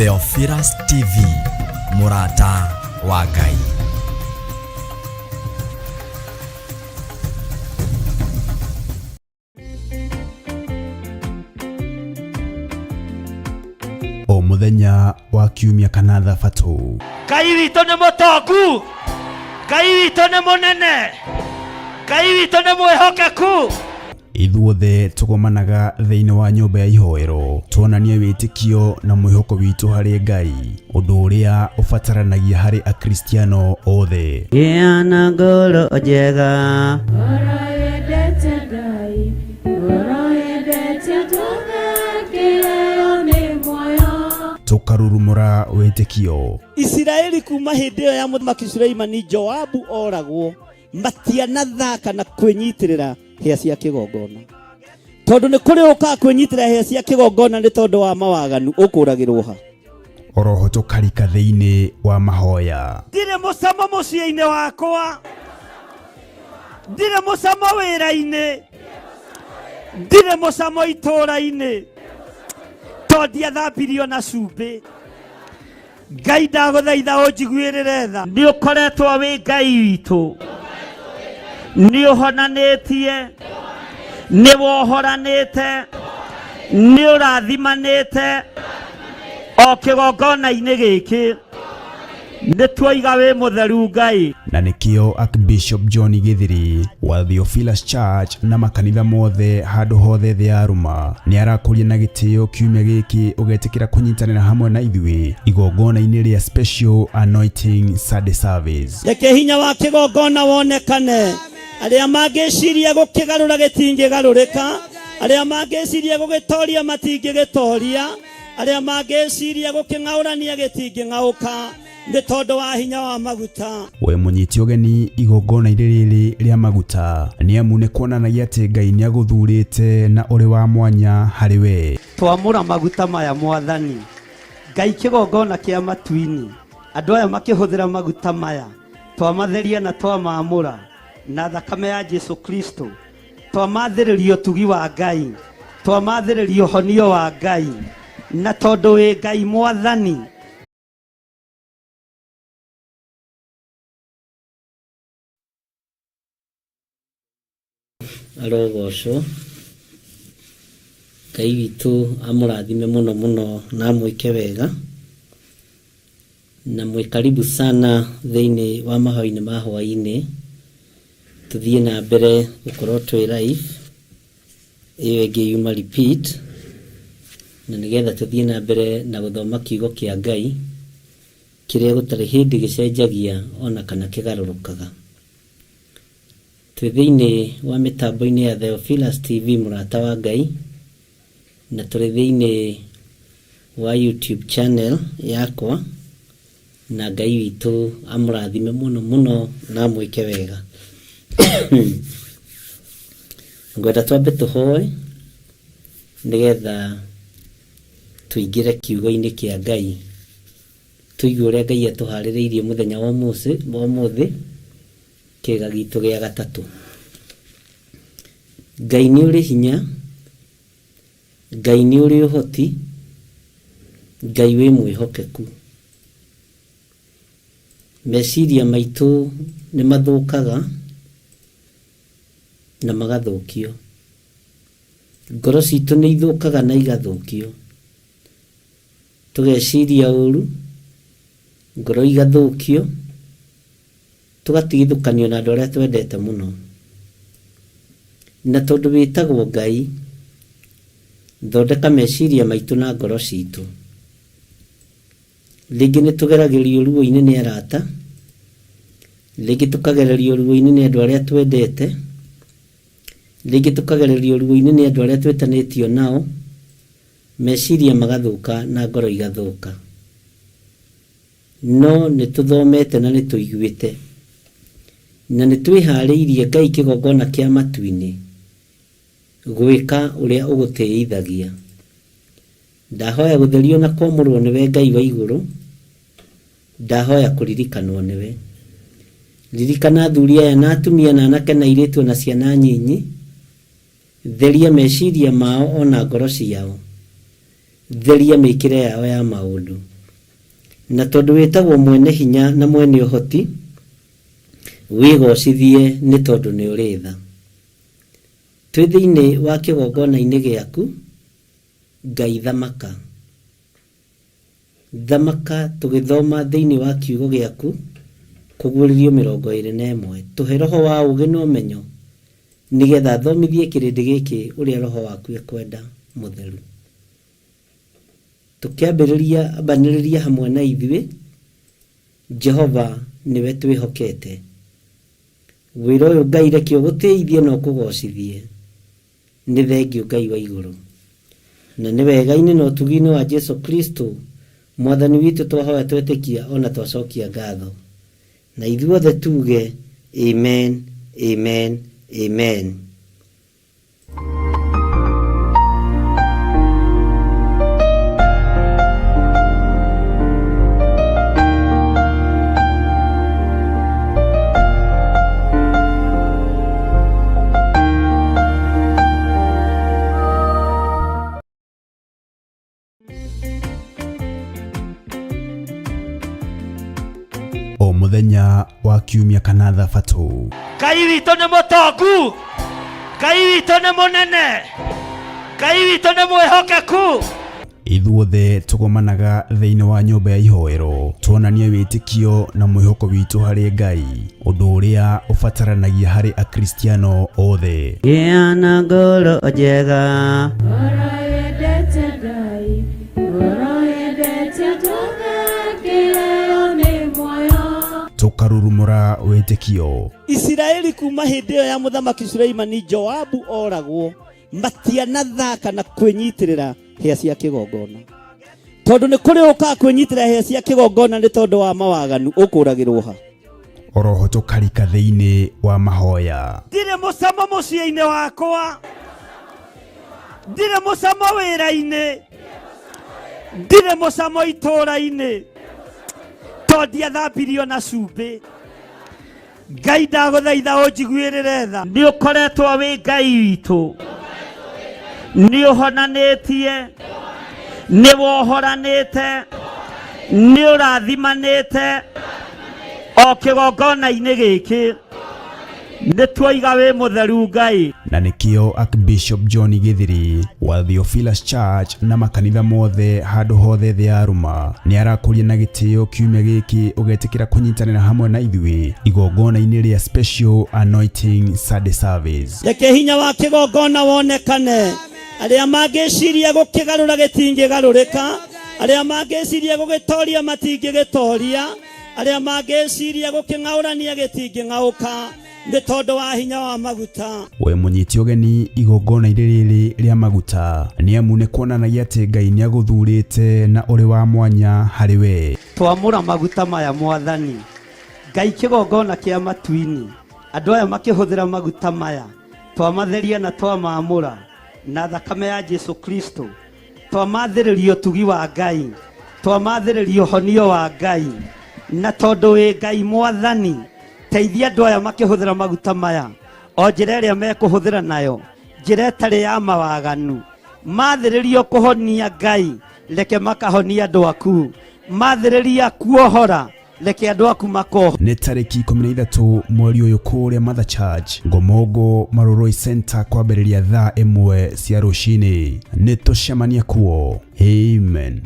Theophilus TV, mũrata wa Ngai. O mũthenya wa kiumia kana thabatũ. Ngai witũ nĩ mũtongu, Ngai witũ nĩ mũnene, Ngai witũ nĩ mwĩhokeku. Ithuothe tũgomanaga thĩinĩ wa nyũmba ya ihoero tuonanie wĩtĩkio na mwĩhoko witũ harĩ Ngai, ũndũ ũrĩa ũbataranagia harĩ Akristiano othe. Gĩa na ngoro njega. Ngoro yendete Ngai, ngoro yendete tũthekeo nĩ muoyo. Tũkarurumũra wĩtĩkio. Isiraeli kuma hĩndĩ ĩyo ya mũthamaki Suleimani Joabu oragwo matianathaka na kwĩnyitĩrĩra hĩa cia kĩgongona, tondũ nĩ kũrĩ ũkaga kwĩnyitĩrĩra hĩa cia kĩgongona nĩ tondũ wa mawaganu, ũkũragĩrwo ha? Oroho tũkarika thĩinĩ wa mahoya. Ndirĩ mũcamo mũciĩ-inĩ wakwa, ndirĩ mũcamo wĩra-inĩ, ndirĩ mũcamo itũũra-inĩ, tondũ ndiathambirio na cumbĩ. Ngai ndagũthaitha ũnjiguĩrĩre tha. Nĩ ũkoretwo wĩ Ngai witũ, nĩ ũhonanĩtie, nĩ wohoranĩte, nĩ ũrathimanĩte o kĩgongona-inĩ gĩkĩ. Nĩ tuoiga wĩ mũtheru Ngai. Na nĩkĩo Archbishop John Githiri wa Theophilus Church na makanitha mothe handũ hothe thĩ ya Roma nĩ arakũria na gĩtĩo kiumia gĩkĩ ũgetĩkĩra kũnyitanĩra hamwe na ithuĩ igongona-inĩ rĩa Special Anointing Sunday Service. Reke hinya wa kĩgongona wonekane. Arĩa mangĩciria gũkĩgarũra gĩtingĩgarũrĩka, arĩa mangĩciria gũgĩtoria matingĩgĩtoria, arĩa mangĩciria gũkĩng'aũrania gĩtingĩng'aũka nĩ tondũ wa hinya wa maguta. We mũnyiti ũgeni igongona-inĩ rĩrĩ rĩa maguta nĩ amu nĩ kuonanagia atĩ Ngai nĩ agũthurĩte na ũrĩ wa mwanya harĩ we. Twamũra maguta maya Mwathani Ngai, kĩgongona kĩa matu-inĩ, andũ aya makĩhũthĩra maguta maya twamatheria na twamamũra na thakame ya Jesu Kristo, twamathĩrĩria ũtugi wa Ngai, twamathĩrĩria ũhonio wa Ngai, na tondũ wĩ Ngai Mwathani. Arogocwo Ngai witũ, amũrathime mũno mũno na amwĩke wega, na mwĩ karibu sana thĩinĩ wa mahoya-inĩ ma hwaĩ-inĩ. Tũthiĩ na mbere gũkorwo twĩ live, ĩyo ĩngĩ yuma repeat, na nĩgetha tũthiĩ na mbere na gũthoma kiugo kĩa Ngai kĩrĩa gũtarĩ hĩndĩ gĩcenjagia ona kana kĩgarũrũkaga. Twĩ thĩinĩ wa mĩtambo-inĩ ya Theophilus TV mũrata wa Ngai, na tũrĩ thĩinĩ wa YouTube channel yakwa, na Ngai witũ amũrathime mũno mũno na amwĩke wega. Ngwenda twambe tũhoe nĩgetha tũingĩre kiugo-inĩ kĩa Ngai, tũigue ũrĩa Ngai atũharĩrĩirie mũthenya wa ũmũthĩ. Kĩĩga gitũ gĩa gatatũ. Ngai nĩ ũrĩ hinya, Ngai nĩ ũrĩ ũhoti, Ngai wĩ mwĩhokeku. Meciria maitũ nĩ mathũkaga na magathũkio. Ngoro citũ nĩ ithũkaga na igathũkio. Tũgeciria ũru, ngoro igathũkio. Tũgatigithũkanio na andũ arĩa twendete mũno. Na tondũ wĩtagwo Ngai, thondeka meciria maitũ na ngoro citũ. Rĩngĩ nĩ tũgeragĩrio ruo-inĩ nĩ arata, rĩngĩ tũkagererio ruo-inĩ nĩ andũ arĩa twendete, rĩngĩ tũkagererio ruo-inĩ nĩ andũ arĩa twĩtanĩtio nao, meciria magathũka na ngoro igathũka. No nĩtũthomete na nĩtũiguĩte, na nĩtwĩhaarĩirie Ngai kĩgongona kĩa matu-inĩ, gwĩka ũrĩa ũgũtĩĩithagia. Ndahoya gũtherio na kwamũrwo nĩwe Ngai wa igũrũ, ndahoya kũririkanwo nĩwe. Ririkana athuri aya na atumia na anake na airĩtu o na ciana nyinyi, theria meciria mao o na ngoro ciao, theria mĩĩkĩre yao ya maũndũ. Na tondũ wĩtagwo mwene hinya na mwene ũhoti, wĩgocithie nĩ tondũ nĩ ũrĩ tha. Twĩ thĩinĩ wa kĩgongona-inĩ gĩaku, Ngai thamaka. Thamaka tũgĩthoma thĩinĩ wa kiugo gĩaku, Kũguũrĩrio 21. Tũhe roho wa ũũgĩ na ũmenyo, nĩgetha thomithie kĩrĩndĩ gĩkĩ ũrĩa roho waku ekwenda mũtheru. Tũkĩambĩrĩria, ambanĩrĩria hamwe na ithuĩ, Jehova nĩwe twĩhokete. Wĩra ũyũ Ngai reke ũgũtĩithie na ũkũgocithie. Nĩ thengiũ Ngai wa igũrũ. Na nĩ wega-inĩ na ũtugi-inĩ wa Jesu Kristo Mwathani witũ twahoya twetĩkia o na twacokia ngatho. Na ithuothe tuge, Amen, Amen, Amen. O mũthenya wa kiumia kana thabatũ. Ngai witũ nĩ mũtongu, Ngai witũ nĩ mũnene, Ngai witũ nĩ mwĩhokeku. Ithuothe tũgomanaga thĩinĩ wa nyũmba ya ihoero tuonanie wĩtĩkio na mwĩhoko witũ harĩ Ngai, ũndũ ũrĩa ũbataranagia harĩ Akristiano othe. Gĩa na ngoro njega. Ngoro yendete Ngai, ngoro yendete tũthengeo nĩ muoyo. Tũkarurumũra wĩtĩkio. Isiraeli kuma hĩndĩ ĩyo ya mũthamaki Suleimani Joabu oragwo matianathaka na kwĩnyitĩrĩra hĩa cia kĩgongona, tondũ nĩ kũrĩ ũkaga kwĩnyitĩrĩra hĩa cia kĩgongona nĩ tondũ wa mawaganu ũkũragĩrwo ha. Oroho tũkarika thĩinĩ wa mahoya. Ndirĩ mũcamo mũciĩ-inĩ wakwa, ndirĩ mũcamo wĩra-inĩ, ndirĩ mũcamo itũũra-inĩ, tondũ ndiathambirio na cumbĩ. Ngai ndagũthaitha ũnjiguĩrĩre tha. Nĩ ũkoretwo wĩ Ngai witũ, nĩ ũhonanĩtie, nĩ wohoranĩte, nĩ ũrathimanĩte o kĩgongona-inĩ gĩkĩ. Nĩ tuoiga wĩ mũtheru Ngai. Na nĩkĩo Archbishop John Githiri wa Theophilus Church na makanitha mothe handũ hothe thĩ ya Roma nĩ arakũria na gĩtĩo kiumia gĩkĩ ũgetĩkĩra kũnyitanĩra hamwe na ithuĩ igongona-inĩ rĩa Special Anointing Sunday Service. Reke hinya wa kĩgongona wonekane. Arĩa mangĩciria gũkĩgarũra gĩtingĩgarũrĩka, arĩa mangĩciria gũgĩtoria matingĩgĩtoria, arĩa mangĩciria gũkĩng'aũrania gĩtingĩng'aũka nĩ tondũ wa hinya wa maguta. We mũnyiti ũgeni igongona-inĩ rĩrĩ rĩa maguta nĩ amu nĩ kuonanagia atĩ Ngai nĩ agũthurĩte na ũrĩ wa mwanya harĩ we. Twamũra maguta maya Mwathani Ngai, kĩgongona kĩa matu-inĩ, andũ aya makĩhũthĩra maguta maya, twamatheria na twamamũra na thakame ya Jesu Kristo, twamathĩrĩria ũtugi wa Ngai, twamathĩrĩria ũhonio wa Ngai, na tondũ wĩ Ngai Mwathani, teithia andũ aya makĩhũthĩra maguta maya o njĩra ĩrĩa mekũhũthĩra nayo, njĩra ĩtarĩ ya mawaganu. Mathĩrĩrio kũhonia Ngai, reke makahonia andũ aku. Mathĩrĩria kuohora, reke andũ aku makoho. Nĩ tarĩki 13 mweri ũyũ kũrĩa Mother Church Ngomongo Marurui Center kwambĩrĩria thaa 1 cia rũcinĩ. Nĩ tũcemanie kuo. Amen.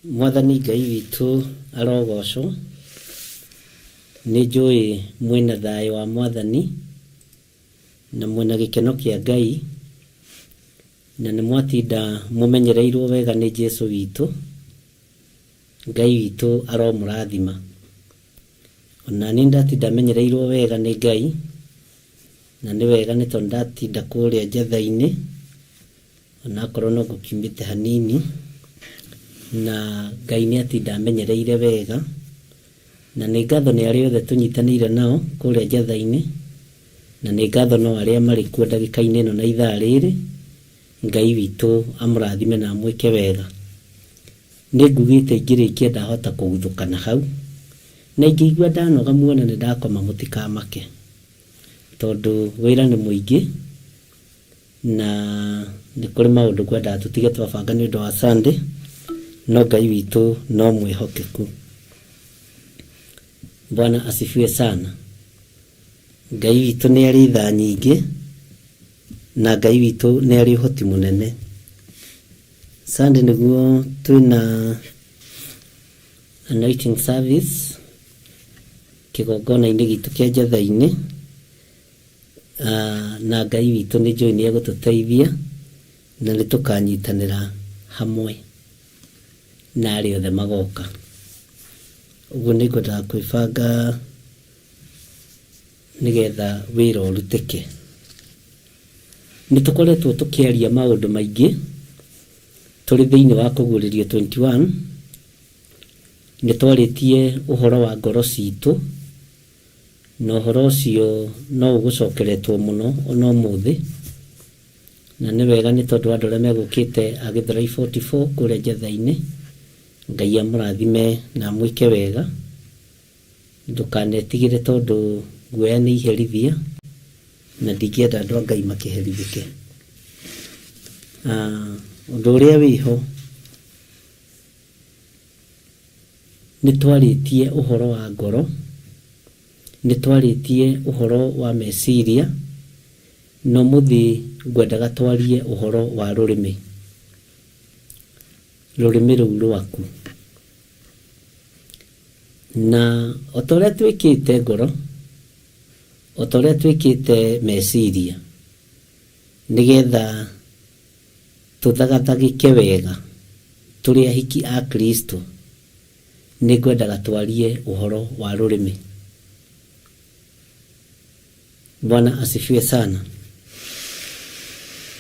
Mwathani Ngai witũ arogocwo. Nĩ njũĩ mwĩna thayũ wa Mwathani na mwĩna gĩkeno kĩa Ngai na nĩ mwatinda mũmenyereirwo wega nĩ Jesu witũ. Ngai witũ aromũrathima. Ona niĩ ndatinda menyereirwo wega nĩ Ngai na nĩ wega nĩ tondũ ndatinda kũrĩa njatha-inĩ onakorwo no ngũkiumĩte hanini na Ngai nĩ atinda amenyereire wega na nĩ ngatho nĩ arĩa othe tũnyitanĩire nao kũrĩa njatha-inĩ na nĩ ngatho no arĩa marĩ kuo ndagĩka-inĩ ĩno na ithaa rĩrĩ. Ngai witũ amũrathime na amwĩke wega. Nĩ ngugĩte ingĩrĩkia ndahota kũguthũka na hau na ingĩigua ndanoga muone nĩ ndakoma mũtikamake tondũ wĩra nĩ mũingĩ na nĩ kũrĩ maũndũ ngwendaga tũtige twabanga nĩ ũndũ wa Sunday, no Ngai witũ no mwĩhokeku. Bwana asifiwe sana. Ngai witũ nĩ arĩ tha nyingĩ na Ngai witũ nĩ arĩ ũhoti mũnene. Sunday nĩguo twĩna anointing service kĩgongona-inĩ gitũ kĩa njatha-inĩ na Ngai witũ nĩ njũĩ nĩ egũtũteithia na nĩ tũkanyitanĩra hamwe na arĩa othe magoka. Ũguo nĩ ngwendaga kwĩbanga nĩgetha wĩra ũrutĩke. Nĩ tũkoretwo tũkĩaria maũndũ maingĩ tũrĩ thĩinĩ wa kũguũrĩrio 21. Nĩ twarĩtie ũhoro wa ngoro citũ na ũhoro ũcio no ũgũcokeretwo mũno ona ũmũthĩ, na nĩ wega nĩ tondũ andũ arĩa megũkĩte a Gĩthũrai 44 kũrĩa njatha-inĩ, Ngai amũrathime na amwĩke wega. Ndũkanetigĩre tondũ guoya nĩ iherithia na ndingĩenda andũ a Ngai makĩherithĩke. Ũndũ ũrĩa wĩho nĩ twarĩtie ũhoro wa ngoro, nĩ twarĩtie ũhoro wa meciria, na ũmũthĩ ngwendaga twarie ũhoro wa rũrĩmĩ, rũrĩmĩ rũu rwaku. Na o ta ũrĩa twĩkĩte ngoro, o ta ũrĩa twĩkĩte meciria, nĩgetha tũthagathagĩke wega tũrĩ ahiki a Kristo, nĩ ngwendaga twarie ũhoro wa rũrĩmĩ. Bwana asifiwe sana.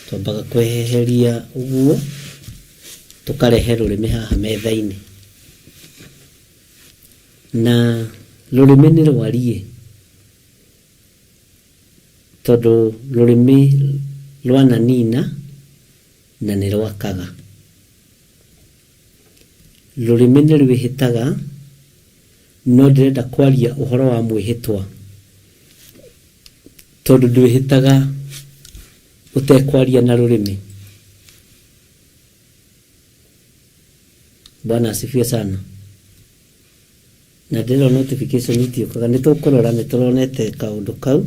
Twambaga kweheria ũguo tũkarehe rũrĩmĩ haha metha-inĩ. Na rũrĩmĩ nĩ rwarie tondũ rũrĩmĩ rwananina na nĩ rwakaga. Rũrĩmĩ nĩ rwĩhĩtaga, no ndĩrenda kwaria ũhoro wa mwĩhĩtwa tondũ ndwĩhĩtaga ũtekwaria na rũrĩmĩ. Bwana asifiwe sana. Na ndĩrona notification itiũkaga, nĩ tũkũrora, nĩ tũronete kaũndũ kau,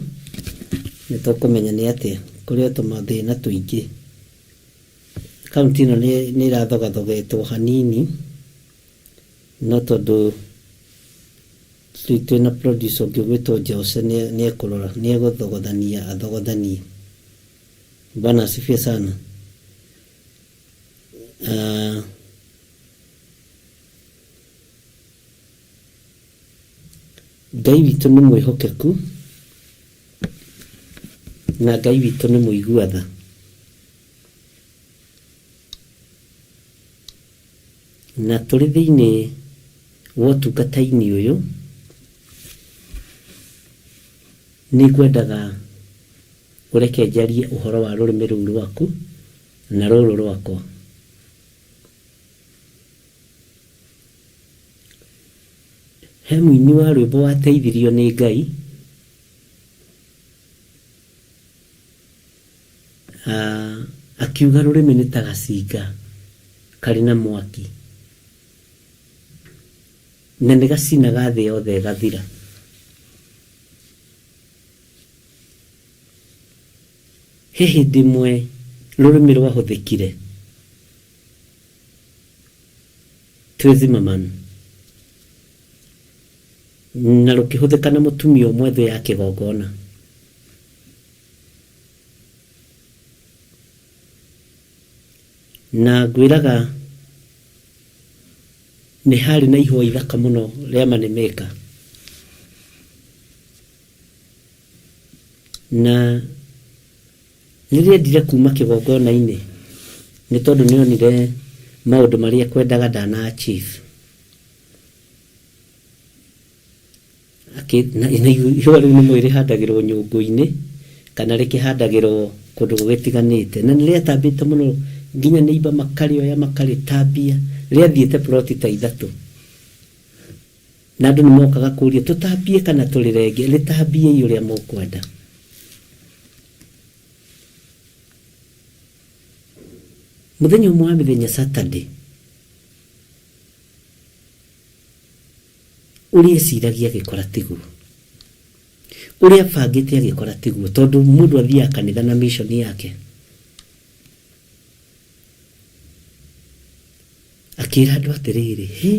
nĩ tũkũmenya nĩ atĩa. Kũrĩ o tũmathĩna tũingĩ. Akaunti ĩno nĩ ĩrathogathogetwo hanini, no tondũ rĩu twĩna producer ũngĩ ũgwĩtwo Jose nĩ ekũrora, nĩ egũthogothania athogothanie. Bwana asifiwe sana. Ngai witũ nĩ mwĩhokeku na Ngai witũ nĩ mũigua tha. Na tũrĩ thĩinĩ wa ũtungata-inĩ ũyũ, nĩ ngwendaga ũreke njarie ũhoro wa rũrĩmĩ rũu rwaku na rũrũ rwakwa. He mũini wa rwĩmbo wateithirio nĩ Ngai, akiuga rũrĩmĩ nĩ ta gacinga karĩ na mwaki na nĩ gacinaga thĩ yothe ĩgathira. He hĩndĩ ĩmwe rũrĩmĩ rwahũthĩkire. Twĩ Zimmerman na rũkĩhũthĩka na mũtumia ũmwe thũ ya kĩgongona. Na ngwĩraga nĩ harĩ na ihũa ithaka mũno rĩa Moneymaker. Na rĩrĩa endire kuma kĩgongona-inĩ nĩ tondũ nĩ onire maũndũ marĩa ekwendaga ndana achieve. Na ihũa rĩu nĩ mũĩ rĩhandagĩrwo nyũngũ-inĩ kana rĩkĩhandagĩrwo kũndũ gũgĩtiganĩte. Na nĩ rĩatambĩte mũno nginya neighbor makarĩoya makarĩtambia. Rĩathiĩte ploti ta ithatũ. Na andũ nĩ mokaga kũria tũtambie kana tũrĩrenge, rĩtambiei ũrĩa mũkwenda. Mũthenya ũmwe wa mĩthenya Saturday, ũrĩa eciragia agĩkora tiguo, ũrĩa abangĩte agĩkora tiguo, tondũ mũndũ athiaga kanitha na mission yake. Akĩra andũ atĩrĩrĩ, hĩ,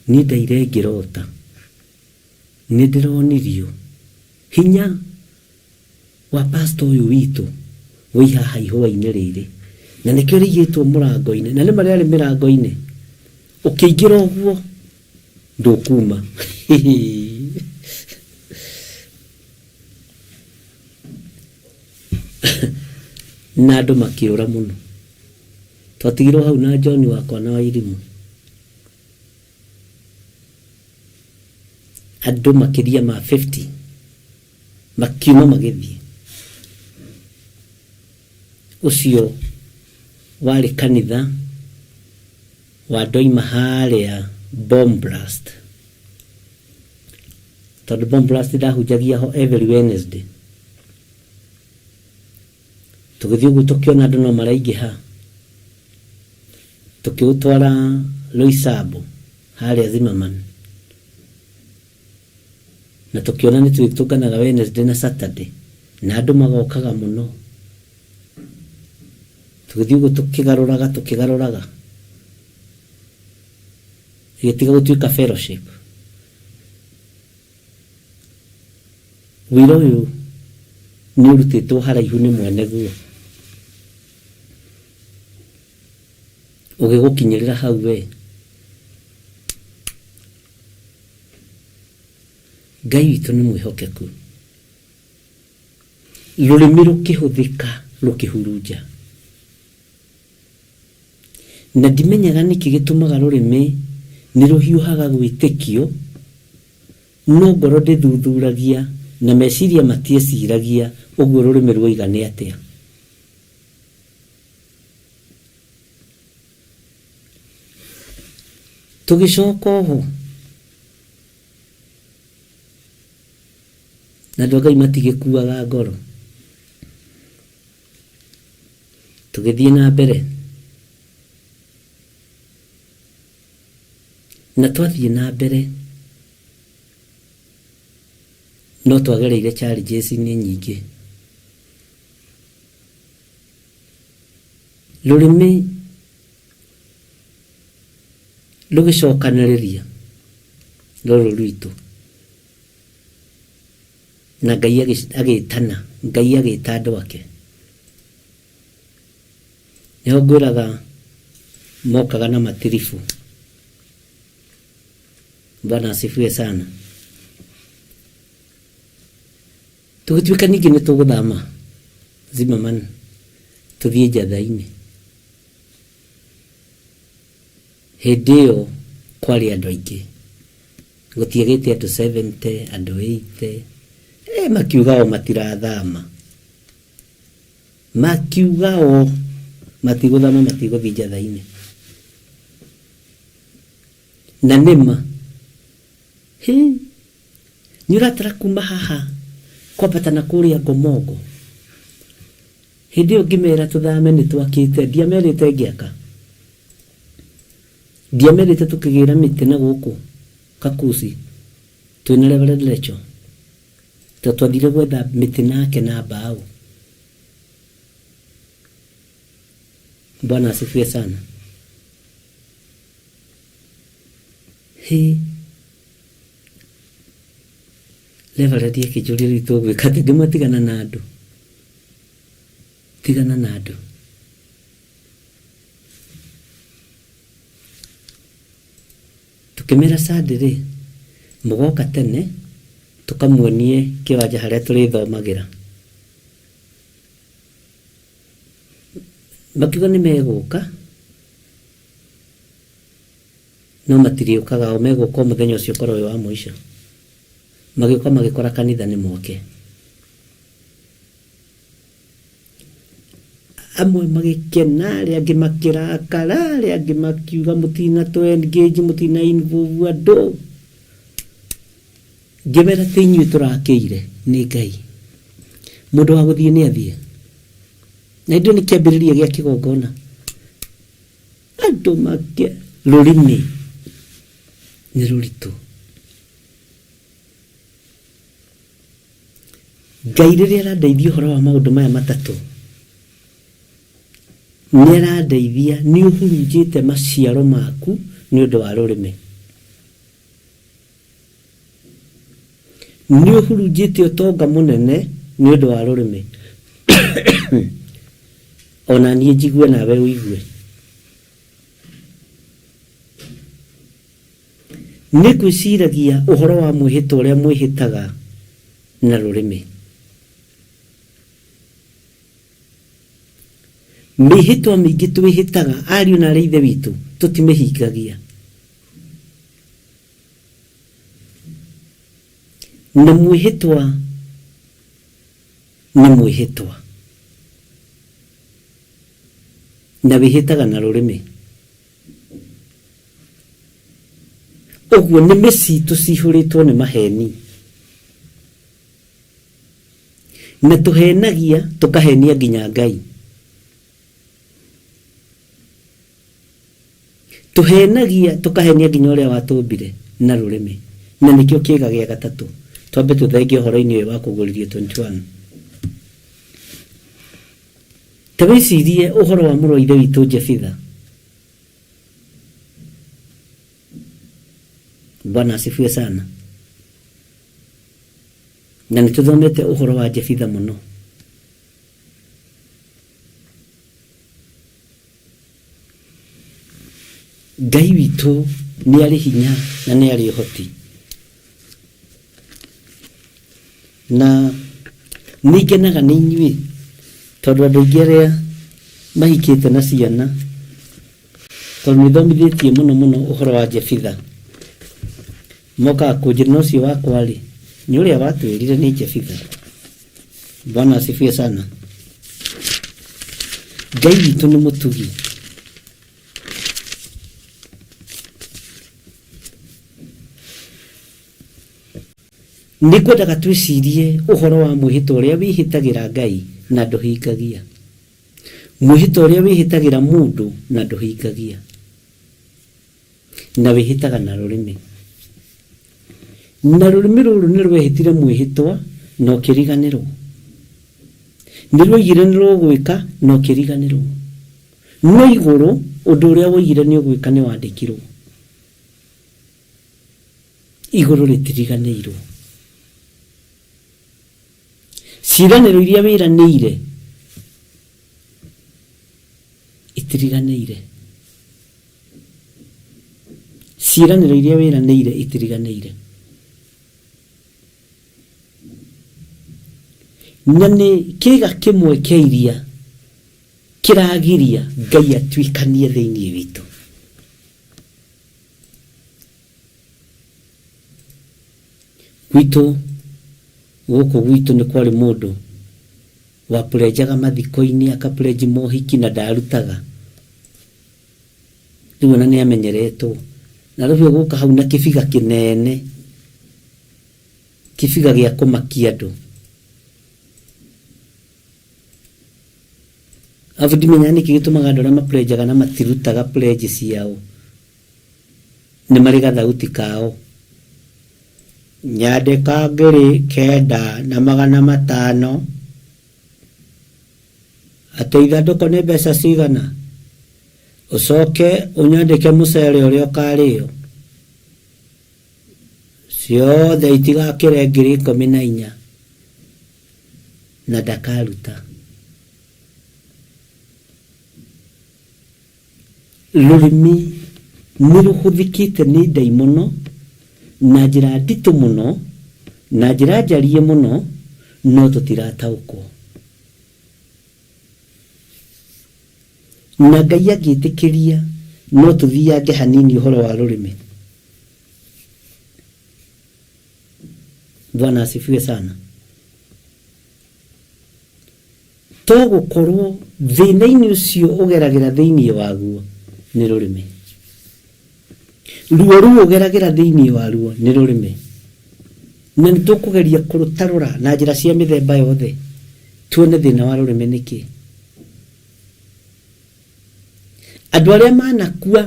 niĩ ndaire ngĩrota, nĩ ndĩronirio hinya wa pastor ũyũ witũ wĩ haha ihũa-inĩ rĩrĩ, na nĩkĩo rĩigĩtwo mũrango-inĩ, na nĩma rĩarĩ mĩrango-inĩ, ũkĩingĩra ũguo ndũkuma. Na andũ makĩũra mũno. Twatigirwo hau na John wakwa na Wairimũ. Andũ makĩria ma 50 makiuma magĩthiĩ. Ũcio warĩ kanitha wa ndoima harĩa Bomb Blast. Tondũ Bomb Blast ndahunjagia ho every Wednesday. Tũgĩthiĩ ũguo tũkĩona andũ no maraingĩha. Tũkĩũtwara Loisambu harĩa Zimmerman. Na tũkĩona nĩ twĩtũnganaga Wednesday na Saturday na andũ magokaga mũno. Tũgĩthiĩ ũguo tũkĩgarũraga tũkĩgarũraga. Ĩgĩtiga gũtuĩka fellowship. Wĩra ũyũ nĩ ũrutĩtwo haraihu nĩ mwene guo. Ũgĩgũkinyĩrĩra hau we. Ngai witũ nĩ mwĩhokeku. Rũrĩmĩ rũkĩhũthĩka rũkĩhurunja. Na ndimenyaga nĩkĩ gĩtũmaga rũrĩmĩ nĩ rũhiũhaga gwĩtĩkio, no ngoro ndĩthuthuragia na meciria matieciragia ũguo rũrĩmĩ ruoiga nĩ atĩa. Tũgĩcoka oho, na andũ a Ngai matigĩkuaga ngoro. Tũgĩthiĩ na mbere. Na twathiĩ na mbere, no twagereire challenges-inĩ nyingĩ. Rũrĩmĩ rũgĩcokanĩrĩria rũrũ rwitũ, na Ngai agĩtana, Ngai agĩta andũ ake. Nĩho ngwĩraga mokaga na matiribũ. Bwana asifiwe sana. Tũgĩtuĩka ningĩ nĩ tũgũthama Zimmerman tũthiĩ Njatha-inĩ. Hĩndĩ ĩyo kwarĩ andũ aingĩ, gũtiagĩte andũ 70, andũ 80, eh, makiuga o matirathama. Makiuga o matigũthama matigũthiĩ Njatha-inĩ. Na nĩma, hĩ, nĩ ũratara kuma haha kwambata na kũrĩa Ngomongo. Hĩndĩ ĩyo ngĩmera tũthame nĩ twakĩte, ndiamerĩte ngĩaka. Ndiamerĩte tũkĩgĩra mĩtĩ na gũkũ Kakusi twĩna Reverend Lecho. To twathire gwetha mĩtĩ nake na mbaũ. Bwana asifiwe sana. Hĩ, Reverend akĩnjũria rĩu tũgwĩka atĩa, ngĩmwĩra tigana na andũ, tigana na andũ. Tũkĩmera Sunday rĩ, mũgoka tene tũkamuonie kĩwanja harĩa tũrĩthomagĩra. Makiuga nĩ megũka no matirĩũkaga o megũka o mũthenya ũcio ũkorwo wĩ wa mũico. Magĩũka magĩkora kanitha nĩ mwake. Amwe magĩkena, arĩa angĩ makĩrakara, arĩa angĩ makiuga mũtinatũ engage, mũtina involve andũ. Ngĩmera ti inyuĩ tũrakĩire, nĩ Ngai. Mũndũ wa gũthiĩ nĩ athiĩ. Na hĩndĩ ĩyo nĩ kĩambĩrĩria gĩa kĩgongona. Andũ makĩ rũrĩmĩ nĩ rũritũ. Ngai rĩrĩa arandeithia ũhoro wa maũndũ maya matatũ, nĩ arandeithia nĩ ũhurunjĩte maciaro maku nĩ ũndũ wa rũrĩmĩ. Nĩ ũhurunjĩte ũtonga mũnene nĩ ũndũ wa rũrĩmĩ. Ona niĩ njigue nawe ũigue. Nĩ ngwĩciragia ũhoro wa mwĩhĩtwa ũrĩa mwĩhĩtaga na rũrĩmĩ. Mĩhĩtwa mĩingĩ twĩhĩtaga, ariũ na aarĩ a Ithe witũ, tũtimĩhingagia. Na mwĩhĩtwa nĩ mwĩhĩtwa. Na wĩhĩtaga na rũrĩmĩ. Ũguo nĩmĩ citũ cihũrĩtwo nĩ maheni. Na tũhenagia tũkahenia nginya Ngai. Tũhenagia tũkahenia nginya ũrĩa watũmbire na rũrĩmĩ. Na nĩkĩo kĩĩga gĩa gatatũ. Twambe tũthenge ũhoro-inĩ ũyũ wa kũgũrĩrio 21. Ta wĩcirie ũhoro wa mũrũ wa Ithe witũ Jefitha. Bwana asifiwe sana. Na nĩ tũthomete ũhoro wa Jefitha mũno. Ngai witũ nĩ arĩ hinya na nĩ arĩ ũhoti. Na nĩ ngenaga nĩ inyuĩ tondũ andũ aingĩ arĩa mahikĩte na ciana, tondũ nĩ thomithĩtie mũno mũno ũhoro wa Jefitha, mokaga kũnjĩra na ũcio wakwa rĩ, nĩ ũrĩa watwĩrire nĩ Jefitha. Bwana asifiwe sana. Ngai witũ nĩ mũtugi. Nĩ ngwendaga twĩcirie ũhoro wa mwĩhĩtwa ũrĩa wĩhĩtagĩra Ngai na ndũhingagia. Mwĩhĩtwa ũrĩa wĩhĩtagĩra mũndũ na ndũhingagia. Na wĩhĩtaga na rũrĩmĩ. Na rũrĩmĩ rũrũ nĩ rwehĩtire mwĩhĩtwa na ũkĩriganĩrwo. Nĩ rwoigire nĩ rũgwĩka na ũkĩriganĩrwo. No igũrũ ũndũ ũrĩa woigire nĩ ũgwĩka nĩ wandĩkirwo. Igũrũ rĩtiriganĩirwo. Ciĩranĩro iria wĩranĩire itiriganĩire. Ciĩranĩro iria wĩranĩire itiriganĩire. Na nĩ kĩĩga kĩmwe kĩa iria kĩragiria Ngai atuĩkanie thĩinĩ witũ. Gwitũ, gũkũ gwitũ nĩ kwarĩ mũndũ wapurenjaga mathiko-inĩ, akapurenji mohiki na ndarutaga. Rĩu ona nĩ amenyeretwo. Na rĩu egũka hau na kĩbiga kĩnene, kĩbiga gĩa kũmakia andũ. Arabu ndimenyaga nĩkĩ gĩtũmaga andũ arĩa mapurenjaga na matirutaga pledge ciao. Nĩ marĩ gathauti kao. Nyandĩka 9500. Atĩ ithandũkũ nĩ mbeca cigana? Ũcoke ũnyandĩke mũcere ũrĩa ũkarĩo. Ciothe itigakĩre 14,000 na ndakaruta. Rũrĩmĩ nĩ rũhũthĩkĩte nĩ ndaimono na njĩra nditũ mũno, na njĩra njarie mũno, no tũtirataũkwo. Na Ngai angĩtĩkĩria no tũthiange hanini ũhoro wa rũrĩmĩ. Bwana asifiwe sana. To gũkorwo thĩna-inĩ ũcio ũgeragĩra thĩinĩ waguo nĩ rũrĩmĩ. Ruo rũu ũgeragĩra thĩinĩ waruo nĩ rũrĩmĩ. Na nĩ tũkũgeria kũrũtarũra na njĩra cia mĩthemba yothe tuone thĩna wa rũrĩmĩ nĩkĩ. Andũ arĩa manakua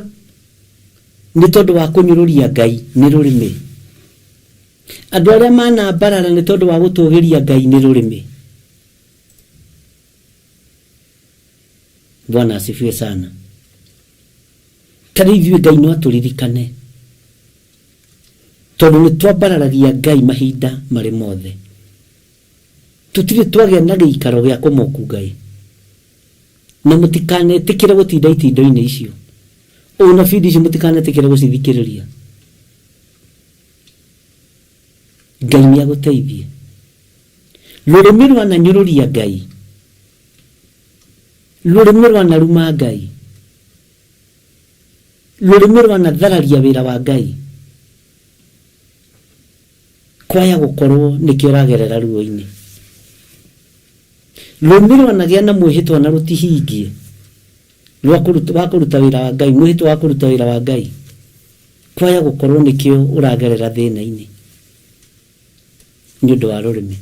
nĩ tondũ wa kũnyũrũria Ngai nĩ rũrĩmĩ. Andũ arĩa manambarara nĩ tondũ wa gũtũgĩria Ngai nĩ rũrĩmĩ. Bwana asifiwe sana. Ta rĩu ithuĩ Ngai no atũririkane tondũ nĩ twambararagia Ngai mahinda marĩ mothe. Tũtirĩ twagĩa na gĩikaro gĩa kũmoku Ngai. Na mũtikanetĩkĩre gũtinda itindo-inĩ icio. Ũnabii icio mũtikanetĩkĩre gũcithikĩrĩria. Ngai nĩ agũteithie. Rũrĩmĩ rwananyũrũria Ngai. Rũrĩmĩ rwanaruma Ngai. Rũrĩmĩ rwanathararia wĩra wa Ngai. Kwaya gũkorwo nĩkĩo ũragerera ruo-inĩ. Rũrĩmĩ rwanagĩa na mwĩhĩtwa na rũtihingie rwa kũruta wa kũruta wĩra wa Ngai, mwĩhĩtwa wa kũruta wĩra wa Ngai. Kwaya gũkorwo nĩkĩo ũragerera thĩna-inĩ nĩ ũndũ wa rũrĩmĩ.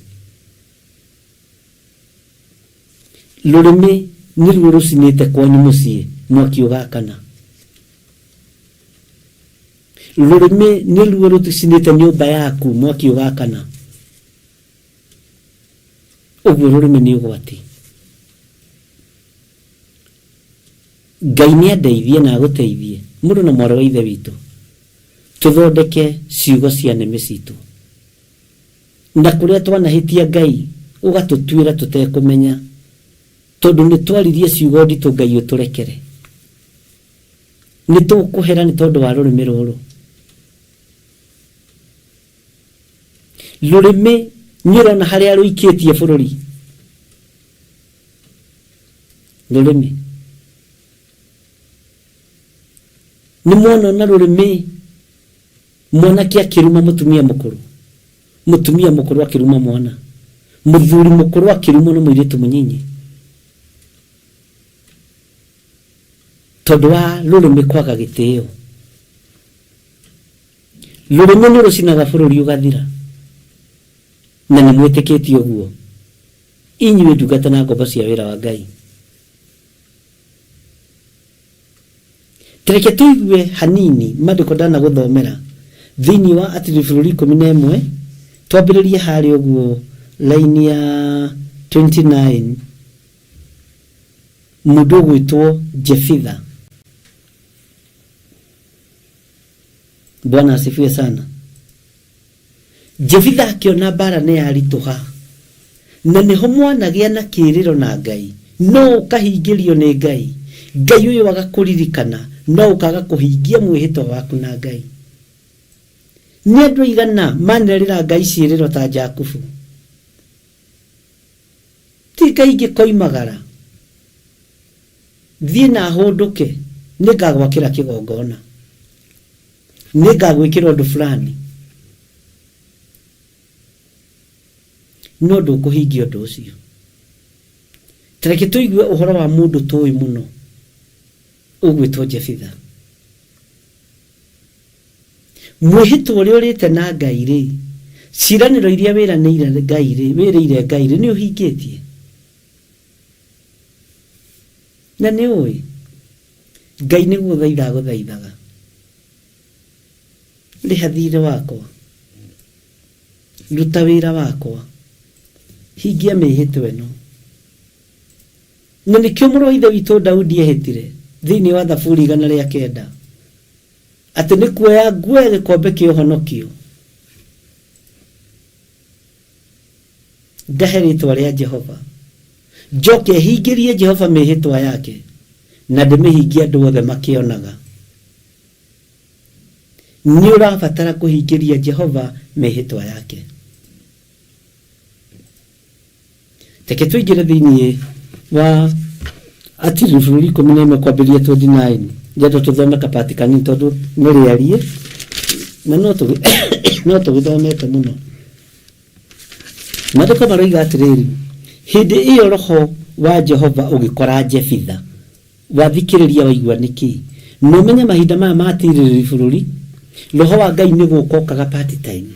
Rũrĩmĩ nĩruo rũcinĩte kwanyu mũciĩ mwaki ũgakana. Rũrĩmĩ nĩruo rũcinĩte nyũmba yaku mwaki ũgakana. Ũguo rũrĩmĩ nĩ ũgwati. Ngai nĩ andeithie na agũteithie mũrũ na mwarĩ wa ithe witũ tũthondeke ciugo cia nĩmĩ citũ. Na kũrĩa twanahĩtia Ngai ũgatũtuĩra tũtekũmenya tondũ nĩ twaririe ciugo nditũ Ngai ũtũrekere. Nĩ tũkũhera nĩ tondũ wa rũrĩmĩ rũrũ. Rũrĩmĩ nĩ ũrona harĩa rũikĩtie bũrũri. Rũrĩmĩ. Nĩ mwona ona rũrĩmĩ mwanake akĩruma mũtumia mũkũrũ. Mũtumia mũkũrũ akĩruma mwana. Mũthuri mũkũrũ akĩrumwo nĩ mũirĩtu mũnyinyi. Tondũ wa rũrĩmĩ kwaga gĩtĩo. Rũrĩmĩ nĩ rũcinaga bũrũri ũgathira. Na nĩ mwĩtĩkĩtie ũguo. Inyuĩ ndungata na ngombo cia wĩra wa Ngai. Tereke tũigue hanini maandĩko ndanagũthomera thĩinĩ wa Atĩrĩ bũrũri 11 twambĩrĩrie harĩa ũguo laini ya 29 mũndũ ũgwĩtwo Jefitha. Bwana asifiwe sana. Jefitha akĩona mbara nĩ yaritũha na nĩho mwanagĩa na kĩĩrĩro na Ngai no ũkahingĩrio nĩ Ngai. Ngai ũyũ agakũririkana no ũkaga kũhingia mwĩhĩtwa waku na Ngai. Nĩ andũ aigana manerĩra Ngai ciĩrĩro ta Jakubu? Ti Ngai ingĩkoimagara thiĩ na hũndũke nĩngagwakĩra kĩgongona, nĩngagwĩkĩra ũndũ fulani, no ndũkũhingia ũndũ ũcio. Tareke tũigue ũhoro wa mũndũ tũĩ mũno ũgwĩtwo Jefitha. Mwĩhĩtwa ũrĩa ũrĩte na Ngai rĩ, ciĩranĩro iria wĩranĩire Ngai rĩ, wĩrĩire Ngai rĩ, nĩ ũhingĩtie? Na nĩ ũĩ Ngai nĩ gũgũthaitha agũthaithaga, rĩha thirĩ wakwa, ruta wĩra wakwa, hingia mĩhĩtwa ĩno. Na nĩkĩo mũrũ wa ithe witũ Daudi ehĩtire thĩinĩ wa Thaburi 109 atĩ nĩ kuoya nguoya gĩkombe kĩa ũhonokio. Ndahe rĩtwa rĩa Jehova, njoke hingĩrie Jehova mĩhĩtwa yake, na ndĩmĩhingie andũ othe makĩonaga. Nĩ ũrabatara kũhingĩria Jehova mĩhĩtwa yake. Reke tũingĩre thĩinĩ wa Atirĩrĩri bũrũri 11 kwambĩrĩria 29. Ndĩrenda tũthome kapati kanini tondũ nĩ rĩarie na no tũgĩthomete mũno. Maandĩko maroiga atĩrĩrĩ, hĩndĩ ĩyo roho wa Jehova ũgĩkora Jefitha. Wathikĩrĩria waigua nĩkĩ? Na ũmenye mahinda maya ma atirĩrĩri bũrũri, roho wa Ngai nĩ gũka okaga part time.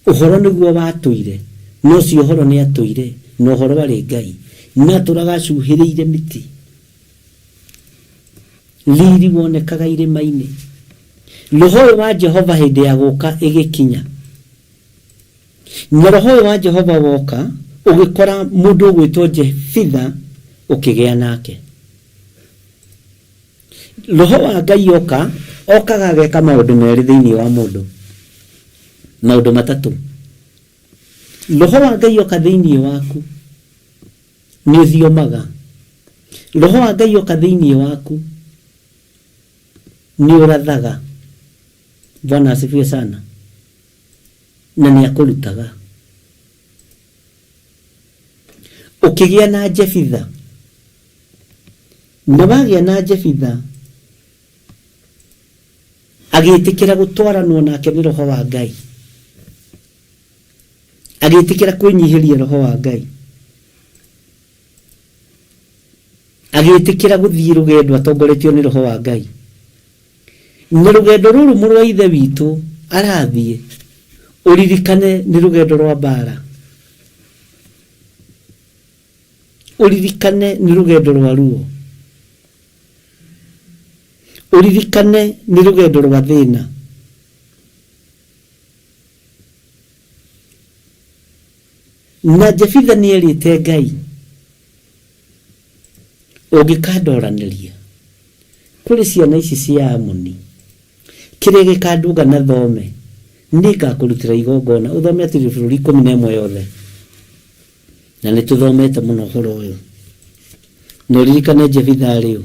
Ũhoro nĩguo watũire, na ũcio ũhoro nĩatũire, na ũhoro arĩ Ngai, na atũraga acuhĩrĩire mĩtĩ. Riri wonekaga irĩma-inĩ. Roho ũyũ wa Jehova hĩndĩ ya gũka ĩgĩkinya. Na roho ũyũ wa Jehova woka, ũgĩkora mũndũ ũgwĩtwo Jefitha ũkĩgĩa nake. Roho wa Ngai oka, okaga ageka maũndũ merĩ thĩinĩ wa mũndũ. Maũndũ matatũ. Roho wa Ngai oka thĩinĩ waku, nĩ ũthiomaga. Roho wa Ngai oka thĩinĩ waku, nĩ ũrathaga. Bwana asifiwe sana. Na nĩ akũrutaga. Ũkĩgĩa na Jefitha. Na wagĩa na Jefitha, agĩtĩkĩra gũtwaranwo nake nĩ Roho wa Ngai. Agĩtĩkĩra kwĩnyihĩria Roho wa Ngai. Agĩtĩkĩra gũthiĩ rũgendo atongoretio nĩ Roho wa Ngai. Na rũgendo rũrũ mũrũ wa Ithe witũ arathiĩ, ũririkane nĩ rũgendo rwa mbara. Ũririkane nĩ rũgendo rwa ruo. Ũririkane nĩ rũgendo rwa thĩna. Na Jefitha nĩerĩte Ngai, ũngĩkandoranĩria kũrĩ ciana ici cia Amoni, kĩrĩa gĩkandunga na thome, nĩngakũrutĩra igongona. Ũthome atĩrĩ bũrũri 11 yothe. Na nĩtũthomete mũno ũhoro ũyũ. Na ũririkane Jefitha arĩ ũ.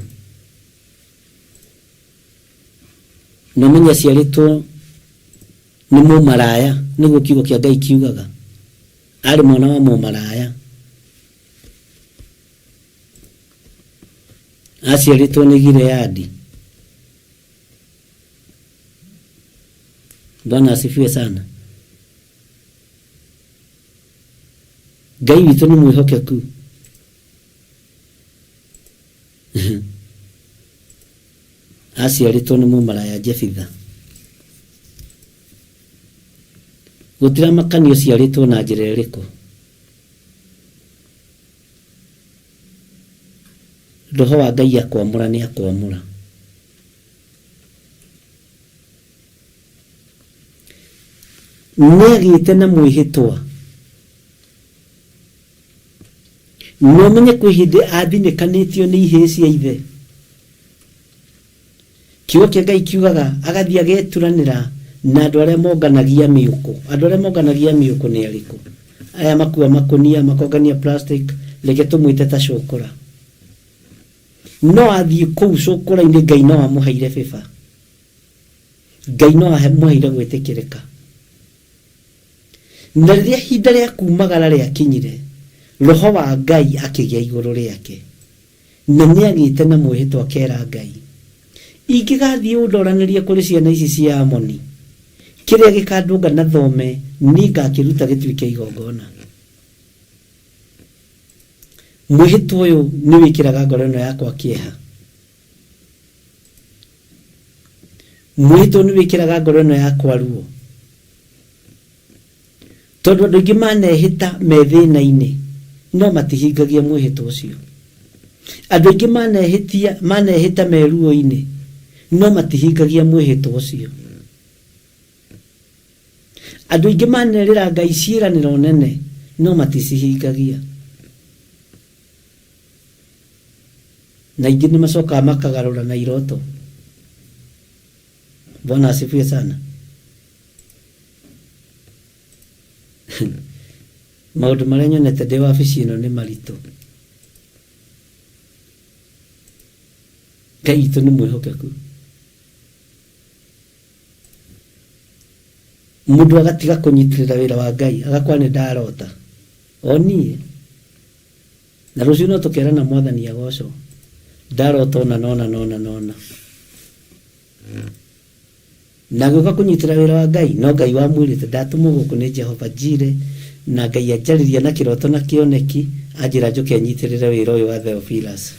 Na ũmenye aciarĩtwo nĩ mũmaraya, nĩguo kiugo kĩa Ngai kiugaga. Arĩ mwana wa mũmaraya. Aciarĩtwo nĩ Gileadi. Bwana asifiwe sana. Ngai witũ nĩ mwĩhokeku. Aciarĩtwo nĩ mũmaraya Jefitha. Gũtiramakania ũciarĩtwo na njĩra ĩrĩkũ. Roho wa Ngai akwamũra nĩ akwamũra. Nĩagĩte na mwĩhĩtwa. Na ũmenye kwĩ hĩndĩ athinĩkanĩtio nĩ ihĩĩ cia ithe. Kiugo kĩa Ngai kiugaga agathiĩ ageturanĩra na andũ arĩa monganagia mĩũkũ. Andũ arĩa monganagia mĩũkũ nĩ arĩkũ? Aya makua makũnia, makongania plastic, reke tũmwĩte ta cũkũra. No athiĩ kũu cũkũra-inĩ Ngai no amũheire favor. Ngai no amũheire gwĩtĩkĩrĩka. Na rĩrĩa ihinda rĩa kumagara rĩakinyire, Roho wa Ngai akĩgĩa igũrũ rĩake. Na nĩagĩte na mwĩhĩtwa akera Ngai, Ingĩgathiĩ ũndoranĩrie kũrĩ ciana ici cia Amoni, kĩrĩa gĩkandũnga na thome nĩngakĩruta gĩtuĩke igongona. Mwĩhĩtwa ũyũ nĩwĩkĩraga ngoro ĩno yakwa kĩeha. Mwĩhĩtwa nĩwĩkĩraga ngoro ĩno yakwa ruo. Tondũ andũ aingĩ manehĩta me thĩna-inĩ no matihingagia mwĩhĩtwa ũcio. Andũ aingĩ manehĩtia manehĩta me ruo-inĩ no matihingagia mwĩhĩtwa ũcio. Andũ aingĩ manerĩra Ngai ciĩranĩro nene no maticihingagia. Na aingĩ nĩ macokaga makagarũra na iroto. Bwana asifiwe sana. Maũndũ marĩa nyonete ndĩ wabici ĩno nĩ maritũ. Ngai witũ nĩ mwĩhokeku. Mũndũ agatiga kũnyitĩrĩra wĩra wa Ngai agakwa nĩ ndarota. O niĩ. Na rũciũ no tũkerana mwathani agocwo. Ndarota ũna na ũna na ũna na ũna. Na agĩũka kũnyitĩra wĩra wa Ngai, no Ngai wamwĩrĩte, ndatũmwo gũkũ nĩ Jehova Jire, na Ngai anjarĩria na kĩroto na kĩoneki, anjĩra njũke nyitĩrĩre wĩra ũyũ wa Theophilus.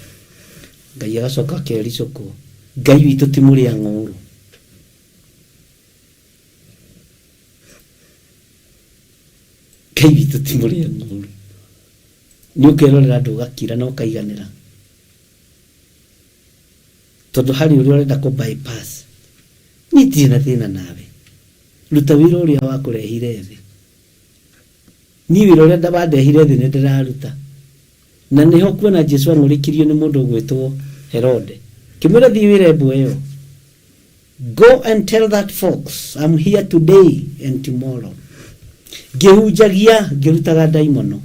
Ngai agacoka akericũkwo. Ngai witũ ti mũrĩa ng'ũũrũ. Ngai witũ ti mũrĩa ng'ũũrũ. Nĩ ũkerorera andũ ũgakira na ũkaiganĩra. Tondũ harĩ ũrĩa ũrenda kũ bypass. Niĩ ndirĩ na thĩna nawe. Ruta wĩra ũrĩa wakũrehire thĩ. Niĩ wĩra ũrĩa wandehire thĩ nĩ ndĩraruta. Na nĩho kuona Jesu ang'ũrĩkirio nĩ mũndũ ũgwĩtwo Herode. Kĩmwĩra thiĩ wĩre mbwe ĩyo. Go and tell that fox I'm here today and tomorrow. Ngĩhunjagia ngĩrutaga ndaimono.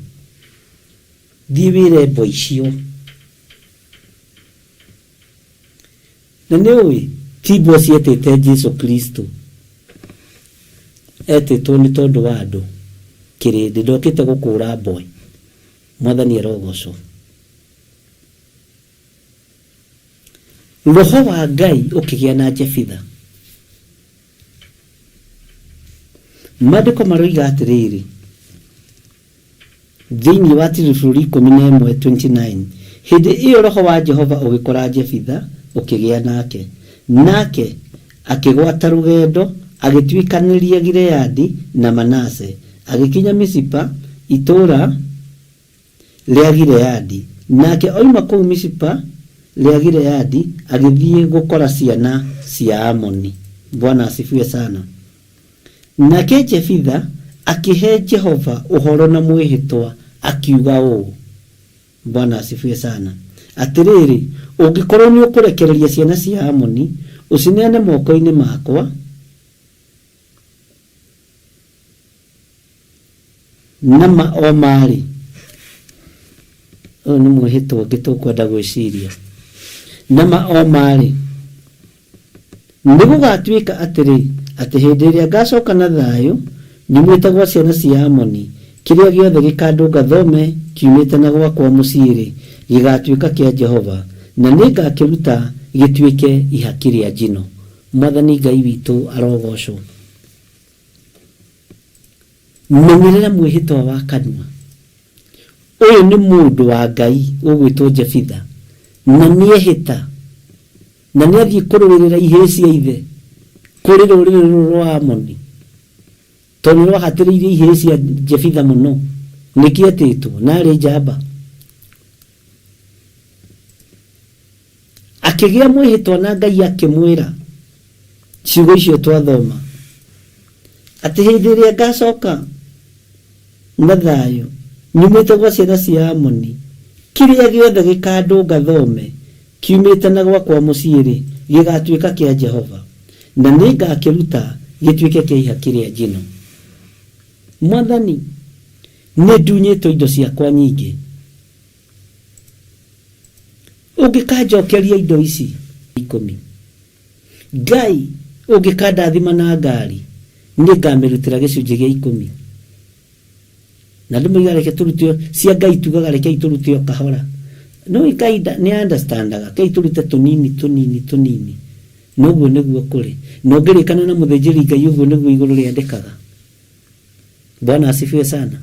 Thiĩ wĩre mbwa icio. Na nĩ ũĩ, ti mbwa cietĩte Jesu Kristo. Etĩtwo nĩ tondũ wa andũ, kĩrĩndĩ. Ndokĩte gũkũũra mbwe. Mwathani arogocwo. Roho wa Ngai ũkĩgĩa na Jefitha. Maandĩko maroiga atĩrĩrĩ, Thĩinĩ wa Tiribũrũri 11:29, Hĩndĩ ĩyo roho wa Jehova ũgĩkora Jefitha, ũkĩgĩa nake. Nake akĩgwata rũgendo, agĩtuĩkanĩria Gileadi na Manase, agĩkinya Mizipa, itũũra rĩa Gileadi. Nake oima kũu Mizipa rĩa Gileadi, agĩthiĩ gũkora ciana cia Amoni. Bwana asifiwe sana. Nake Jefitha akĩhe Jehova ũhoro na mwĩhĩtwa, akiuga ũũ, Bwana asifiwe sana. Atĩrĩrĩ, ũngĩkorũo nĩũkũrekereria ciana cia Amoni, ũcineane moko-inĩ makwa, Na ma o ma-rĩ, ũyũ nĩ mwĩhĩtwa ũngĩ tũkwenda gwĩciria. Na ma o ma-rĩ, nĩ gũgatuĩka atĩrĩ, atĩ hĩndĩ ĩrĩa ngacoka na thayũ nyumĩte gwa ciana cia Amoni, kĩrĩa gĩothe gĩkandũnga thome kiumĩte na gwakwa mũciĩ-rĩ, gĩgatuĩka kĩa Jehova, na nĩngakĩruta gĩtuĩke ihaki rĩa njino. Mwathani Ngai witũ arogoocwo. Menyerera mwĩhĩtwa wa kanua. Ũyũ nĩ mũndũ wa Ngai ũgwĩtwo Jefitha, na nĩehĩta, na nĩathiĩ kũrũĩrĩra ihĩĩ cia ithe kũrĩ rũrĩrĩ rũrũ rwa Amoni, tondũ nĩrwahatĩrĩirie ihĩĩ cia Jefitha mũno. Nĩkĩo etĩtwo, na arĩ njamba. Akĩgĩa mwĩhĩtwa na Ngai akĩmwĩra ciugo icio twathoma, atĩ hĩndĩ ĩrĩa ngacoka na thayũ nyumĩte gwa ciana cia Amoni, kĩrĩa gĩothe gĩkandũnga thome kiumĩte na gwakwa mũciĩ-rĩ, gĩgatuĩka kĩa Jehova, na nĩngakĩruta gĩtuĩke kĩa ihaki rĩa njino. Mwathani, nĩndunyĩtwo indo ciakwa nyingĩ. Ũngĩkanjokeria indo ici ikũmi, Ngai ũngĩkandathima na ngari, nĩngamĩrutĩra gĩcunjĩ gĩa ikũmi. Na andũ moigaga reke tũrute cia Ngai tugaga rekei tũrute o kahora. No Ngai nĩ understandaga, rekei tũrute tũnini tũnini tũnini. Na ũguo nĩguo kũrĩ. Na ũngĩrĩkana na mũthĩnjĩri Ngai ũguo nĩguo igũrũ rĩandĩkaga. Bwana asifiwe sana.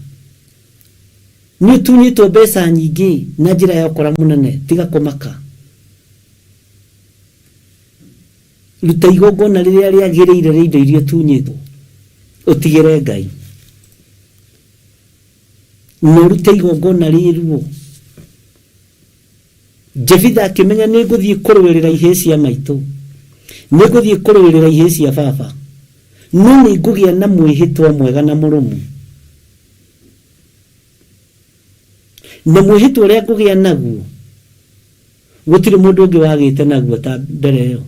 Nĩ ũtunyĩtwo mbeca nyingĩ na njĩra ya ũkora mũnene, tiga kũmaka. Ruta igongona rĩrĩa rĩagĩrĩire rĩa indo iria ũtunyĩtwo, ũtigĩre Ngai. Na ũrute igongona rĩ ruo. Jefitha akĩmenya nĩ ngũthiĩ kũrũĩrĩra ihĩĩ cia maitũ, nĩ ngũthiĩ kũrũĩrĩra ihĩĩ cia baba, no nĩ ngũgĩa na mwĩhĩtwa mwega na mũrũmu. Na mwĩhĩtwa ũrĩa ngũgĩa naguo, gũtirĩ mũndũ ũngĩ wagĩte naguo ta mbere ĩyo.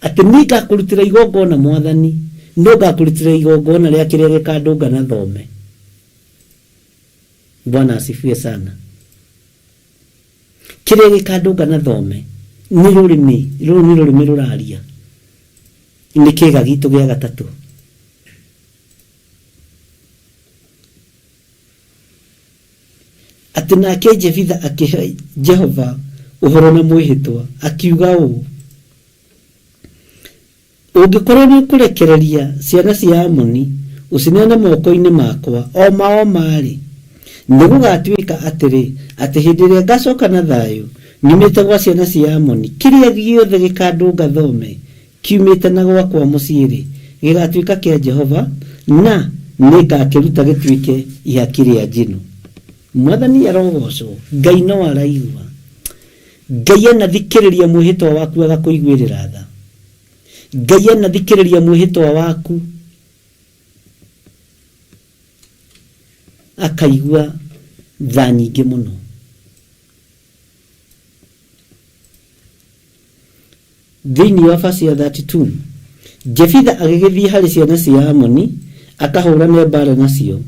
Atĩ niĩ ngakũrutĩra igongona Mwathani, no ngakũrutĩra igongona rĩa kĩrĩa gĩkandũnga na thome. Bwana asifiwe sana. Kĩrĩa gĩkandũnga na thome nĩ rũrĩmĩ rũrũ, nĩ rũrĩmĩ rũraria, nĩ kĩga gitũ gĩa gatatũ. Atĩ nake Jefitha akĩhe Jehova ũhoro na mwĩhĩtwa, akiuga ũũ, ũngĩkorwo nĩ ũkũrekereria ciana cia Amoni ũcineane moko-inĩ makwa o ma o ma-rĩ, nĩgũgatuĩka atĩrĩ, atĩ hĩndĩ ĩrĩa ngacoka na thayũ nyumĩte gwa ciana cia Amoni, kĩrĩa gĩothe gĩkandũnga thome kiumĩte na gwakwa mũciĩ-rĩ, gĩgatuĩka kĩa Jehova, na nĩngakĩruta gĩtuĩke ihaki rĩa njino. Mwathani arogocwo. Ngai no araigua. Ngai anathikĩrĩria mwĩhĩtwa waku agakũiguĩrĩra tha. Ngai anathikĩrĩria mwĩhĩtwa waku akaigua tha nyingĩ mũno. Thĩinĩ wa verse ya 32, Jefitha agĩgĩthiĩ harĩ ciana cia Amoni akahũrane mbaara nacio,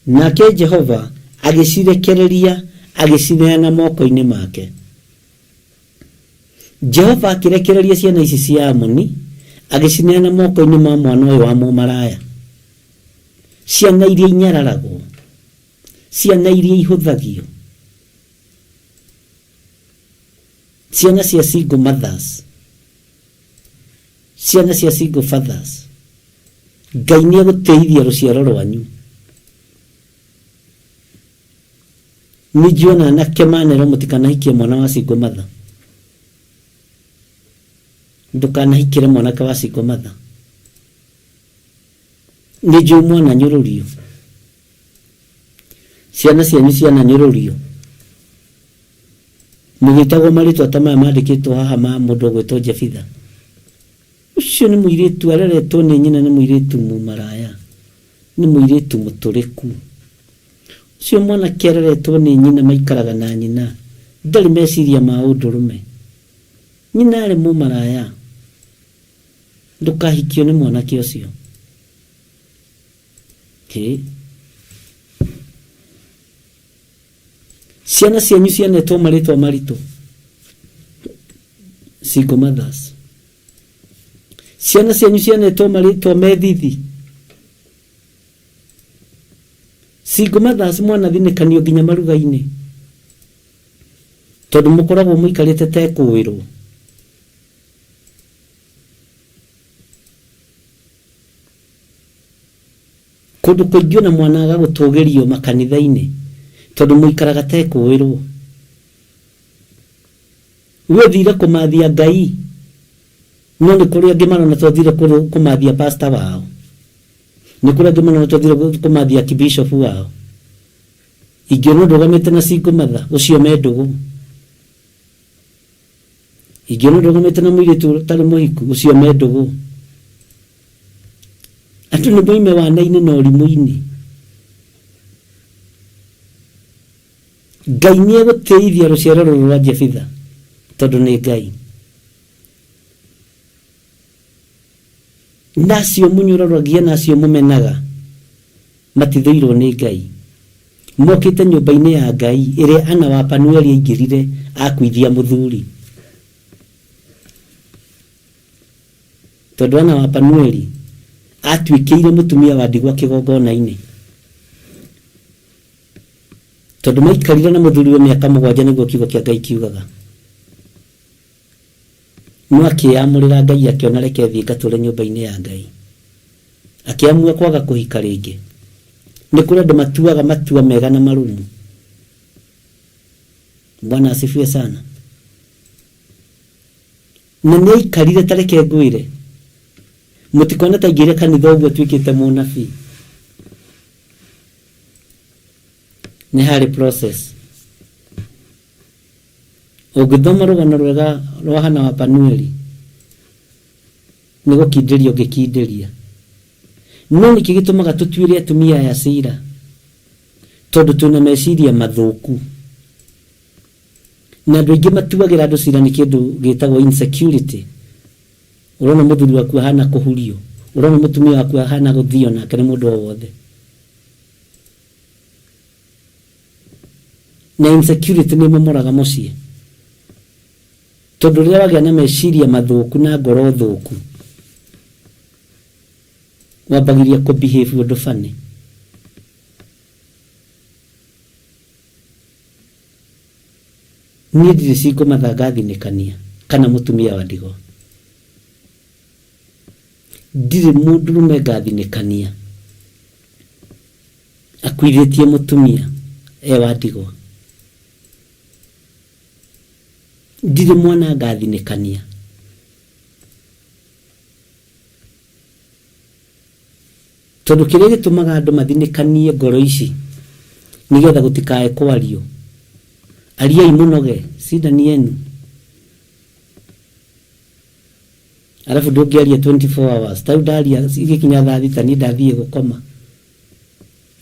nake Jehova agĩcirekereria agĩcineana moko-inĩ make. Jehova akĩrekereria ciana ici cia Amoni agĩcineana moko-inĩ ma mwana ũyũ wa mũmaraya. Ciana iria inyararagwo, ciana iria ihũthagio, ciana cia single mothers, ciana cia single fathers. Ngai nĩ egũteithia rũciaro rwanyu. Ningĩ ona anake manerwo mũtikanahikie mwana wa single mother. Ndũkanahikĩre mwanake wa single mother. Nĩ njũĩ mwananyũrũrio, ciana cianyu ciananyũrũrio, mũgĩtagwo marĩtwa ta maya mandĩkĩtwo haha ma mũndũ ũgwĩtwo Jefitha. Ũcio nĩ mũirĩtu areretwo nĩ nyina, nĩ mũirĩtu mũmaraya, nĩ mũirĩtu mũtũrĩku. Ũcio mwanake areretwo nĩ nyina, maikaraga na nyina, ndarĩ meciria ma ũndũrũme. Nyina arĩ mũmaraya, ndũkahikio nĩ mwanake ũcio. Hĩ. Ciana cianyu cianetwo marĩtwa maritũ, single mothers. Ciana cianyu cianetwo marĩtwa methithi, single mothers. Mwanathinĩkanio nginya maruga-inĩ tondũ mũkoragwo mũikarĩte tekũĩrwo. Kũndũ kũingĩ ona mwana aga gũtũgĩrio makanitha-inĩ tondũ mũikaraga tekũĩrwo. We ũthire kũmathia Ngai, no nĩ kũrĩ angĩ marona twathire kũmathia pastor wao, nĩ kũrĩ angĩ marona twathire kũmathia kibishop wao. Ingĩona ndũgamĩte na single mother ũcio me ndũgũ, ingĩona ndũgamĩte na mũirĩtu ũtarĩ mũhiku ũcio me ndũgũ, andũ nĩ moime wana-inĩ na ũrimũ-inĩ. Ngai nĩ egũtĩithia rũciaro rũrũ rwa Jefitha tondũ nĩ Ngai. Na acio mũnyũrũragia na acio mũmenaga matithũirwo nĩ Ngai. Mokĩte nyũmba-inĩ ya Ngai ĩrĩa Ana wa Panueli aingĩrire akuithia mũthuri. Tondũ Ana wa Panueli atuĩkĩire mũtumia wa ndigwa kĩgongona-inĩ. Tondũ maikarire na mũthuriwe mĩaka 7 nĩguo kiugo kĩa Ngai kiugaga. No akĩyamũrĩra Ngai, akĩona reke thiĩ ngatũre nyũmba-inĩ ya Ngai. Akĩamua kwaga kũhika rĩngĩ. Nĩ kũrĩ andũ matuaga matua mega na marũmu. Bwana asifiwe sana. Na nĩ aikarire, ta reke ngwĩre, mũtikone ta aingĩrire kanitha ũguo atuĩkĩte mũnabii. Nĩ harĩ process. Ũngĩthoma rũgano rwega rwa Hana wa Panueli, nĩ gũkindĩria ũngĩkindĩria. No nĩkĩ gĩtũmaga tũtuĩre atumia aya cira? Tondũ twĩna meciria mathũku. Na andũ aingĩ matuagĩra andũ cira nĩ kĩndũ gĩtagwo insecurity. Ũrona mũthuri waku ahana kũhurio, ũrona mũtumia waku ahana gũthio nake nĩ mũndũ o wothe. Na insecurity nĩ ĩmomoraga mũciĩ, tondũ rĩrĩa wagĩa na meciria mathũku na ngoro thũku, wambagĩria kũ behave ũndũ funny. Niĩ ndirĩ single mother ngathinĩkania kana mũtumia wa ndigwa. Ndirĩ mũndũrũme ngathinĩkania akuithĩtie mũtumia e wa ndigwa. Ndirĩ mwana ngathinĩkania. Tondũ kĩrĩa gĩtũmaga andũ mathinĩkanie ngoro ici nĩgetha gũtikae kwario. Ariai mũnoge, shida ni yenu. Arabu ndũngĩaria 24 hours. Ta rĩu ndaria igĩkinya thaa 6 niĩ ndathiĩ gũkoma.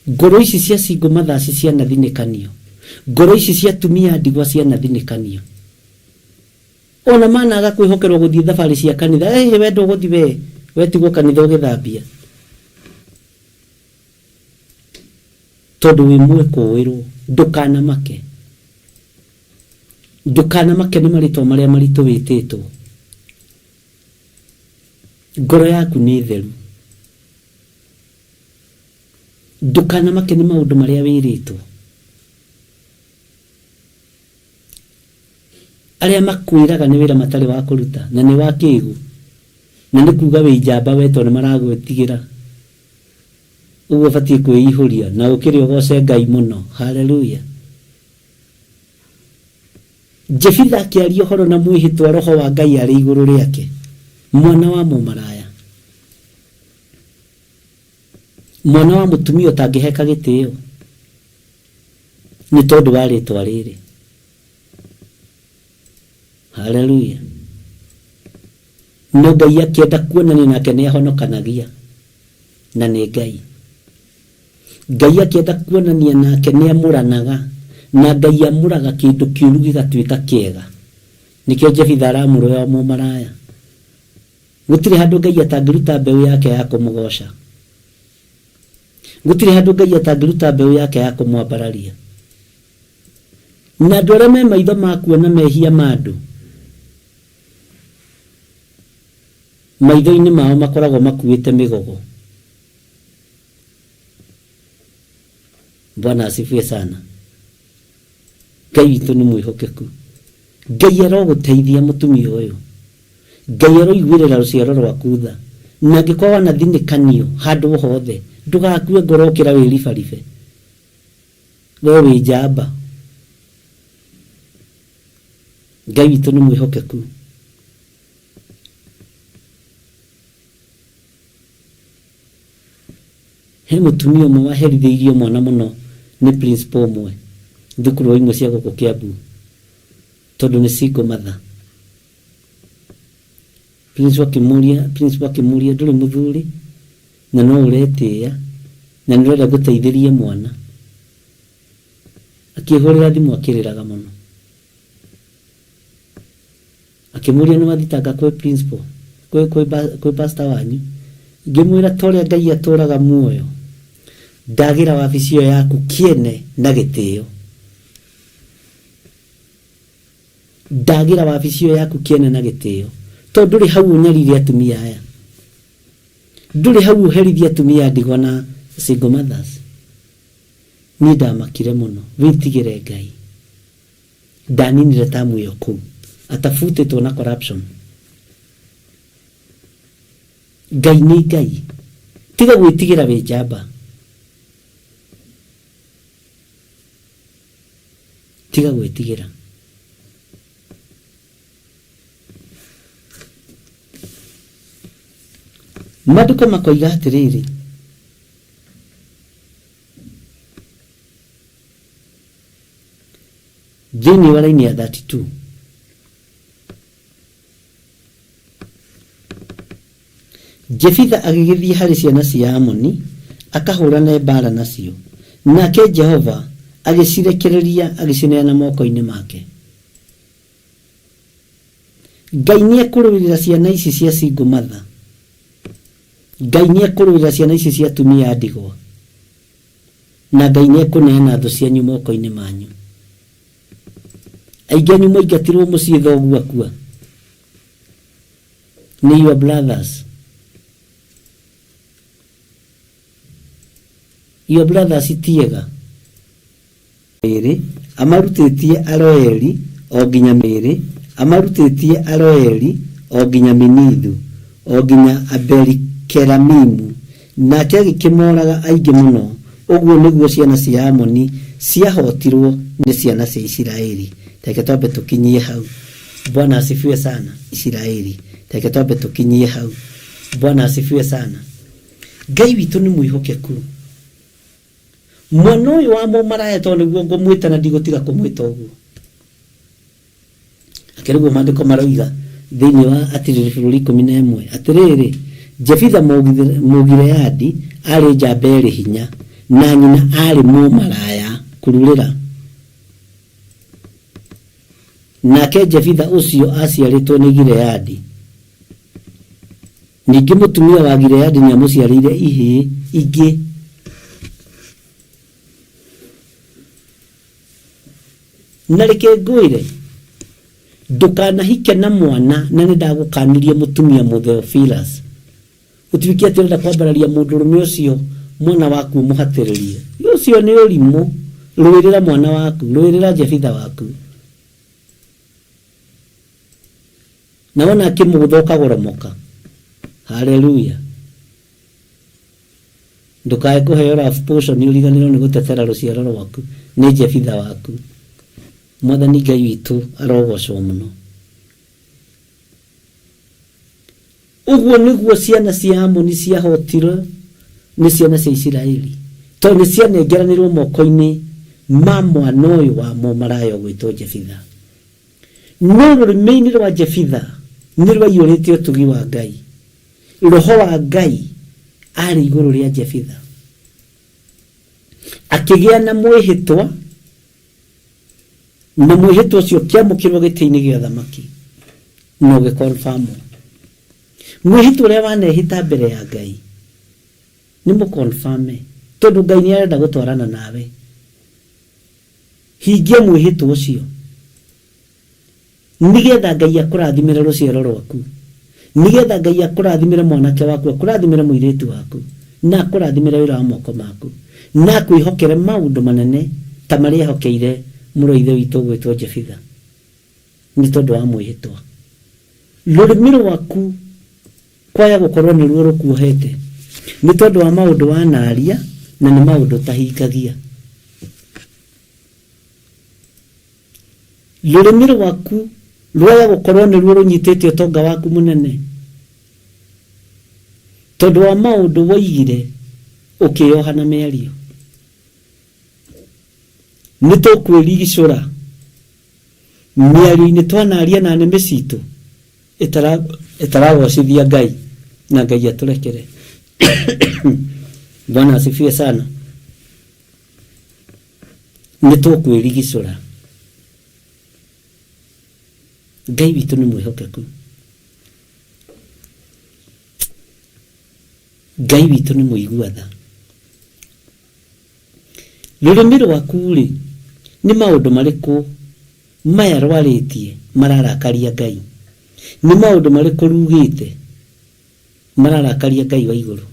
Ngoro ici cia single mothers cianathinĩkanio. Ngoro ici cia atumia a ndigwa cianathinĩkanio. Ona managa kwĩhokerwo gũthiĩ thabarĩ cia kanitha. Ĩhĩ we ndũgũthiĩ we, we tigwo kanitha ũgĩthambia. Tondũ wĩ mwĩkũĩrwo, ndũkanamake. Ndũkanamake nĩ marĩtwa marĩa maritũ wĩtĩtwo. Ngoro yaku nĩ theru. Ndũkanamake nĩ maũndũ marĩa wĩrĩtwo. Arĩa makwĩraga nĩ wĩra matarĩ wa kũruta na nĩ wa kĩgu na nĩ kuga wĩ njamba we tondũ nĩ maragwĩtigĩra. Ũguo ũbatiĩ kwĩihũria na ũkĩrĩ ũgoce Ngai mũno. Hallelujah. Jefitha akĩaria ũhoro na mwĩhĩtwa roho wa Ngai arĩ igũrũ rĩake. Mwana wa mũmaraya. Mwana wa mũtumia ũtangĩheka gĩtĩo. Nĩ tondũ wa rĩtwa rĩrĩ. Hallelujah. No Ngai akĩenda kuonania nake nĩ ahonokanagia na nĩ Ngai. Ngai akĩenda kuonania nake nĩ amũranaga na Ngai amũraga kĩndũ kĩũru gĩgatuĩka kĩega. Nĩkĩo Jefitha aramũrwo wa mũmaraya. Gũtirĩ handũ Ngai atangĩruta mbeũ yake ya kũmũgoca. Gũtirĩ handũ Ngai atangĩruta mbeũ yake ya kũmwambararia. Na andũ arĩa me maitho ma kuona mehia ma andũ, maitho-inĩ mao makoragwo makuĩte mĩgogo. Bwana asifiwe sana. Ngai witũ nĩ mwĩhokeku. Ngai arogũteithia mũtumia ũyũ. Ngai aroiguĩrĩra rũciaro rwaku tha. Na angĩkorwo wanathinĩkanio handũ hothe, ndũgakue ngoro ũkĩra wĩribaribe. We wĩ njamba. Ngai witũ nĩ mwĩhokeku. He mũtumia ũmwe waherithĩirio mwana mũno nĩ principal ũmwe thukuru o imwe cia gũkũ Kiambu tondũ nĩ single mother. Principal akĩmũria, principal akĩmũria ndũrĩ mũthuri na no ũretĩĩa na nĩ ũrenda ngũteithĩrie mwana. Akĩhũrĩra thimũ akĩrĩraga mũno. Akĩmũria nĩ wathitanga kwĩ principal, kwĩ, kwĩ, kwĩ pastor wanyu. Ngĩmwĩra ta ũrĩa Ngai atũraga muoyo, ndagĩra wabici ĩyo yaku kĩene na gĩtĩo. Ndagĩra wabici ĩyo yaku kĩene na gĩtĩo. Tondũ ndũrĩ hau ũnyarire atumia aya. Ndũrĩ hau ũherithie atumia a ndigwa na single mothers. Niĩ ndamakire mũno. Wĩtigĩre Ngai. Ndaninire tamu ĩyo kũu. Atabutĩtwo na corruption. Ngai nĩ Ngai. Tiga gwĩtigĩra wĩ njamba. Tiga gwĩtigĩra. Maandĩko makoiga atĩrĩrĩ, thĩinĩ wa raini ya 32, Jefitha agĩgĩthiĩ harĩ ciana cia Amoni akahũrane mbaara nacio, nake Jehova agĩcirekereria agĩcineana moko-inĩ make. Ngai nĩ ekũrũĩrĩra ciana ici cia single mother. Ngai nĩ ekũrũĩrĩra ciana ici cia atumia a ndigwa. Na Ngai nĩ ekũneana thũ cianyu moko-inĩ manyu. Aingĩ anyu mwaingatirwo mũciĩ thoguo akua nĩ your brothers. Your brothers ti ega. Mĩĩrĩ, amarutĩtie Aroeri o nginya Mĩĩrĩ, amarutĩtie Aroeri o nginya Minithu, o nginya Abeli-Keramimu, nake agĩkĩmoraga aingĩ mũno. Ũguo nĩguo ciana cia Amoni ciahootirũo nĩ ciana cia Isiraeli. Reke twambe tũkinyie hau. Bwana asifiwe sana. Isiraeli. Reke twambe tũkinyie hau. Bwana asifiwe sana. Ngai witũ nĩ mwĩhokeku. Mwana ũyũ wa mũmaraya tondũ nĩguo ngũmwĩta na ndigũtiga kũmwĩta ũguo. Akĩrĩ ũguo maandĩko maroiga thĩinĩ wa Atirĩrĩ bũrũri 11, atĩrĩrĩ, Jefitha Mũgileadi aarĩ njamba ĩrĩ hinya, na nyina aarĩ mũmaraya. Kururĩra. Nake Jefitha ũcio aaciarĩtwo nĩ Gileadi. Ningĩ mũtumia wa Gileadi nĩamũciarĩire ihĩĩ ingĩ. Na reke ngwĩre, ndũkanahike na mwana, na nĩndagũkanirie mũtumia Mũtheophilus, ũtuĩke atĩ ũrenda kwambararia mũndũrũme ũcio mwana waku ũmũhatĩrĩrie. Ũcio nĩ ũrimũ. Rũĩrĩra mwana waku, rũĩrĩra Jefitha waku. Na wona akĩmũgũtha ũkagoromoka. Haleluya. Ndũkae kũheo love potion ũriganĩrwo nĩ gũtetera rũciaro rwaku. Nĩ Jefitha waku. Mwathani Ngai witũ arogocwo mũno. Ũguo nĩguo ciana cia Amoni ciahotirwo nĩ ciana cia Isiraeli, tondũ nĩ cianengeranirwo moko-inĩ ma mwana ũyũ wa mũmaraya ũgwĩtwo Jefitha. No rũrĩmĩ-inĩ rwa Jefitha nĩ rwaiyũrĩte ũtugi wa Ngai. Roho wa Ngai aarĩ igũrũ rĩa Jefitha. Akĩgĩa na mwĩhĩtwa, na mwĩhĩtwa ũcio ũkĩamũkĩrwo gĩtĩ-inĩ gĩa ũthamaki na ũgĩkonfamwo. Mwĩhĩtwa ũrĩa wanehĩta mbere ya Ngai nĩ mũkonfame, tondũ Ngai nĩ arenda gũtwarana nawe. Hingia mwĩhĩtwa ũcio nĩgetha Ngai akũrathimĩre rũciaro rwaku, nĩgetha Ngai akũrathimĩre mwanake waku, akũrathimĩre mũirĩtu waku, na akũrathimĩre wĩra wa moko maku, na akwĩhokere maũndũ manene ta marĩa ehokeire mũrũ wa ithe witũ ũgwĩtwo Jefitha nĩ tondũ wa mwĩhĩtwa. Rũrĩmĩ rwaku kwaya gũkorwo nĩruo rũkuohete nĩ tondũ wa maũndũ wanaria na nĩ maũndũ ũtahingagia. Rũrĩmĩ rwaku rwaya gũkorwo nĩruo rũnyitĩte ũtonga waku mũnene tondũ wa maũndũ woigire ũkĩyoha na mĩario. Nĩ tũkwĩrigicũra mĩario-inĩ twanaria na nĩmĩ citũ ĩtaragocithia Ngai, na Ngai atũrekere. Bwana asifiwe sana. Nĩ tũkwĩrigicũra. Ngai witũ nĩ mwĩhokeku. Ngai witũ nĩ mũigua tha. Rũrĩmĩ rwaku-rĩ, nĩ maũndũ marĩkũ maya rwarĩtie mararakaria Ngai? Nĩ maũndũ marĩkũ rugĩte mararakaria Ngai wa igũrũ?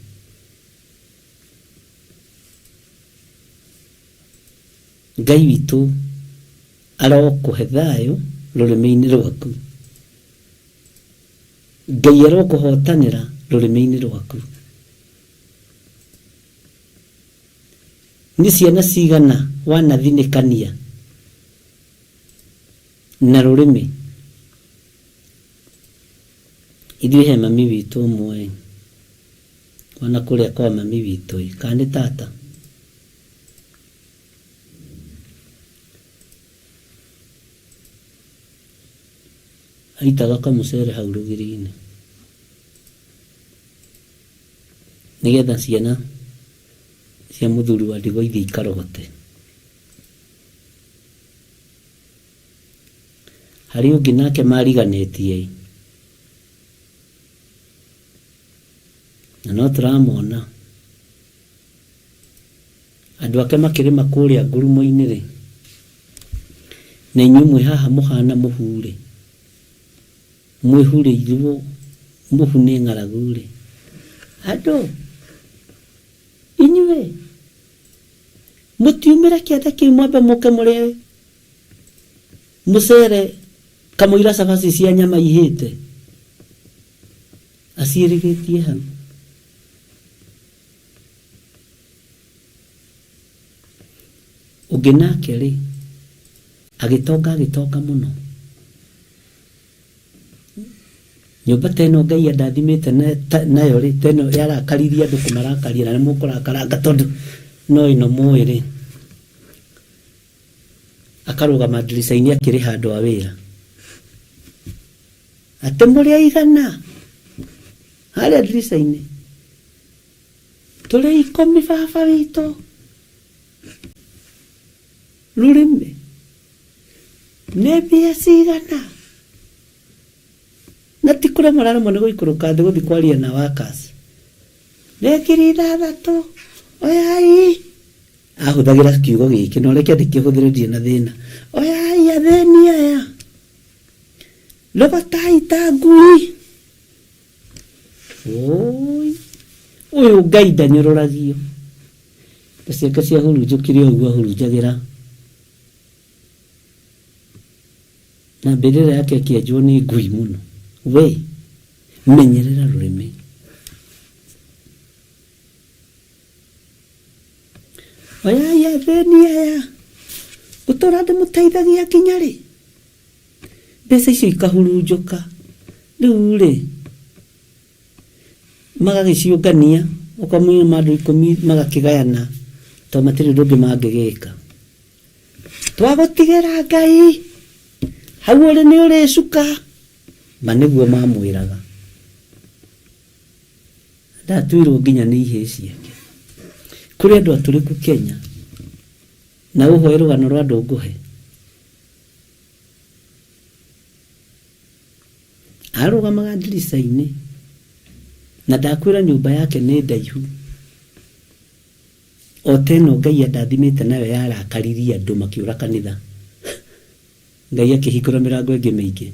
Ngai witũ arokũhe thayũ rũrĩmĩ-inĩ rwaku. Ngai arokũhotanĩra rũrĩmĩ-inĩ rwaku. Nĩ ciana cigana wanathinĩkania na rũrĩmĩ? Ithuĩ he mami witũ ũmwe wana kũrĩa kwa mami witũ ĩ, kana nĩ tata? Aitaga kamũcere hau rũgiri-inĩ nĩgetha ciana cia mũthuri wa ndigwa ithiĩ ikarogote. Harĩ ũngĩ nake mariganĩtie ĩ, na no tũramona andũ ake makĩrĩma kũrĩa ngurumo-inĩ rĩ, Na inyuĩ mwĩ haha mũhana mũhu-rĩ, mwĩhurĩirwo mũhu nĩ ng'aragu-rĩ, andũ inyuĩ mũtiumĩre kĩanda kĩu mwambe mũke mũrĩe mũcere kamũira cabaci cia nyama ihĩte aciĩrĩgĩtie hau. Ũngĩ nake rĩ, agĩtonga agĩtonga mũno. Nyũmba ta ĩno Ngai andathimĩte nayo rĩ, ta ĩno yarakaririe andũ kũmarakaria na nĩ mũkũrakaranga tondũ no ĩno mũĩ rĩ, akarũgama ndirica-inĩ akĩrĩha andũ a wĩra. Atĩ mũrĩ aigana harĩa ndirica-inĩ? Tũrĩ ikũmi baba witũ. Rũrĩmĩ nĩ mbia cigana? Na ti kũrĩa mararemwo nĩ gũikũrũka thĩ gũthiĩ kwaria na workers. Nĩ 6000 oyai. Ahũthagĩra kiugo gĩkĩ no reke ndĩkĩhũthĩre ndirĩ na thĩna. Oyai athĩni aya. Rogotai ta ngui. Ũi, ũyũ Ngai ndanyũrũragio. Nda ciake ciahurunjũkire o ũguo ahurunjagĩra. Na mbĩrĩra yake ĩkĩenjwo nĩ ngui mũno. We, menyerera rũrĩmĩ. Oyai athĩni aya, ngũtũra ndĩmũteithagia nginya rĩ? Mbeca icio ikahurunjũka. Rĩu rĩ, magagĩciũngania, okorwo mauma andũ ikũmi magakĩgayana, tondũ matirĩ ũndũ ũngĩ mangĩgĩka. Twagũtigĩra Ngai, hau ũrĩ nĩ ũrĩcuka. Ma nĩguo mamwĩraga. Ndatuirwo nginya nĩ ihĩĩ ciake. Kũrĩ andũ atũrĩku Kenya, na ũhoe rũgano rwa andũ ngũhe. Arũgamaga ndirica-inĩ, na ndakwĩra nyũmba yake nĩ ndaihu o ta ĩno Ngai andathimĩte nayo yarakaririe andũ makĩũra kanitha. Ngai akĩhingũra mĩrango ĩngĩ mĩingĩ.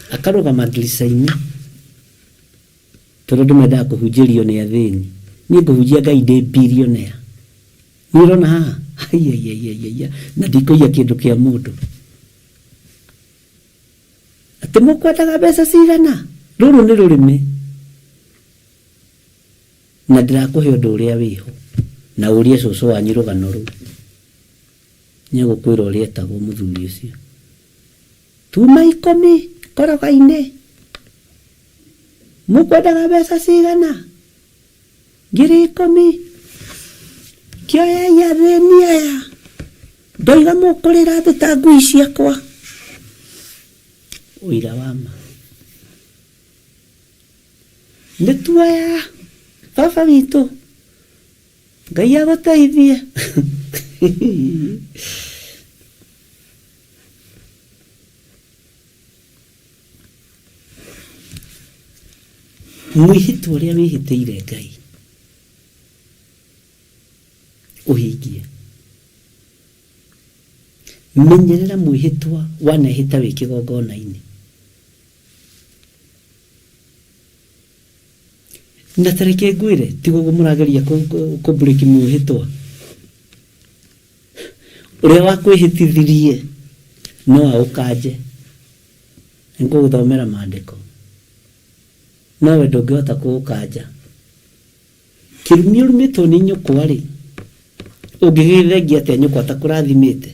Akarũgama ndirica-inĩ tondũ andũ mendaga kũhunjĩrio nĩ athĩni. Niĩ ngũhunjia Ngai ndĩ billionaire. Nĩ ũrona haha? Aiaiaiaia, na ndikũiya kĩndũ kĩa mũndũ. Atĩ mũkwendaga mbeca cigana? Rũrũ nĩ rũrĩmĩ. Na ndĩrakũhe ũndũ ũrĩa wĩho. Na ũrie cũcũ wanyu rũgano rũu. Nĩegũkwĩra ũrĩa etagwo mũthuri ũcio. Tuma ikũmi koroga-inĩ. Mũkwendaga mbeca cigana? 10,000. Kĩoyei athĩni aya. Ndoiga mũkũrĩra thĩ ta ngui ciakwa. Ũira wa ma. Nĩ tuoya baba witũ. Ngai agũteithie. Mwĩhĩtwa ũrĩa wĩhĩtĩire Ngai ũhingie. Menyerera mwĩhĩtwa wanehĩta wĩ kĩgongona-inĩ. Na ta reke ngwĩre, tiga ũguo mũrageria kũ break mwĩhĩtwa. Ũrĩa wakwĩhĩtithirie no aũkanje. Nĩngũgũthomera maandĩko. No we ndũngĩhota kũũkanja. Kĩrumi ũrumĩtwo nĩ nyũkwa-rĩ, ũngĩgĩthengia atĩa nyũkwa atakũrathimĩte?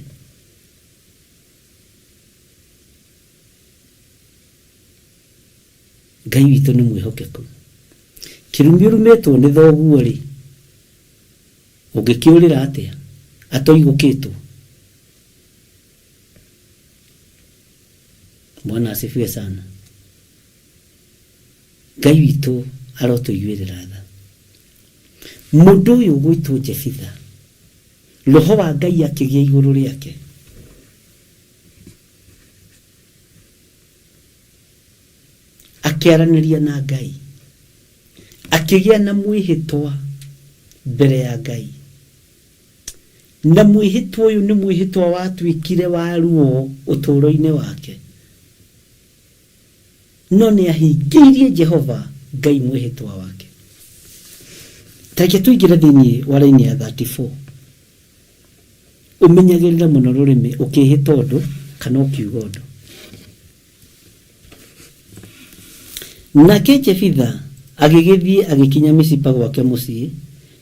Ngai witũ nĩ mwĩhokeku. Kĩrumi ũrumĩtwo nĩ thoguo-rĩ, ũngĩkĩũrĩra atĩa atoigũkĩtwo? Bwana asifiwe sana. Ngai witũ arotũiguĩrĩra tha. Mũndũ ũyũ ũgwĩtwo Jefitha, roho wa Ngai akĩgĩa igũrũ rĩake. Akĩaranĩria na Ngai. Akĩgĩa na mwĩhĩtwa mbere ya Ngai. Na mwĩhĩtwa ũyũ nĩ mwĩhĩtwa watuĩkire wa ruo ũtũũro-inĩ wake. No nĩ ahingĩirie Jehova Ngai mwĩhĩtwa wake. Ta reke tũingĩre thĩinĩ wa raini ya 34. Ũmenyagĩrĩre mũno rũrĩmĩ ũkĩĩhĩta ũndũ kana ũkiuga ũndũ. Nake Jefitha agĩgĩthiĩ agĩkinya Mizipa gwake mũciĩ,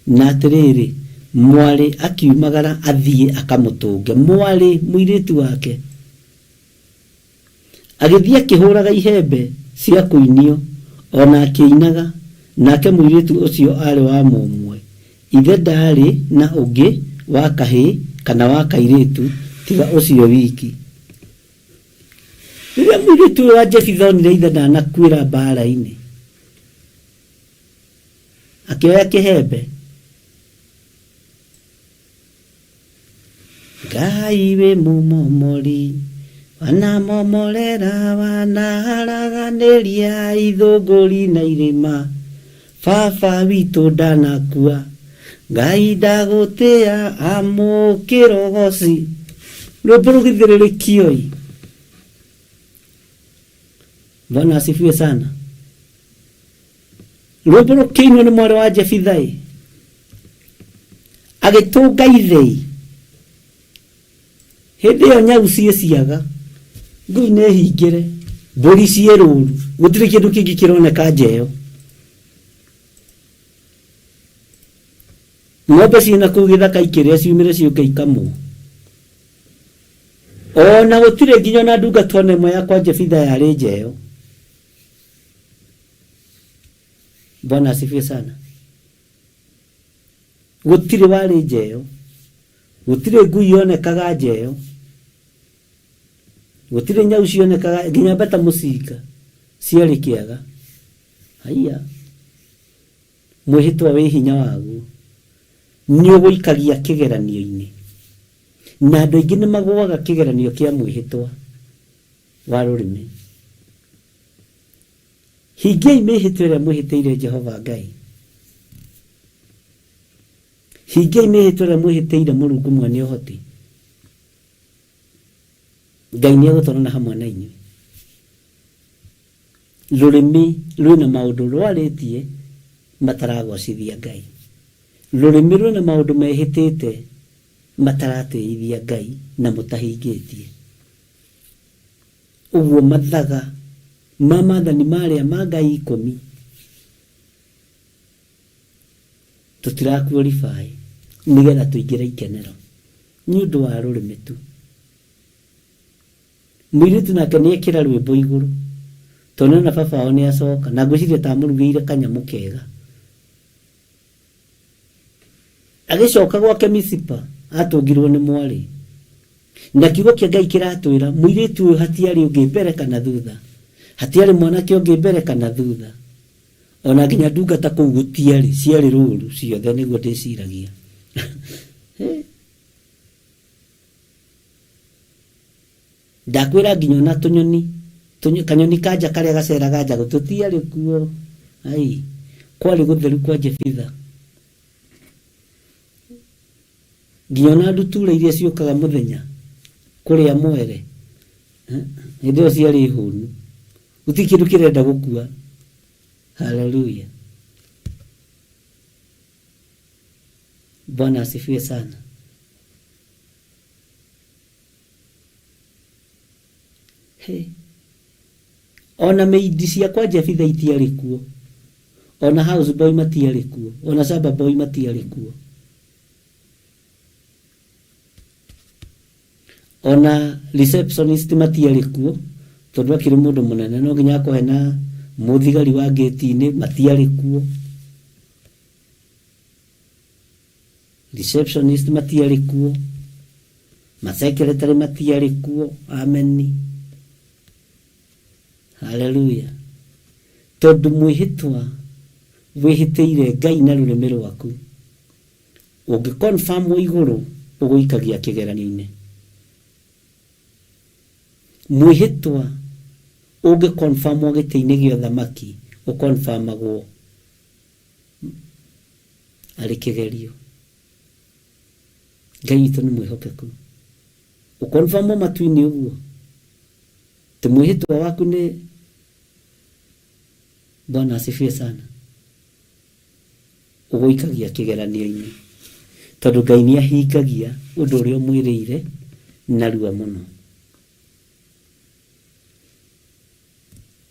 na atĩrĩrĩ, mwarĩ akiumagara athiĩ akamũtũnge, mwarĩ, mũirĩtu wake. Agĩthiĩ akĩhũraga ihembe cia kũinio, o na akĩinaga, nake mũirĩtu ũcio aarĩ wa mũmwe, ithe ndaarĩ na ũngĩ wa kahĩĩ kana wa kairĩtu tiga ũcio wiki. Rĩrĩa mũirĩtu ũyũ wa Jefitha onire ithe ndanakuĩra mbaara-inĩ, akĩoya kĩhembe. Ngai wĩ mũmomori, wanamomorera, wanaharaganĩria ithũngũri na irĩma. Baba witũ ndanakua, Ngai ndagũtĩa, amũkĩra ũgoci. Rwĩmbo rũgithĩrĩrĩkio-ĩ. Bwana asifiwe sana. Rwĩmbo rũkĩinwo nĩ mwarĩ wa Jefitha-ĩ. Agĩtũnga ithe-ĩ. Hĩndĩ ĩyo nyau ciĩ ciaga, ngui nĩ hingĩre, mbũri ciĩ rũru, gũtirĩ kĩndũ kĩngĩ kĩroneka nja ĩyo. Ng'ombe ciĩ na kũu gĩthaka ikĩrĩa ciumĩre ciũke ikamwo. Ona gũtirĩ nginya ona ndungata ona ĩmwe ya kwa Jefitha yarĩ nja ĩyo. Bwana asifiwe sana. Gũtirĩ warĩ nja ĩyo. Gũtirĩ ngui yonekaga nja ĩyo. Gũtirĩ nyau cionekaga nginya mbata mũcinga ciarĩ kĩaga. Haiya. Mwĩhĩtwa wĩ hinya waguo. Nĩ ũgũikagia kĩgeranio-inĩ. Na andũ aingĩ nĩ magũaga kĩgeranio kĩa mwĩhĩtwa wa rũrĩmĩ. Hingiai mĩĩhĩtwa ĩrĩa mwĩhĩtĩire Jehova Ngai. Hingiai mĩĩhĩtwa ĩrĩa mwĩhĩtĩire Mũrungu mwene ũhoti. Ngai nĩegũtwarana hamwe na inyuĩ. Rũrĩmĩ rwĩna maũndũ rwarĩtie mataragocithia Ngai. Rũrĩmĩ rwĩna maũndũ mehĩtĩte mataratĩithia Ngai na mũtahingĩtie. Ũguo mathaga ma maathani marĩa ma Ngai ikũmi tũtirakuorify nĩgetha tũingĩre ikenero nĩ ũndũ wa rũrĩmĩ tu. Mũirĩtu nake nĩ ekĩra rwĩmbo igũrũ tondũ nĩona baba wao nĩ acoka na ngwĩciria ta amũrugĩire kanyamũ kega. Agĩcoka gwake Mizipa, aatũngirwo nĩ mwarĩ. Na kiugo kĩa Ngai kĩratwĩra, mũirĩtu ũyũ hatiarĩ ũngĩ mbere kana thutha. Hatiarĩ mwanake ũngĩ mbere kana thutha. O na nginya ndungata kũu gũtiarĩ, ciarĩ rũru ciothe nĩguo ndĩciragia. Ndakwĩra nginya ona tũnyoni, kanyoni ka nja karĩa gaceraga nja tũtiarĩ kuo. Ai, kwarĩ gũtheru kwa Jefitha. Nginya ona ndutura iria ciũkaga mũthenya kũrĩa mwere, hĩndĩ ĩyo ciarĩ hũnu. Gũtirĩ kĩndũ kĩrenda gũkua. Haleluya. Bwana asifiwe sana. Hey. Ona maid cia kwa Jefitha itiarĩ kuo. Ona house boy matiarĩ kuo. Ona shamba boy matiarĩ kuo. Ona receptionist matiarĩ kuo tondũ akĩrĩ mũndũ mũnene no nginya akorwo hena mũthigari wa ngĩti-inĩ matiarĩ kuo. Receptionist matiarĩ kuo, ma secretary matiarĩ kuo, ameni. Haleluya. Tondũ mwĩhĩtwa wĩhĩtĩire Ngai na rũrĩmĩ rwaku, ũngĩ confirm igũrũ ũgũikagia kĩgeranio-inĩ. Mwĩhĩtwa ũngĩ confirm gĩtĩ-inĩ gĩa ũthamaki, ũ confirmagwo arĩ kĩgerio. Ngai witũ nĩ mwĩhokeku. Ũkonfamwo matu-inĩ ũguo tĩ mwĩhĩtwa waku nĩ Bwana asifiwe sana. Ũgũikagia kĩgeranio-inĩ tondũ Ngai nĩ ahingagia ũndũ ũrĩa ũmwĩrĩire narua mũno.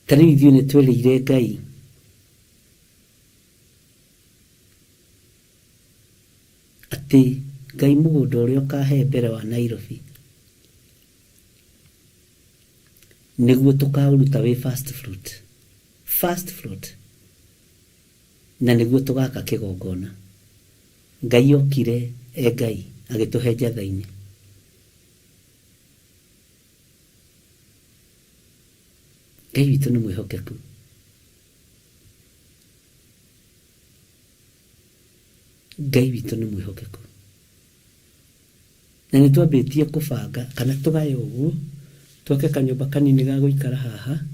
Ta rĩu ithuĩ nĩ twerĩire Ngai atĩ Ngai mũgũnda ũrĩa ũkahe mbere wa Nairobi nĩguo tũkaũruta wĩ first fruit, first fruit, na nĩguo tũgaka kĩgongona. Ngai okire e Ngai agĩtũhe njatha-inĩ. Ngai witũ nĩ mwĩhokeku. Ngai witũ nĩ mwĩhokeku. Na nĩ twambĩtie kũbanga kana tũgaye ũguo, twake kanyũmba kanini ga gũikara haha.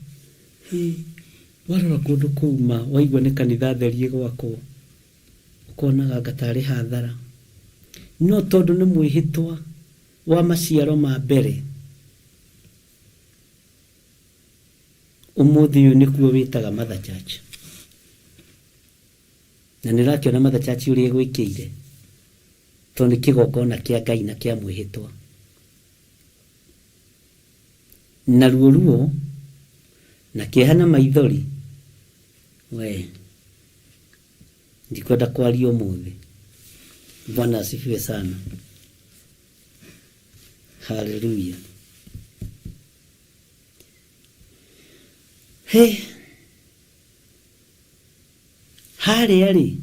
Hĩ, warora kũndũ kũu ma waigua nĩ kanitha theri ĩgwakwo, ũkonaga anga tarĩ hathara. No tondũ nĩ mwĩhĩtwa wa maciaro ma mbere, ũmũthĩ ũyũ nĩkuo wĩtaga Mother Church. Na nĩ ũrakĩona Mother Church ũrĩa ĩgwĩkĩire, tondũ nĩ kĩgongona kĩa Ngai na kĩa mwĩhĩtwa. Naruo ruo na kĩeha na maithori, we ndikwenda kwaria ũmũthĩ. Bwana asifiwe sana. Haleluya. He, harĩa rĩ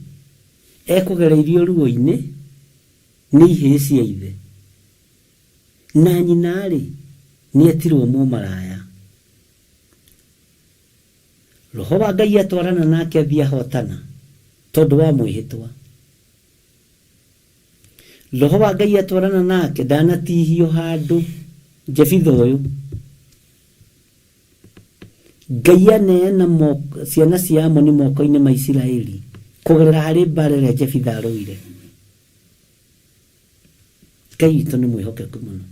ekũgereirio ruo-inĩ nĩ ihĩĩ cia ithe, na nyina-rĩ nĩetirwo mũmaraya. Roho wa Ngai atwarana nake athiĩ ahotana tondũ wa mwĩhĩtwa. Roho wa Ngai atwarana nake ndanatihio handũ. Jefitha ũyũ Ngai aneana ciana cia Amoni moko-inĩ ma Isiraeli kũgerera harĩ mbaara ĩrĩa Jefitha arũire. Ngai witũ nĩ mwĩhokeku mũno.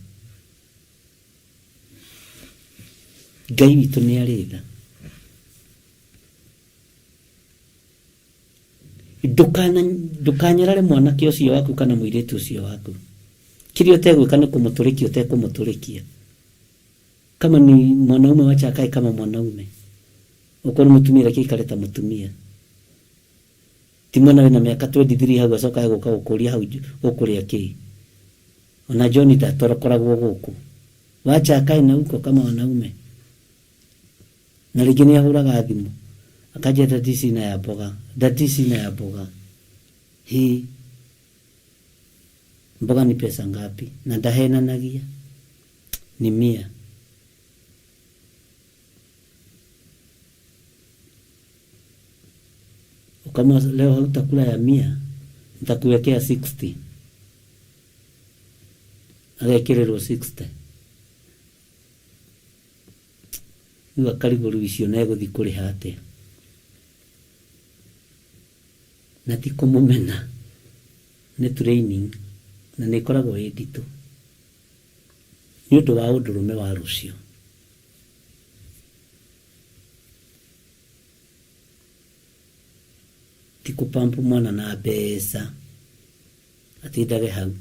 Ngai witũ nĩ arĩ tha. Ndũkanyarare mwanake ũcio waku kana mũirĩtu ũcio waku. Kĩrĩa ũtegwĩka nĩ kũmũtũrĩkia ũtekũmũtũrĩkia. Kama ni mwanaume wacha akae kama mwanaume. Okorwo nĩ mũtumia reke aikare ta mũtumia. Ti mwana wĩna mĩaka 23 hau acoka egũka gũkũria hau ũkũrĩa kĩĩ. Ona John ndatorokoragwo gũkũ. Wacha akae na huko kama wanaume. Na rĩngĩ nĩ ahũraga thimũ akanjia daddy sina ya mboga, daddy sina ya mboga. Hĩ, mboga ni pesa ngapi? Na ndahenanagia ni mia. Kama leo hautakula ya mia, nitakuwekea 60. Agekĩrĩrwo 60. Rĩu akarigwo rĩu icio na egũthiĩ kũrĩha atĩa. Na ti kũmũmena, nĩ training na nĩ ĩkoragwo ĩ nditũ nĩ ũndũ wa ũndũrũme wa rũciũ. Ti kũ pump mwana na mbeca atindage hau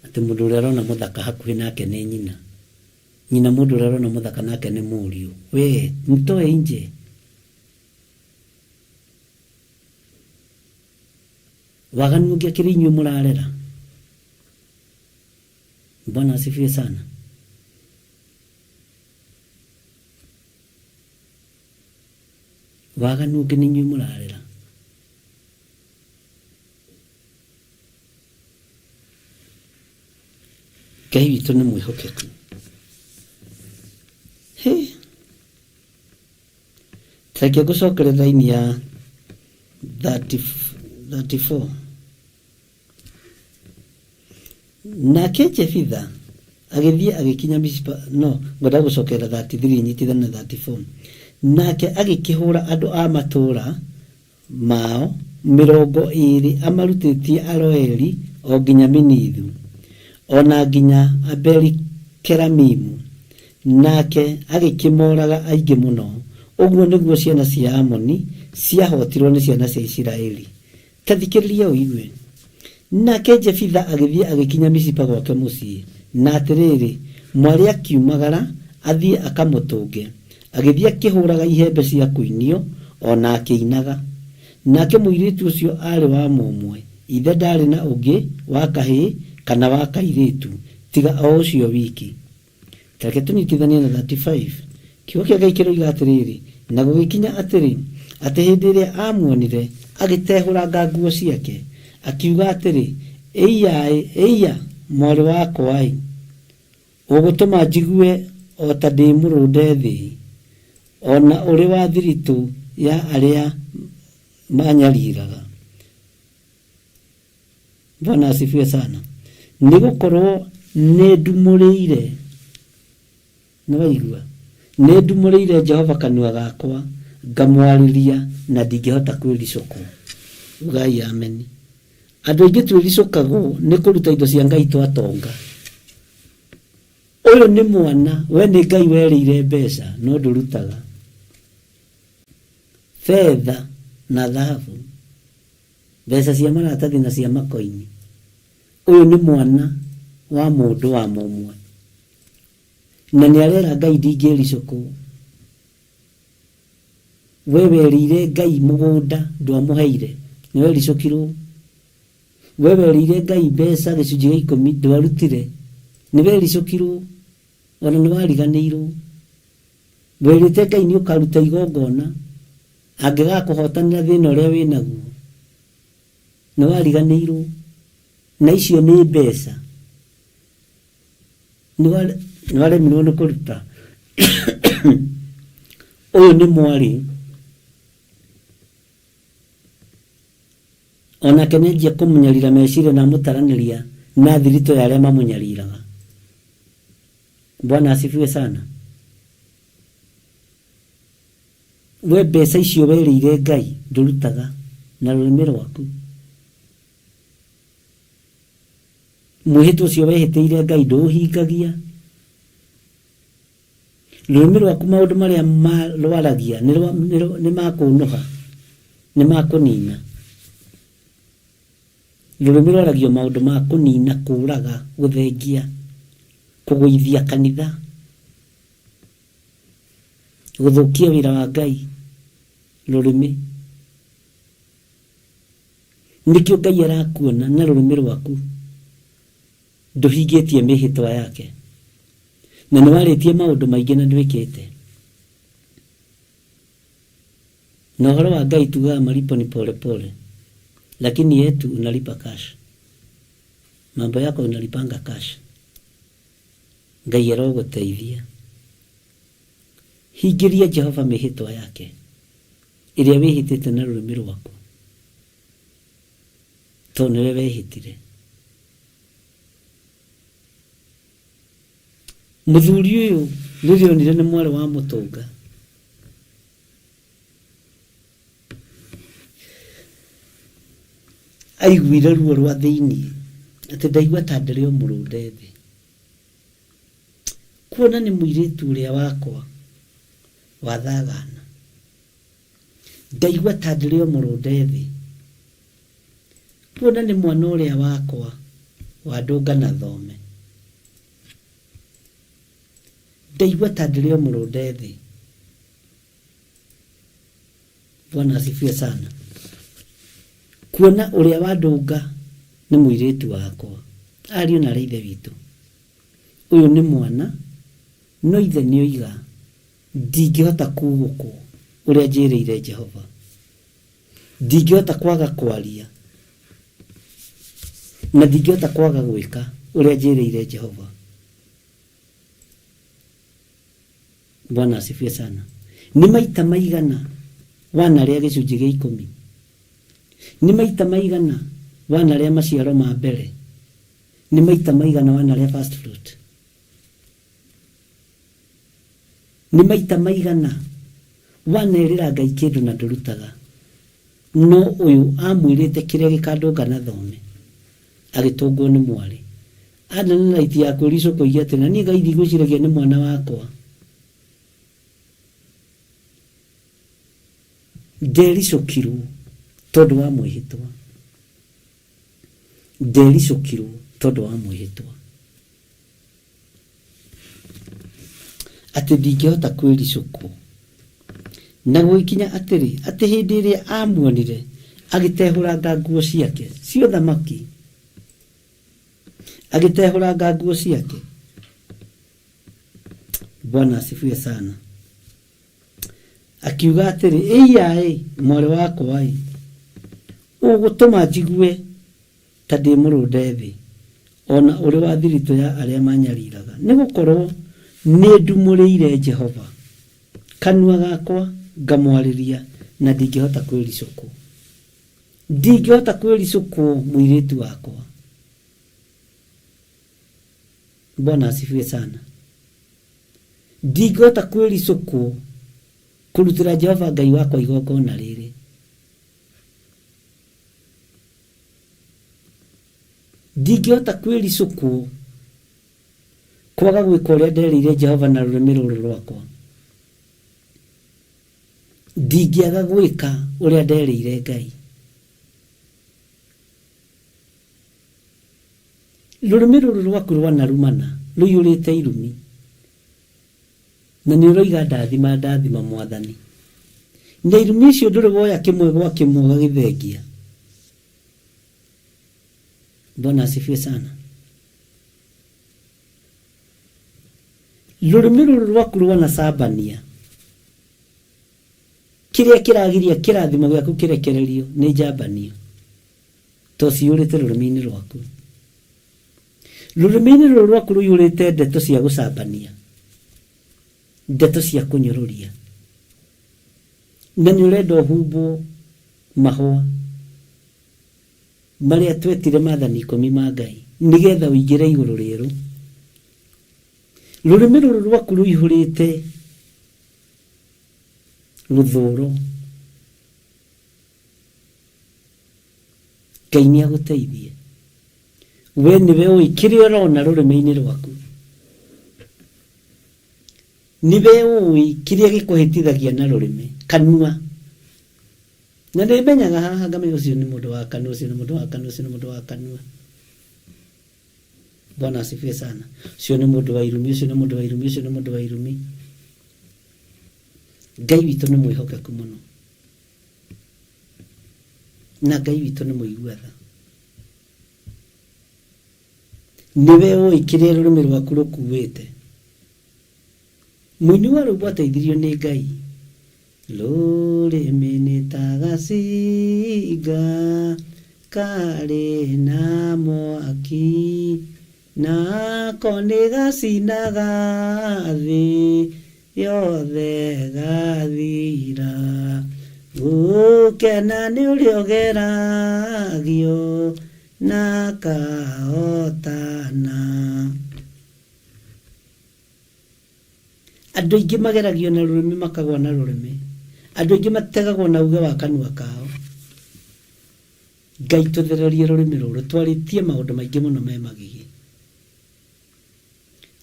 atĩ mũndũ ũrĩa arona mũthaka hakuhĩ nake nĩ nyina, nyina mũndũ ũrĩa arona mũthaka nake nĩ mũriũ. We mtoe nje. Waganu ũngĩ akĩrĩ inyuĩ mũrarera. Bwana asifiwe sana. Waganu ũngĩ nĩ inyuĩ mũrarera. Ngai witũ nĩ mwĩhokeku. Hĩ. Reke ngũcokere raini ya 30, 34. Nake Jefitha agĩthiĩ agĩkinya Mizipa, no ngwenda gũcokera 33 nyitithane na 34. Nake agĩkĩhũra andũ a matũũra mao mĩrongo ĩĩrĩ amarutĩtie Aroeri o nginya Minithu, o na nginya Abeli-Keramimu, nake agĩkĩmoraga aingĩ mũno. Ũguo nĩguo ciana cia Amoni ciahootirwo nĩ ciana cia Isiraeli. Ta thikĩrĩria ũigue. Nake Jefitha agĩthiĩ agĩkinya Mizipa gwake mũciĩ, na atĩrĩrĩ, mwarĩ akiumagara athiĩ akamũtũnge, agĩthiĩ akĩhũraga ihembe cia kũinio, o na akĩinaga. Nake mũirĩtu ũcio aarĩ wa mũmwe, ithe ndaarĩ na ũngĩ wa kahĩĩ kana wa kairĩtu, tiga o ũcio wiki. Ta reke tũnyitithanie na 35. Kiugo kĩa Ngai kĩroiga atĩrĩrĩ, na gũgĩkinya atĩrĩ, atĩ hĩndĩ ĩrĩa aamuonire, agĩtehũranga nguo ciake, akiuga atĩrĩ, Ĩiya-ĩ, ĩiya, mwarĩ wakwa-ĩ! Ũgũtũma njigue o ta ndĩ mũrũnde thĩ, o na ũrĩ wa thiritũ ya arĩa maanyariiraga. Bwana asifiwe sana. Nĩ gũkorwo nĩ ndumũrĩire, nĩ waigua, nĩ ndumũrĩire Jehova kanua gakwa, ngamwarĩria na ndingĩhota kwĩricũkwo. Ugai ameni. Andũ aingĩ twĩricũkagwo nĩ kũruta indo cia Ngai twatonga. Ũyũ nĩ mwana, we nĩ Ngai werĩire mbeca, no ndũrutaga. Betha na thahabu. Mbeca cia maratathi na cia makoini. Ũyũ nĩ mwana wa mũndũ wa mũmwe. Na nĩ arera Ngai ndingĩricũkwo. We werĩire Ngai mũgũnda ndwamũheire, nĩ wericũkirwo. We werĩire Ngai mbeca gĩcunjĩ gĩa ikũmi ndwarutire, nĩ wericũkirwo. Ona nĩ wariganĩirwo. Werĩte Ngai nĩ ũkaruta igongona angĩgakũhotanĩra thĩna ũrĩa wĩ naguo. Nĩ wariganĩirwo. Na icio nĩ mbeca. Nĩ waremirwo nĩ kũruta. Ũyũ nĩ mwarĩ. Onake nĩanjia kũmũnyarira meciria na amũtaranĩria na thiritũ ya arĩa mamũnyariraga. Bwana asifiwe sana. We mbeca icio werĩire Ngai ndũrutaga na rũrĩmĩ rwaku. Mwĩhĩtwa ũcio wehĩtĩire Ngai ndũũhingagia. Rũrĩmĩ rwaku maũndũ marĩa rwaragia nĩ ma kũũnũha, nĩ ma kũnina. Rũrĩmĩ rwaragio maũndũ ma kũnina, kũũraga, gũthengia, kũgũithia kanitha, gũthũkia wĩra wa Ngai. Rũrĩmĩ. Nĩkĩo Ngai arakuona na rũrĩmĩ rwaku ndũhingĩtie mĩhĩtwa yake. Na nĩ warĩtie maũndũ maingĩ na ndwĩkĩte. Na ũhoro wa Ngai tugaga malipo ni pole pole, lakini yetu unalipa cash. Mambo yako unalipanga cash. Ngai arogũteithia. Hingĩria Jehova mĩhĩtwa yake ĩrĩa wĩhĩtĩte na rũrĩmĩ rwaku, tondũ nĩwe wehĩtire. Mũthuri ũyũ rĩrĩa onire nĩ mwarĩ wa mũtũnga, aiguire ruo rwa thĩinĩ atĩ ndaigua ta ndĩrĩ o mũrũnde thĩ. Kuona nĩ mũirĩtu ũrĩa wakwa wa thagana, ndaigua ta ndĩrĩ o mũrũnde thĩ. Kuona nĩ mwana ũrĩa wakwa wa ndũnga na thome, ndaigua ta ndĩrĩ o mũrũnde thĩ. Bwana asifiwe sana. Kuona ũrĩa wandũnga nĩ mũirĩtu wakwa, ariũ na arĩ ithe witũ. Ũyũ nĩ mwana, no ithe nĩoiga, ndingĩhota kuugũkwo ũrĩa njĩrĩire Jehova. Ndingĩhota kwaga kwaria, na ndingĩhota kwaga gwĩka ũrĩa njĩrĩire Jehova. Bwana asifiwe sana. Nĩ maita maigana wanarĩa gĩcunjĩ gĩa ikũmi? Nĩ maita maigana wanarĩa maciaro ma mbere? Nĩ maita maigana wanarĩa first fruit? Nĩ maita maigana wanerĩra Ngai kĩndũ na ndũrutaga? No ũyũ amwĩrĩte kĩrĩa gĩkandũnga na thome. Agĩtũngwo nĩ mwarĩ. Ana nĩ right ya kwĩricũkwo oige atĩ na niĩ Ngai ndigwĩciragia nĩ mwana wakwa. Ndericũkirwo tondũ wa mwĩhĩtwa. Ndericũkirwo tondũ wa mwĩhĩtwa. Atĩ ndingĩhota kwĩricũkwo. Na gũgĩkinya atĩrĩ, atĩ hĩndĩ ĩrĩa aamuonire, agĩtehũranga nguo ciake cia ũthamaki, agĩtehũranga nguo ciake. Bwana asifiwe sana. Akiuga atĩrĩ, ĩiya-ĩ, mwarĩ wakwa-ĩ, ũgũtũma njigue ta ndĩ mũrũnde thĩ, o na ũrĩ wa thiritũ ya arĩa manyariraga, nĩ gũkorũo nĩndumũrĩire Jehova kanua gakwa ngamwarĩria, na ndingĩhota kwĩricũkwo. Ndingĩhota kwĩricũkwo, mũirĩtu wakwa. Bwana asifiwe sana. Ndingĩhota kwĩricũkwo kũrutĩra Jehova Ngai wakwa igongona rĩrĩ. Ndingĩhota kwĩricũkwo kwaga gwĩka ũrĩa nderĩire Jehova na rũrĩmĩ rũrũ rwakwa. Ndingĩaga gwĩka ũrĩa nderĩire Ngai. Rũrĩmĩ rũrũ rwaku rwanarumana rũiyũrĩte irumi, na nĩ ũroiga ndathima ndathima Mwathani. Na irumi icio ndũrĩ woya kĩmwe gwa kĩmwe ũgagĩthengia. Bwana asifiwe sana. Rũrĩmĩ rũrũ rwaku rwanacambania, kĩrĩa kĩragiria kĩrathimo gĩaku kĩrekererio nĩ njambanio, to ciyũrĩte rũrĩmĩ-inĩ rwaku. Rũrĩmĩ-inĩ rũrũ rwaku rũiyũrĩte ndeto cia gũcambania, ndeto cia kũnyũrũria, na nĩ ũrenda ũhumbwo mahũa marĩa twetire maathani ikũmi ma Ngai nĩgetha ũingĩre igũrũ rĩerũ. Rũrĩmĩ rũrũ rwaku rũihũrĩte rũthũro. Ngai nĩ agũteithie. We nĩwe ũĩ kĩrĩa ũrona rũrĩmĩ-inĩ rwaku. Nĩwe ũĩ kĩrĩa gĩkũhĩtithagia na rũrĩmĩ, kanua. Na nĩ menyaga haha ngamenya ũcio nĩ mũndũ wa kanua, ũcio nĩ mũndũ wa kanua, ũcio nĩ mũndũ wa kanua. Bwana asifiwe sana. Ũcio nĩ mũndũ wa irumi, ũcio nĩ mũndũ wa irumi, ũcio nĩ mũndũ wa irumi. Ngai witũ nĩ mwĩhokeku mũno. Na Ngai witũ nĩ mũigua tha. Nĩwe ũĩ kĩrĩa rũrĩmĩ rwaku rũkuĩte. Mũini wa rwĩmbo ateithirio nĩ Ngai. Rũrĩmĩ nĩ ta gacinga karĩ na mwaki, nako nĩ gacinaga thĩ yothe gathira. Gũkena nĩ ũrĩa ũgeragio na akahotana. Andũ aingĩ mageragio na rũrĩmĩ makagwa na rũrĩmĩ. Andũ aingĩ mategagwo na uge wa kanua kao. Ngai tũthererie rũrĩmĩ rũrũ, twarĩtie maũndũ maingĩ mũno me magigi.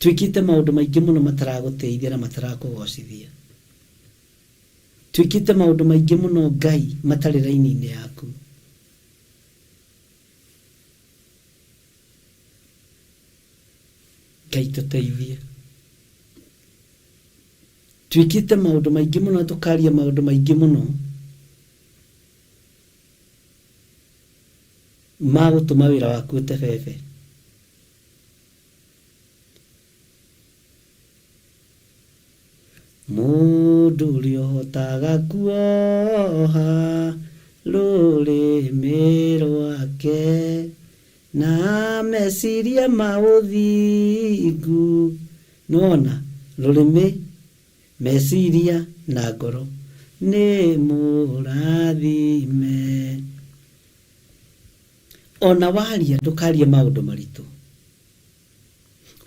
Twĩkĩte maũndũ maingĩ mũno mataragũtĩithia na matarakũgocithia. Twĩkĩte maũndũ maingĩ mũno Ngai matarĩ raini-inĩ yaku. Ngai tũteithie. Twĩkĩte maũndũ maingĩ mũno na tũkaria maũndũ maingĩ mũno ma gũtũma wĩra waku ũtebebe. Mũndũ ũrĩa ũhotaga kuoha rũrĩmĩ rwake na meciria ma ũthingu. Nĩwona, rũrĩmĩ, meciria na ngoro nĩ mũrathime. Ona waria ndũkarie maũndũ maritũ.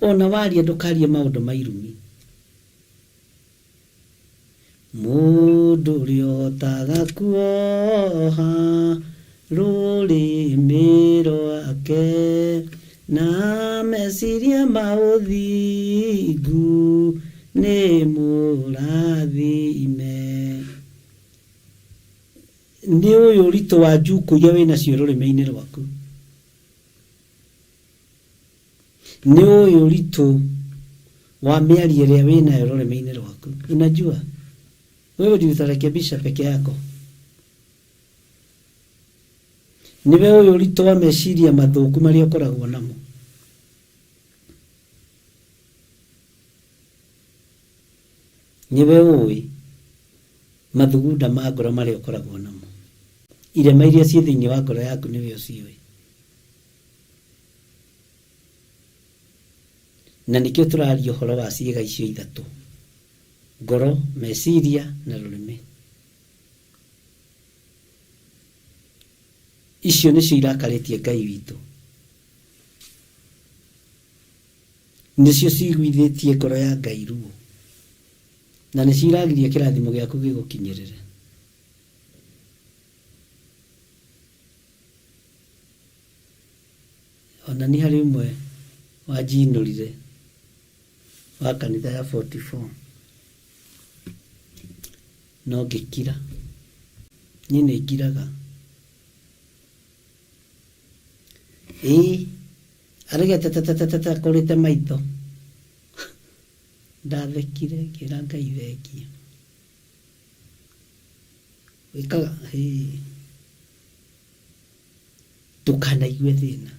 Ona waria ndũkarie maũndũ ma irumi. Mũndũ ũrĩa ũhotaga kuoha rũrĩmĩ rwake. wake na meciria ma ũthingu nĩ mũrathime. Nĩ ũyũ ũritũ wa njukũ iria wĩ nacio rũrĩmĩ-inĩ rwaku. Nĩ ũyũ ũritũ wa mĩario ĩrĩa wĩ nayo rũrĩmĩ-inĩ rwaku. Unajua wewe ndio utarekebisha peke yako. Nĩwe ũyũ ũritũ wa meciria mathũku marĩa ũkoragwo namo. Nĩwe ũĩ mathugunda ma ngoro marĩa ũkoragwo namo. Irema iria ciĩ thĩinĩ wa ngoro yaku nĩwe ũciũĩ. Na nĩkĩo tũraria ũhoro wa ciĩga icio ithatũ, ngoro, meciria na rũrĩmĩ. Icio nĩcio irakarĩtie Ngai witũ. Nĩcio ciguithĩtie ngoro ya Ngai ruo. Na nĩcio iragiria kĩrathimo gĩaku gĩgũkinyĩrĩre. Ona nĩ harĩ ũmwe wanjinũrire wa kanitha ya 44 no ngĩkira. Niĩ nĩ ngiraga. Ĩĩ aregete tetetetete akũrĩte maitho. Ndathekire ngĩra Ngai thengiũ. Wĩkaga hĩ ndũkanaigue thĩna.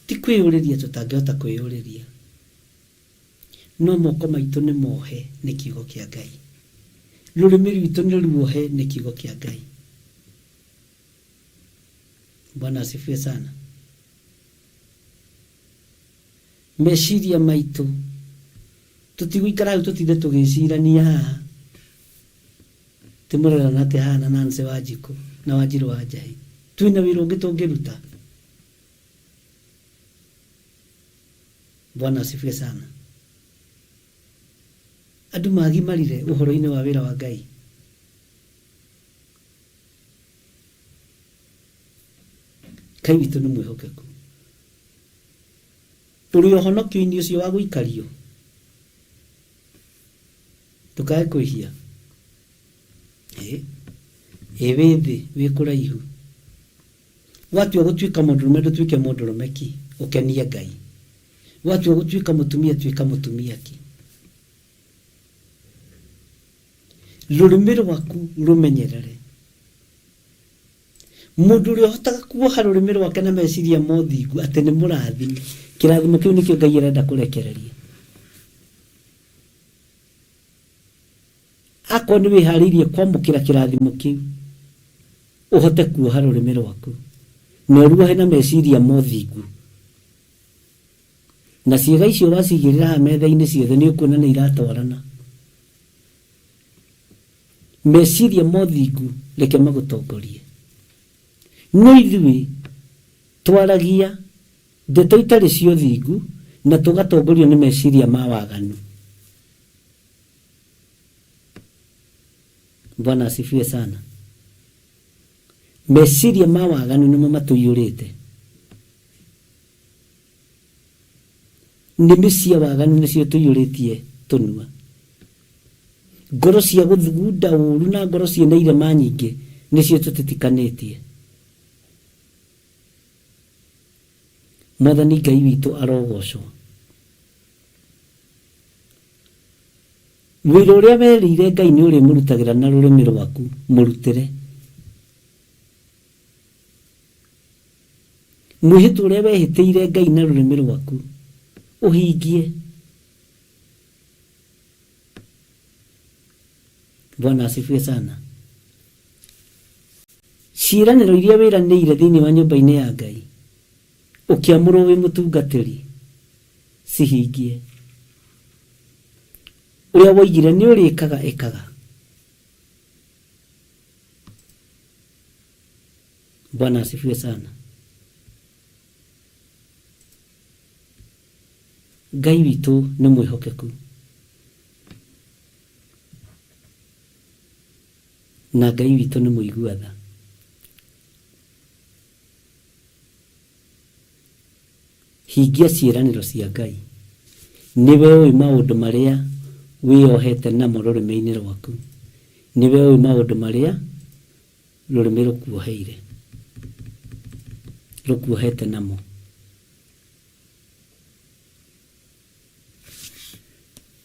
Ti kwĩyũrĩria tũtangĩhota kwĩyũrĩria. No moko maitũ nĩ mohe nĩ kiugo kĩa Ngai. Rũrĩmĩ rwitũ nĩ ruohe nĩ kiugo kĩa Ngai. Bwana asifiwe sana. Meciria maitũ tũtigũikara hau tũtinde tũgĩcirania haha tĩmũrerana atĩa haha na Nancy Wanjikũ na Wanjirũ wa Njahi. Twĩna wĩra ũngĩ tũngĩruta. Bwana asifiwe sana. Andũ magimarire ũhoro-inĩ wa wĩra wa Ngai. Ngai witũ nĩ mwĩhokeku. Ũrĩ ũhonokio-inĩ ũcio wa gũikario. Ndũkae kwĩhia. Ĩ ĩ wĩ thĩ wĩ kũraihu. Watua gũtuĩka mũndũrũme ndũtuĩke mũndũrũme ki ũkenie Ngai. Watua gũtuĩka mũtumia tuĩka mũtumia ki. Rũrĩmĩ rwaku rũmenyerere. Mũndũ ũrĩa ũhotaga kuoha rũrĩmĩ rwake na meciria ma ũthingu atĩ nĩ mũrathime, kĩrathimo kĩu nĩkĩo Ngai arenda kũrekereria. Akorwo nĩ wĩharĩirie kwamũkĩra kĩrathimo kĩu, ũhote kuoha rũrĩmĩ rwaku na ũruohe na meciria ma ũthingu. Na ciĩga icio wacigĩrĩra haha metha-inĩ ciothe nĩ ũkuona nĩ iratwarana. Meciria ma ũthingu reke magũtongorie. No ithuĩ twaragia ndeto itarĩ cia ũthingu na tũgatongorio nĩ meciria ma waganu. Bwana asifiwe sana. Meciria ma waganu nĩmo matũiyũrĩte. Nĩmĩ cia waganu nĩcio tũiyũrĩtie tũnua. Ngoro cia gũthugunda ũru na ngoro ciĩna irema nyingĩ nĩcio tũtitikanĩtie. Mwathani Ngai witũ arogocwo. Wĩra ũrĩa werĩire Ngai nĩ ũrĩmũrutagĩra na rũrĩmĩ rwaku, mũrutĩre. Mwĩhĩtwa ũrĩa wehĩtĩire Ngai na rũrĩmĩ rwaku, ũhingie. Bwana asifiwe sana. Ciĩranĩro iria wĩranĩire thĩinĩ wa nyũmba-inĩ ya Ngai, ũkĩamũrwo wĩ mũtungatĩri, cihingie. Ũrĩa woigire nĩ ũrĩkaga, ĩkaga. Bwana asifiwe sana. Ngai witũ nĩ mwĩhokeku. Na Ngai witũ nĩ mũigua tha. Hingia ciĩranĩro cia Ngai. Nĩwe ũĩ maũndũ marĩa wĩyohete namo rũrĩmĩ-inĩ rwaku. Nĩwe ũĩ maũndũ marĩa rũrĩmĩ rũkuoheire, rũkuohete namo.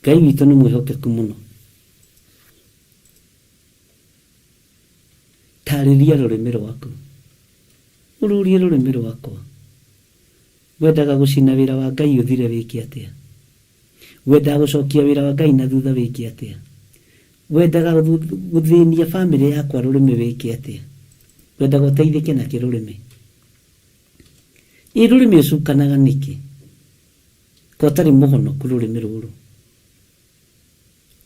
Ngai witũ nĩ mwĩhokeku mũno. Tarĩria rũrĩmĩ rwaku. Ũrũrie rũrĩmĩ rwakwa. Wendaga gũcina wĩra wa Ngai ũthire wĩke atĩa? Wendaga gũcokia wĩra wa Ngai na thutha wĩke atĩa? Wendaga gũthĩnia bamĩrĩ yakwa rũrĩmĩ wĩke atĩa? Wendaga ũteithĩke nakĩ rũrĩmĩ? Ĩ rũrĩmĩ ũcukanaga nĩkĩ? Ko ũtarĩ mũhonoku rũrĩmĩ rũrũ?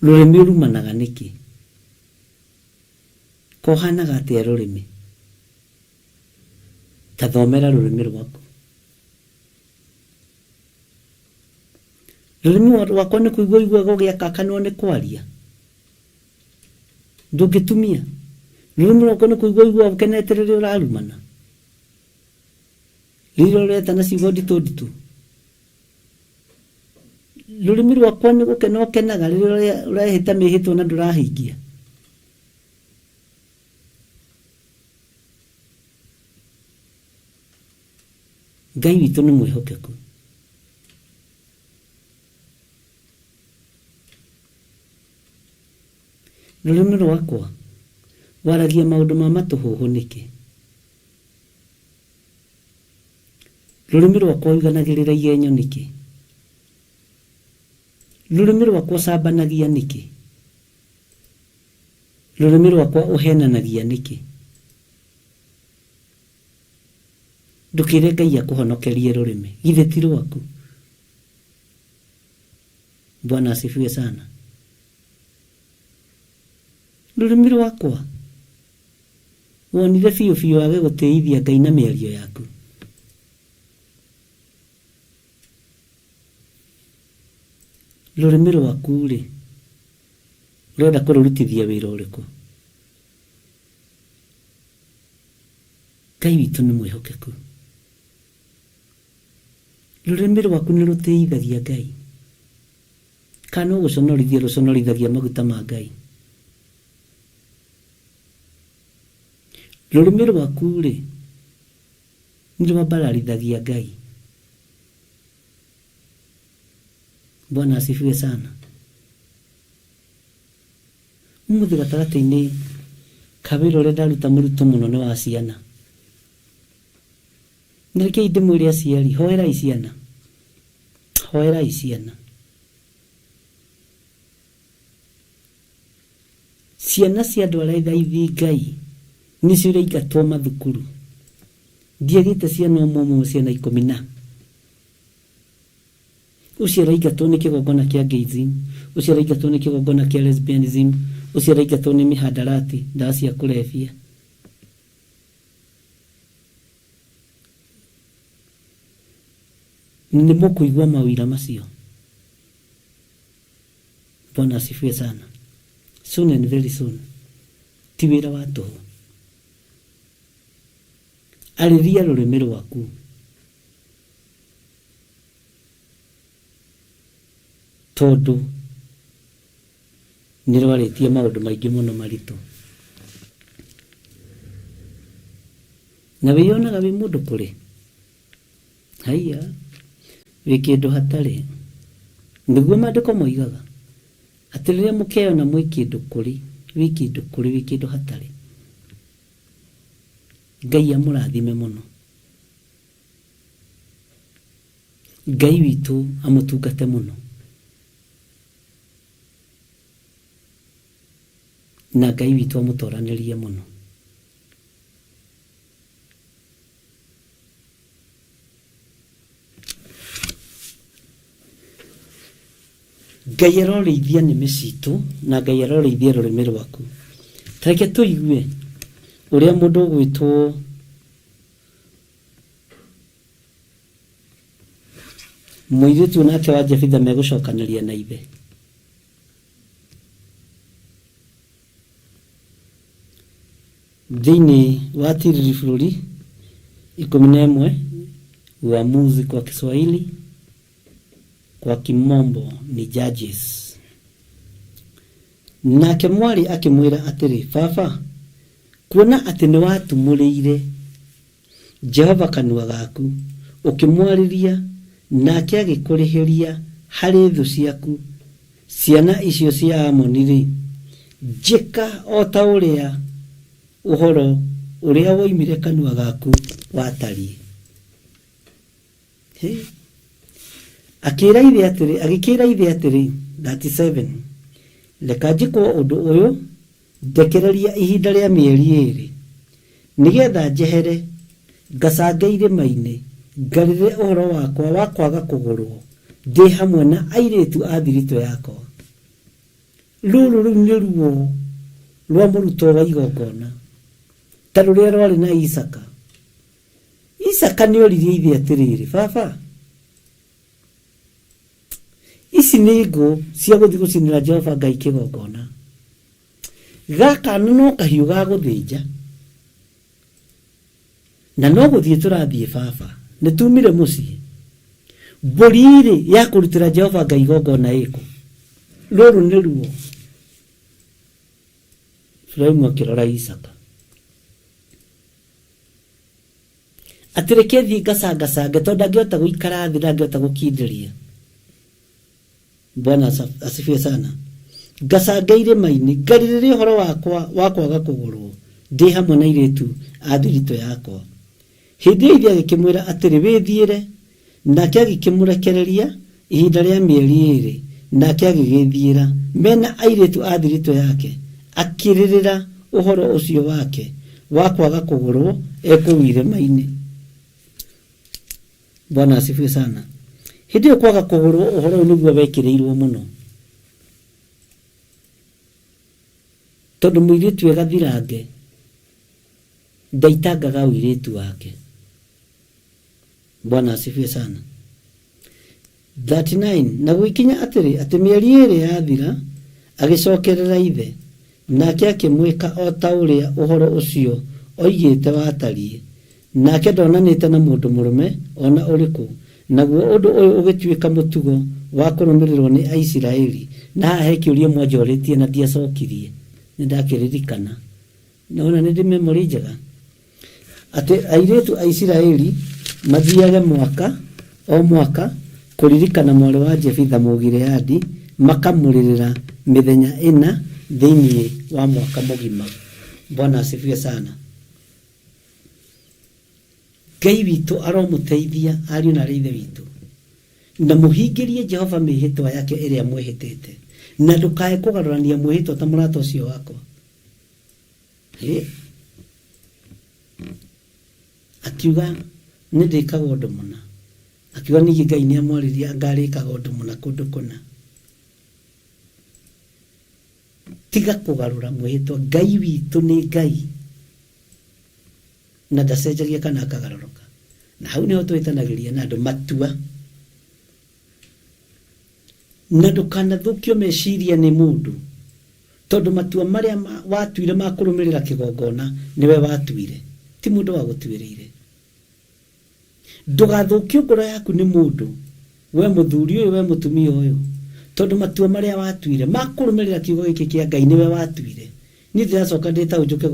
Rũrĩmĩ ũrumanaga nĩkĩ? Ko ũhanaga atĩa rũrĩmĩ? Ta thomera rũrĩmĩ rwaku. Rũrĩmĩ rwakwa nĩ kũigua ũiguaga ũgĩakakanwo nĩ kwaria. Ndũngĩtumia. Rũrĩmĩ rwakwa nĩ kũigua ũiguaga ũkenete rĩrĩa ũrarumana. Rĩrĩa ũretana ciugo nditũ nditũ. Rũrĩmĩ rwakwa nĩ gũkena ũkenaga rĩrĩa ũrehĩta mĩhĩtwa na ndũrahingia. Ngai witũ nĩ mwĩhokeku. Rũrĩmĩ rwakwa waragia maũndũ ma matũhũhũ nĩkĩ? Rũrĩmĩ rwakwa ũiganagĩrĩra igenyo nĩkĩ? Rũrĩmĩ rwakwa ũcambanagia nĩkĩ? Rũrĩmĩ rwakwa ũhenanagia nĩkĩ? Ndũkĩre Ngai akũhonokerie rũrĩmĩ, githĩ ti rwaku? Bwana asifiwe sana. Rũrĩmĩ rwakwa wonire biũ biũ wage gũtĩithia Ngai na mĩario yaku. Rũrĩmĩ rwaku rĩ, ũrenda kũrũrutithia wĩra ũrĩkũ? Ngai witũ nĩ mwĩhokeku. Rũrĩmĩ rwaku nĩ rũtĩithagia Ngai, kana no gũconorithia rũconorithagia maguta ma Ngai? Rũrĩmĩ rwaku rĩ, nĩ rwambararithagia Ngai? Bwana asifiwe sana. Ũmũthĩ gatagatĩ-inĩ ka wĩra ũrĩa ndaruta mũritũ mũno nĩ wa ciana. Na rekei ndĩmwĩre aciari, hoerai ciana. Hoerai ciana. Ciana cia andũ arĩa thaithi Ngai nĩcio iraingatwo mathukuru. Ndiagĩte ciana ũmwe ũmwe ciana ikũmi na. Ũcio araingatwo nĩ kĩgongona kĩa gayism, ũcio araingatwo nĩ kĩgongona kĩa lesbianism, ũcio araingatwo nĩ mĩhandarati, ndawa cia kũrebia. Nĩ mũkũigua mawĩra macio. Bwana asifiwe sana. Soon and very soon. Ti wĩra wa tũhũ. Arĩria rũrĩmĩ rwaku. Tondũ nĩ rwarĩtie maũndũ maingĩ mũno maritũ. Na wĩyonaga wĩ mũndũ kũrĩ? Haiya, wĩ kĩndũ hatarĩ. Nĩguo maandĩko moigaga, atĩ rĩrĩa mũkeyona mwĩ kĩndũ kũrĩ, wĩ kĩndũ kũrĩ, wĩ kĩndũ hatarĩ. Ngai amũrathime mũno. Ngai witũ amũtungate mũno. Na Ngai witũ amũtoranĩrie mũno. Ngai arorĩithia nĩmĩ citũ na Ngai arorĩithia rũrĩmĩ rwaku. Ta reke tũigue ũrĩa mũndũ ũgwĩtwo mũirĩtu nake wa Jefitha megũcokanĩria na ithe. Thĩinĩ wa Tiriri bũrũri 11 Uamuzi kwa Kiswahili, kwa kimombo ni Judges. Nake mwarĩ akĩmwĩra atĩrĩ, baba, kuona atĩ nĩ watumũrĩire Jehova kanua gaku, ũkĩmwarĩria, nake agĩkũrĩhĩria harĩ thũ ciaku, ciana icio cia Amoni-rĩ, njĩka o ta ũrĩa ũhoro ũrĩa woimire kanua gaku watariĩ. Hĩ. Akĩra ithe atĩrĩ, agĩkĩra ithe atĩrĩ, 37 reka njĩkwo ũndũ ũyũ, ndekereria ihinda rĩa mĩeri ĩĩrĩ, nĩgetha njehere ngacange irĩma-inĩ, ngarĩre ũhoro wakwa wa kwaga kũgũrwo, ndĩ hamwe na airĩtu a thiritũ yakwa. Rũrũ rĩu nĩ ruo rwa mũrutwo wa igongona, ta rũrĩa rwarĩ na Isaka. Isaka nĩ oririe ithe atĩrĩrĩ, baba, ici nĩ ngũ cia gũthiĩ gũcinĩra Jehova Ngai kĩgongona. Gaka no kahiũ ga gũthĩnja, na no gũthiĩ tũrathiĩ baba, nĩ tumire mũciĩ. Mbũri rĩ ya kũrutĩra Jehova Ngai igongona ĩkũ? Rũrũ nĩ ruo. Ibrahimu akĩrora Isaka, atĩ reke thiĩ ngacangacange, tondũ ndangĩhota gũikara thĩ, ndangĩhota gũkindĩria. Bwana asifiwe sana. Ngacange irĩma-inĩ, ngarĩrĩre ũhoro wakwa wa kwaga kũgũrwo, ndĩ hamwe na airĩtu a thiritũ yakwa. Hĩndĩ ĩyo ithe agĩkĩmwĩra atĩrĩ, wĩthiĩre. Nake agĩkĩmũrekereria ihinda rĩa mĩeri ĩĩrĩ, nake agĩgĩthiĩra mena airĩtu a thiritũ yake, akĩrĩrĩra ũhoro ũcio wake wa kwaga kũgũrwo e kũu irĩma-inĩ. Bwana asifiwe sana. Hĩndĩ ĩyo kwaga kũgũrwo ũhoro ũyũ nĩguo wekĩrĩirwo mũno, tondũ mũirĩtu e gathirange ndaitangaga ũirĩtu wake. Bwana asifiwe sana. 39 na gũgĩkinya atĩrĩ, atĩ mĩeri ĩĩrĩ yathira, agĩcokerera ithe, nake akĩmwĩka o ta ũrĩa ũhoro ũcio oigĩte watariĩ. Nake ndonanĩte na mũndũ mũrũme o na ũrĩkũ. Naguo ũndũ ũyũ ũgĩtuĩka mũtugo wa kũrũmĩrĩrwo nĩ Aisiraeli. Na haha he kĩũria mwanjorĩtie na ndiacokirie, nĩ ndakĩririkana. Nĩwona nĩ ndĩ memory njega, atĩ airĩtu a Isiraeli mathiage mwaka o mwaka kũririkana mwarĩ wa Jefitha Mũgileadi, makamũrĩrĩra mĩthenya ĩna thĩinĩ wa mwaka mũgima. Bwana asifiwe sana. Ngai witũ aromũteithia ariũ na arĩ ithe witũ, na mũhingĩrie Jehova mĩhĩtwa yake ĩrĩa mwĩhĩtĩte, na ndũkae kũgarũrania mwĩhĩtwa ta mũrata ũcio wakwa. Hĩ. Akiuga nĩ ndĩkaga ũndũ mũna, akiuga ningĩ Ngai nĩ amwarĩria ngarĩkaga ũndũ mũna kũndũ kũna. Tiga kũgarũra mwĩhĩtwa. Ngai witũ nĩ Ngai na ndacenjagia kana akagarũrũka. Na hau nĩho twĩtanagĩria na andũ matua, na ndũkanathũkio meciria nĩ mũndũ, tondũ matua marĩa watuire ma kũrũmĩrĩra kĩgongona nĩwe watuire, ti mũndũ wagũtuĩrĩire. Ndũgathũkio ngoro yaku nĩ mũndũ, we mũthuri ũyũ, we mũtumia ũyũ, tondũ matua marĩa watuire ma kũrũmĩrĩra kiugo gĩkĩ kĩa Ngai nĩwe watuire. Niĩ ndĩracoka ndĩ ta njũke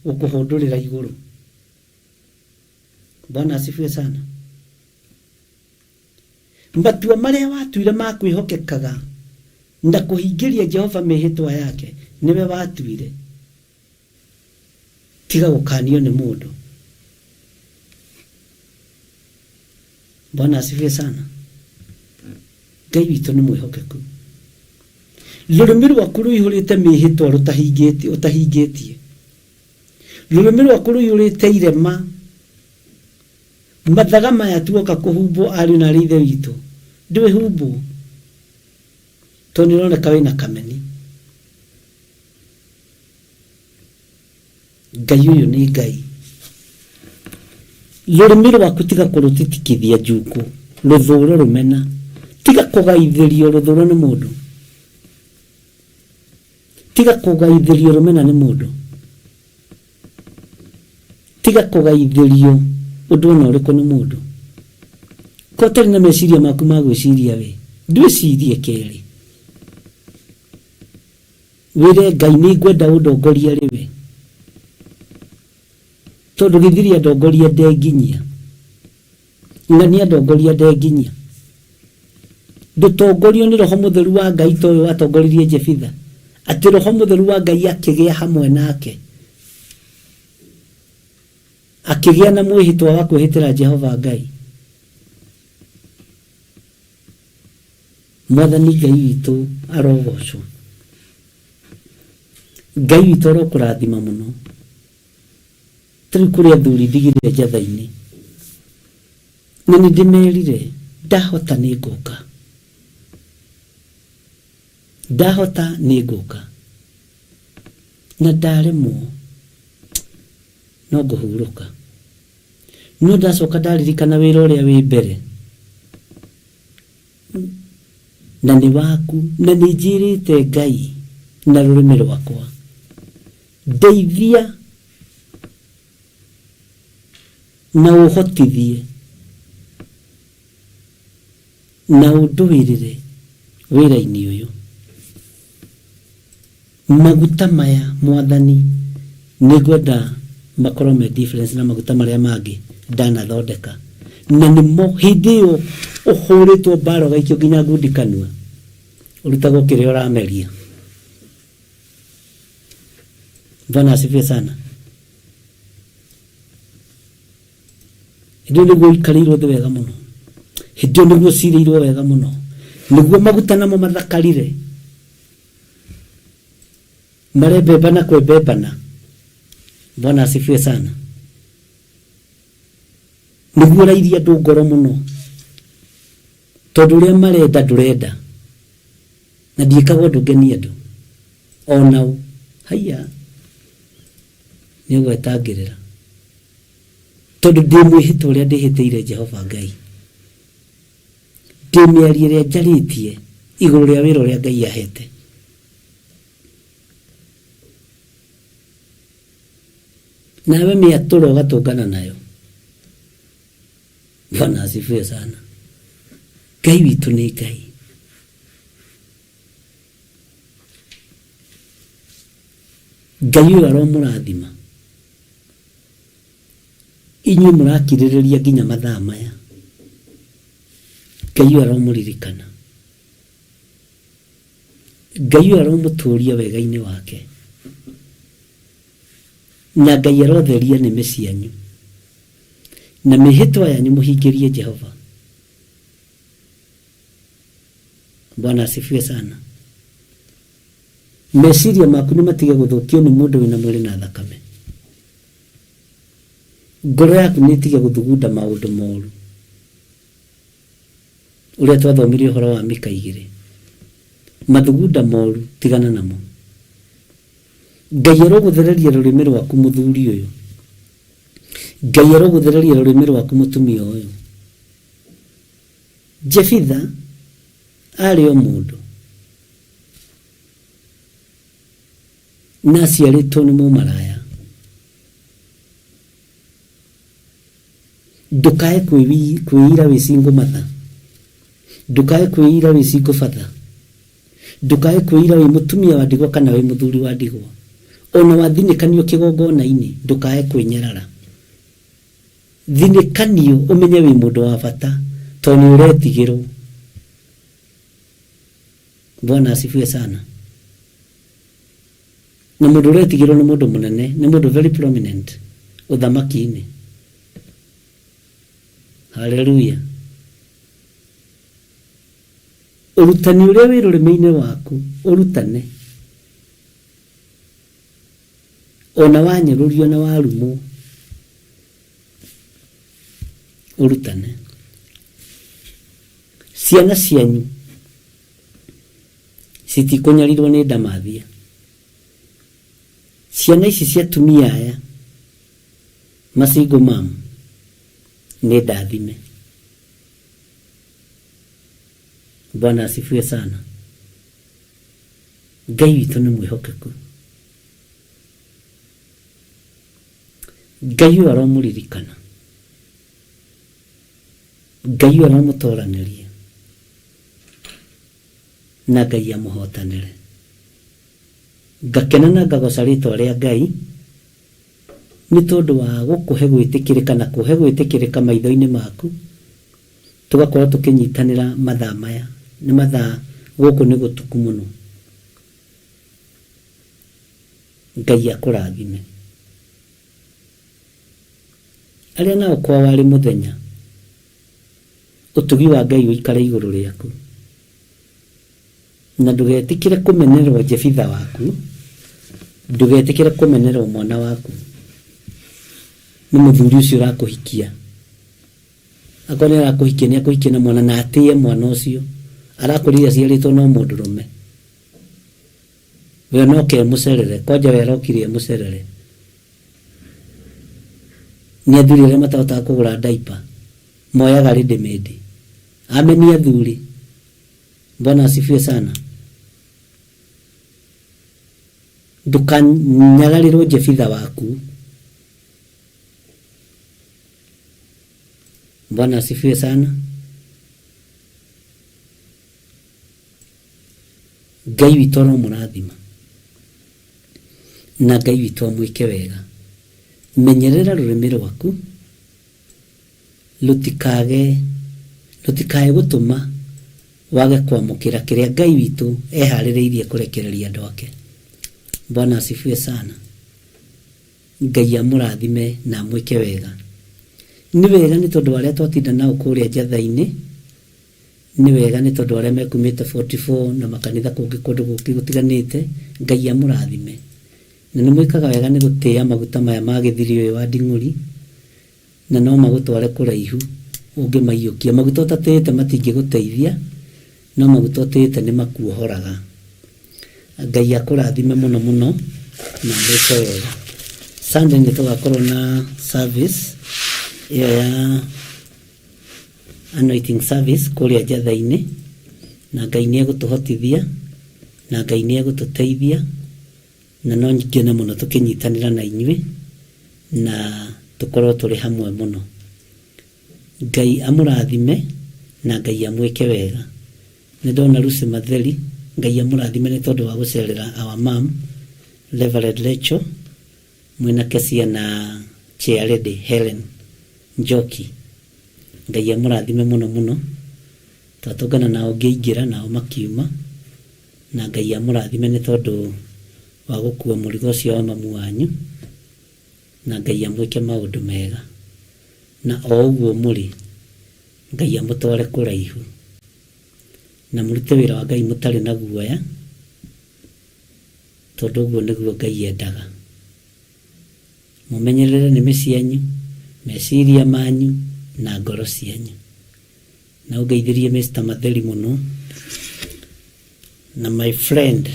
gũkũhũndũrĩra igũrũ. Bwana asifiwe sana. Matua marĩa watuire ma kwĩhokekaga na kũhingĩria Jehova mĩhĩtwa yake nĩwe watuire. Tiga gũkanio nĩ mũndũ. Bwana asifiwe sana. Ngai witũ nĩ mwĩhokeku. Rũrĩmĩ rwaku rũihũrĩte mĩhĩtwa rũtahingĩtie, ũtahingĩtie. Rũrĩmĩ rwaku rũihũrĩte irema. Mathaga maya tuoka kũhumbwo ariũ na arĩ ithe witũ, ndwĩhumbwo, tondũ nĩ ũroneka wĩna kameni. Ngai ũyũ nĩ Ngai. Rũrĩmĩ rwaku tiga kũrũtitikithia njukũ, rũthũro rũmena. Tiga kũgaithĩrio rũthũro nĩ mũndũ. Tiga kũgaithĩrio rũmena nĩ mũndũ. Tiga kũgaithĩrio ũndũ ona ũrĩkũ nĩ mũndũ. Ko ũtarĩ na meciria maku ma gwĩciria we ndwĩcirie kerĩ wĩre Ngai nĩ ngwenda ũndongorie rĩwe tondũ gĩthiri andongoria ndenginyia ng'ania andongoria ndenginyia ndũtongorio nĩ roho mũtheru wa Ngai ta ũyũ watongoririe Jefitha atĩ roho mũtheru wa Ngai akĩgĩa hamwe nake akĩgĩa na mwĩhĩtwa wa kwĩhĩtĩra Jehova Ngai. Mwathani Ngai witũ arogocwo. Ngai witũ arokũrathima mũno. Tarĩu kũrĩ athuri ndigire njatha-inĩ na nĩ ndĩmerire ndahota nĩ ngũka, ndahota nĩ ngũka, na ndaremwo no ngũhurũka. No ndacoka ndaririkana wĩra ũrĩa wĩ mbere na nĩ waku, na nĩ njĩrĩte Ngai na rũrĩmĩ rwakwa ndeithia na ũhotithie na ũndũĩrĩre wĩra-inĩ ũyũ. Maguta maya Mwathani nĩ ngwenda makorwo me difference na maguta marĩa mangĩ ndanathondeka, na nĩmo hĩndĩ ĩyo ũhũrĩtwo mbara ũgaikio nginya ngundi kanua ũrutagwo kĩrĩa ũrameria. Bwana asifiwe sana. Hĩndĩ ĩyo nĩguo ũikarĩirwo thĩ wega mũno, hĩndĩ ĩyo nĩguo ũcirĩirwo wega mũno, nĩguo maguta namo mathakarire marembembana kwembembana. Bwana asifiwe sana. Nĩguo ũrairia andũ ngoro mũno tondũ ũrĩa marenda ndũrenda, na ndiĩkaga ũndũ ngenie andũ onao. Haiya, nĩ ũgwetangĩrĩra tondũ ndĩ mwĩhĩtwa ũrĩa ndĩhĩtĩire Jehova Ngai, ndĩ mĩario ĩrĩa njarĩtie igũrũ rĩa wĩra ũrĩa Ngai ahete. Nawe mĩatũro ũgatũngana nayo. Bwana asifiwe sana. Ngai witũ nĩ Ngai. Ngai ũyũ aromũrathima inyuĩ mũrakirĩrĩria nginya mathaa maya. Ngai ũyũ aromũririkana. Ngai ũyũ aromũtũria wega-inĩ wake, na Ngai arotheria nĩmĩ cianyu na mĩhĩtwa yanyu mũhingĩrie Jehova. Bwana asifiwe sana. Meciria maku nĩ matige gũthũkio nĩ mũndũ wĩna mwĩrĩ na thakame. Ngoro yaku nĩ ĩtige gũthugunda maũndũ moru. Ũrĩa twathomire ũhoro wa Mika igĩrĩ. Mathugunda moru tigana namo. Ngai arogũthereria rũrĩmĩ rwaku mũthuri ũyũ. Ngai arogũthereria rũrĩmĩ rwaku mũtumia ũyũ. Jefitha arĩ o mũndũ na aciarĩtwo nĩ mũmaraya. Ndũkae kwĩira wĩ single mother, ndũkae kwĩira wĩ single father, ndũkae kwĩira wĩ mũtumia wa ndigwa kana wĩ mũthuri wa ndigwa. Ona wathinĩkanio kĩgongona-inĩ ndũkae kwĩnyarara. Thinĩkanio ũmenye wĩ mũndũ wa bata tondũ nĩ ũretigĩrwo. Bwana asifiwe sana. Na mũndũ ũretigĩrwo nĩ mũndũ mũnene, nĩ mũndũ very prominent ũthamaki-inĩ. Haleluya. Ũrutani ũrĩa wĩ rũrĩmĩ-inĩ waku ũrutane, ona wanyũrũrio na warumwo ũrutane. Ciana cianyu citikũnyarirwo nĩ ndamathia. Ciana ici cia atumia aya masingle mom nĩ ndathime. Bwana asifiwe sana. Ngai witũ nĩ mwĩhokeku. Ngai ũyũ aromũririkana. Ngai aramũtoranĩria na Ngai amũhotanĩre. Ngakena na ngagoca rĩtwa rĩa Ngai nĩ tondũ wa gũkũhe gwĩtĩkĩrĩka na kũhe gwĩtĩkĩrĩka maitho-inĩ maku, tũgakorwo tũkĩnyitanĩra mathaa maya. Nĩ mathaa gũkũ nĩ gũtuku mũno. Ngai akũrathime. Arĩa nao kwao arĩ mũthenya, ũtugi wa Ngai ũikare igũrũ rĩaku, na ndũgetĩkĩre kũmenerwo Jefitha waku, ndũgetĩkĩre kũmenerwo mwana waku nĩ mũthuri ũcio ũrakũhikia. Akorwo nĩ arakũhikia, nĩ akũhikia na mwana na atĩe mwana ũcio. Arakũrire aciarĩtwo no mũndũrũme, we no ke mũcerere kwanja, we arokire mũcerere. Nĩ athuri arĩa matahotaga kũgũra diaper moyaga ready made. Ameni athuri, Bwana asifiwe sana. Ndũkanyararĩrwo Jefitha waku. Bwana asifiwe sana. Ngai witũ aromũrathima na Ngai witũ amwĩke wega. Menyerera rũrĩmĩ rwaku rũtikae gũtũma wage kwamũkĩra kĩrĩa Ngai witũ eharĩrĩirie kũrekereria andũ ake. Bwana asifiwe sana. Ngai amũrathime na amwĩke wega. Nĩ wega nĩ tondũ arĩa twatinda nao kũrĩa njatha-inĩ, nĩ wega nĩ tondũ arĩa mekumĩte 44 na makanitha kũngĩ kũndũ gũkĩ gũtiganĩte. Ngai amũrathime na nĩ mwĩkaga wega nĩ gũtĩĩa maguta maya ma gĩthiri ũyũ wa nding'ũri, na no magũtware kũraihu ũngĩmaiyũkia. Maguta ũtatĩĩte matingĩgũteithia, no maguta ũtĩĩte nĩ makuohoraga. Ngai akũrathime mũno mũno na mwĩke wega. Sunday nĩ tũgakorwo na service ĩyo ya anointing service kũrĩa njatha-inĩ, na Ngai nĩ egũtũhotithia na Ngai nĩ egũtũteithia, na no ngene mũno tũkĩnyitanĩra na inyuĩ na tũkorwo tũrĩ hamwe mũno. Ngai amũrathime na Ngai amwĩke wega. Nĩ ndona Lucy Matheri, Ngai amũrathime nĩ tondũ wa gũcerera our mom Reverend Rachel mwĩna Kesia na chair lady Helen Njoki. Ngai amũrathime mũno mũno. Twatũngana nao ngĩingĩra nao makiuma, na Ngai amũrathime nĩ tondũ wa gũkua mũrigo ũcio wa mamu wanyu, na Ngai amwĩke maũndũ mega. Na o ũguo mũrĩ, Ngai amũtware kũraihu na mũrute wĩra wa Ngai mũtarĩ na guoya, tondũ ũguo nĩguo Ngai endaga. Mũmenyerere nĩmĩ cianyu, meciria manyu na ngoro cianyu. Na ũngeithĩrie Mr. Matheri mũno na my friend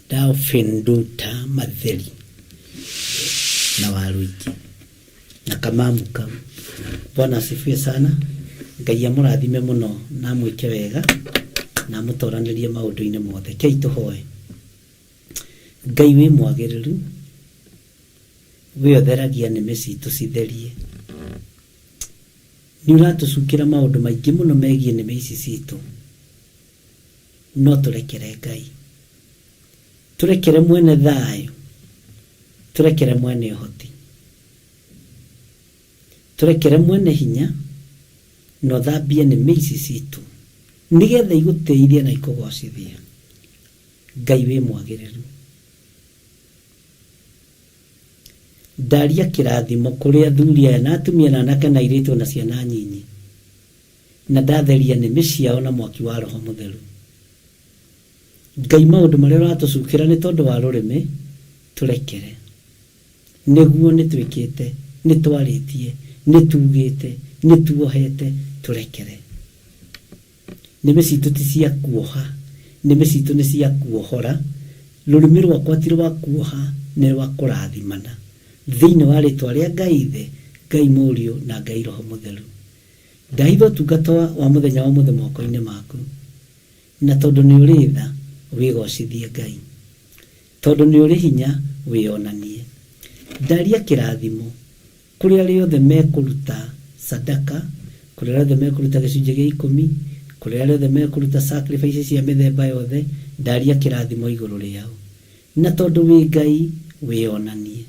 Delphin Nduta Matheri na Waruingi na kamamu kau. Bwana asifiwe sana. Ngai amũrathime mũno na amwĩke wega na amũtoranĩrie maũndũ-inĩ mothe. Kei tũhoe. Ngai wĩ mwagĩrĩru, we ũtheragia nĩmĩ citũ citherie. Nĩ ũratũcukĩra maũndũ maingĩ mũno megiĩ nĩmĩ ici citũ, no tũrekere Ngai, tũrekere mwene thayũ, tũrekere mwene ũhoti, tũrekere mwene hinya, na ũthambie nĩmĩ ici citũ nĩgetha igũtĩithie na ikũgocithie. Ngai wĩ mwagĩrĩru, ndaria kĩrathimo kũrĩ athuri aya na atumia na anake na airĩtu na ciana nyinyi, na ndatheria nĩmĩ ciao na mwaki wa Roho Mũtheru. Ngai, maũndũ marĩa ũratũcukĩra nĩ tondũ wa rũrĩmĩ, tũrekere. Nĩguo nĩ twĩkĩte, nĩ twarĩtie, nĩ tugĩte, nĩ tuohete, tũrekere. Nĩmĩ citũ ti cia kuoha, nĩmĩ citũ nĩ cia kuohora. Rũrĩmĩ rwakwa ti rwa kuoha, nĩ rwa kũrathimana. Thĩinĩ wa rĩtwa rĩa Ngai Ithe, Ngai Mũriũ na Ngai Roho Mũtheru, ndahitha ũtungata wa mũthenya wa ũmũthĩ moko-inĩ maku, na tondũ nĩ ũrĩ tha, wĩgocithie Ngai, tondũ nĩ ũrĩ hinya, wĩonanie. Ndaria kĩrathimo kũrĩ arĩa othe mekũruta sadaka. Kũrĩ arĩa othe mekũruta gĩcunjĩ gĩa ikũmi, kũrĩ arĩa othe mekũruta sacrifice cia mĩthemba yothe, ndaria kĩrathimo igũrũ rĩao. Na tondũ wĩ Ngai, wĩonanie.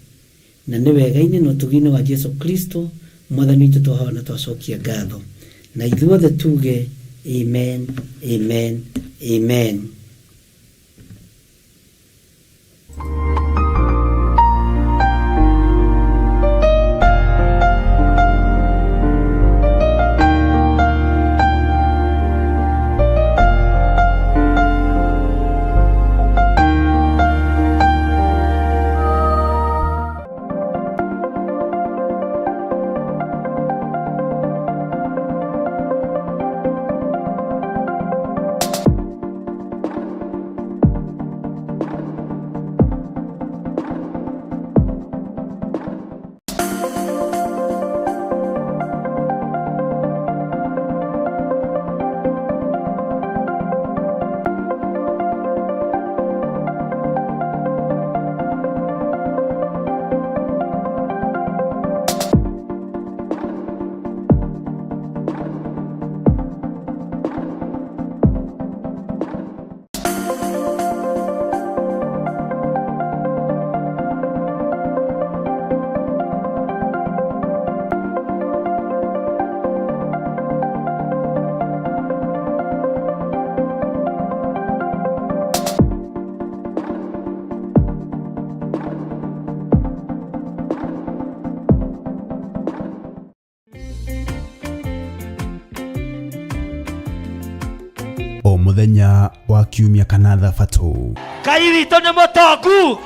Na nĩ wega-inĩ na ũtugi-inĩ wa Jesu Kristo, Mwathani witũ twahoya na twacokia ngatho. Na ithuothe tuge, Amen, amen, amen. O mũthenya wa kiumia kana thabatũ. Ngai witũ nĩ mũtongu,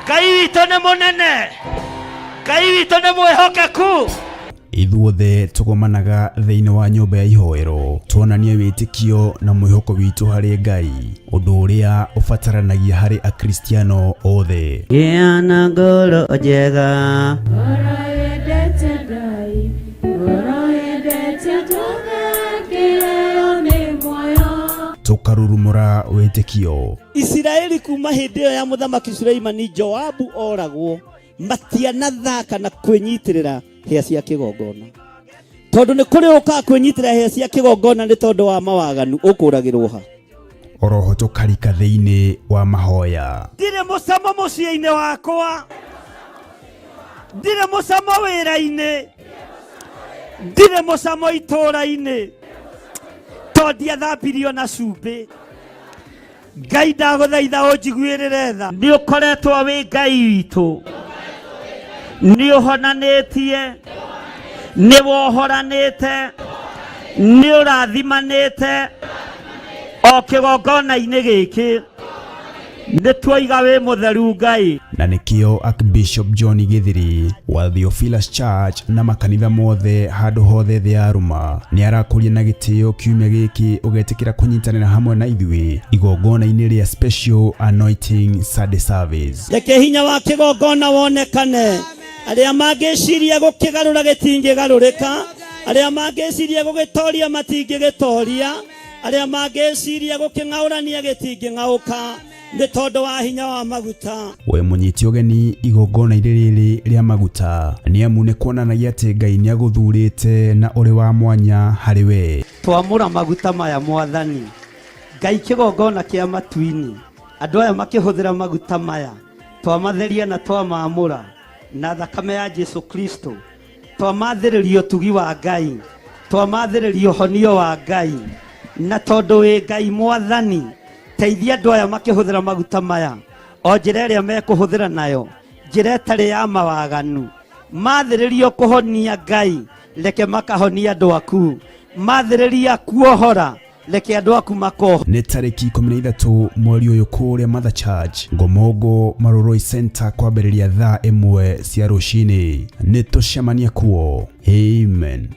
Ngai witũ nĩ mũnene, Ngai witũ nĩ mwĩhokeku. Ithuothe tũgomanaga thĩinĩ wa nyũmba ya ihoero tuonanie wĩtĩkio na mwĩhoko witũ harĩ Ngai, ũndũ ũrĩa ũbataranagia harĩ Akristiano othe. Gĩa na ngoro njega. Ngoro yendete Ngai, ngoro yendete tũgakĩheo nĩ muoyo. Tũkarurumũra wĩtĩkio. Isiraeli kuma hĩndĩ ĩyo ya mũthamaki Suleimani Joabu oragwo matianathaka na kwĩnyitĩrĩra hĩa cia kĩgongona, tondũ nĩ kũrĩ ũkaga kwĩnyitĩrĩra hĩa cia kĩgongona nĩ tondũ wa mawaganu ũkũragĩrwo ha. Oroho tũkarika thĩinĩ wa mahoya. Ndirĩ mũcamo mũciĩ-inĩ wakwa, ndirĩ mũcamo wĩra-inĩ, ndirĩ mũcamo itũũra-inĩ, tondũ ndiathambirio na cumbĩ. Ngai ndagũthaitha ũnjiguĩrĩre tha. Nĩ ũkoretwo wĩ Ngai witũ, nĩ ũhonanĩtie, nĩ wohoranĩte, nĩ ũrathimanĩte o kĩgongona-inĩ gĩkĩ. Nĩ tuoiga wĩ mũtheru Ngai. Na nĩkĩo Archbishop John Githiri wa Theophilus Church na makanitha mothe handũ hothe thĩ ya Roma nĩ arakũria na gĩtĩo kiumia gĩkĩ ũgetĩkĩra kũnyitanĩra hamwe na ithuĩ igongona-inĩ rĩa Special Anointing Sunday Service. Reke hinya wa kĩgongona wonekane. Arĩa mangĩciria gũkĩgarũra gĩtingĩgarũrĩka, arĩa mangĩciria gũgĩtoria matingĩgĩtoria, arĩa mangĩciria gũkĩng'aũrania gĩtingĩng'aũka nĩ tondũ wa hinya wa maguta. We mũnyiti ũgeni igongona-inĩ rĩrĩ rĩa maguta nĩ amu nĩ kuonanagia atĩ Ngai nĩ agũthurĩte na ũrĩ wa mwanya harĩ we. Twamũra maguta maya Mwathani Ngai, kĩgongona kĩa matu-inĩ, andũ aya makĩhũthĩra maguta maya twamatheria na twamamũra na thakame ya Jesu Kristo, twamathĩrĩria ũtugi wa Ngai, twamathĩrĩria ũhonio wa Ngai, na tondũ wĩ Ngai Mwathani, teithia andũ aya makĩhũthĩra maguta maya o njĩra ĩrĩa mekũhũthĩra nayo, njĩra ĩtarĩ ya mawaganu. Mathĩrĩrio kũhonia Ngai, reke makahonia andũ aku. Mathĩrĩria kuohora, reke andũ aku makohora. Nĩ tarĩki 13 mweri ũyũ kũrĩa Mother Church Ngomongo Marurui Center kwambĩrĩria thaa 1 cia rũcinĩ. Nĩ tũcemanie kuo. Amen.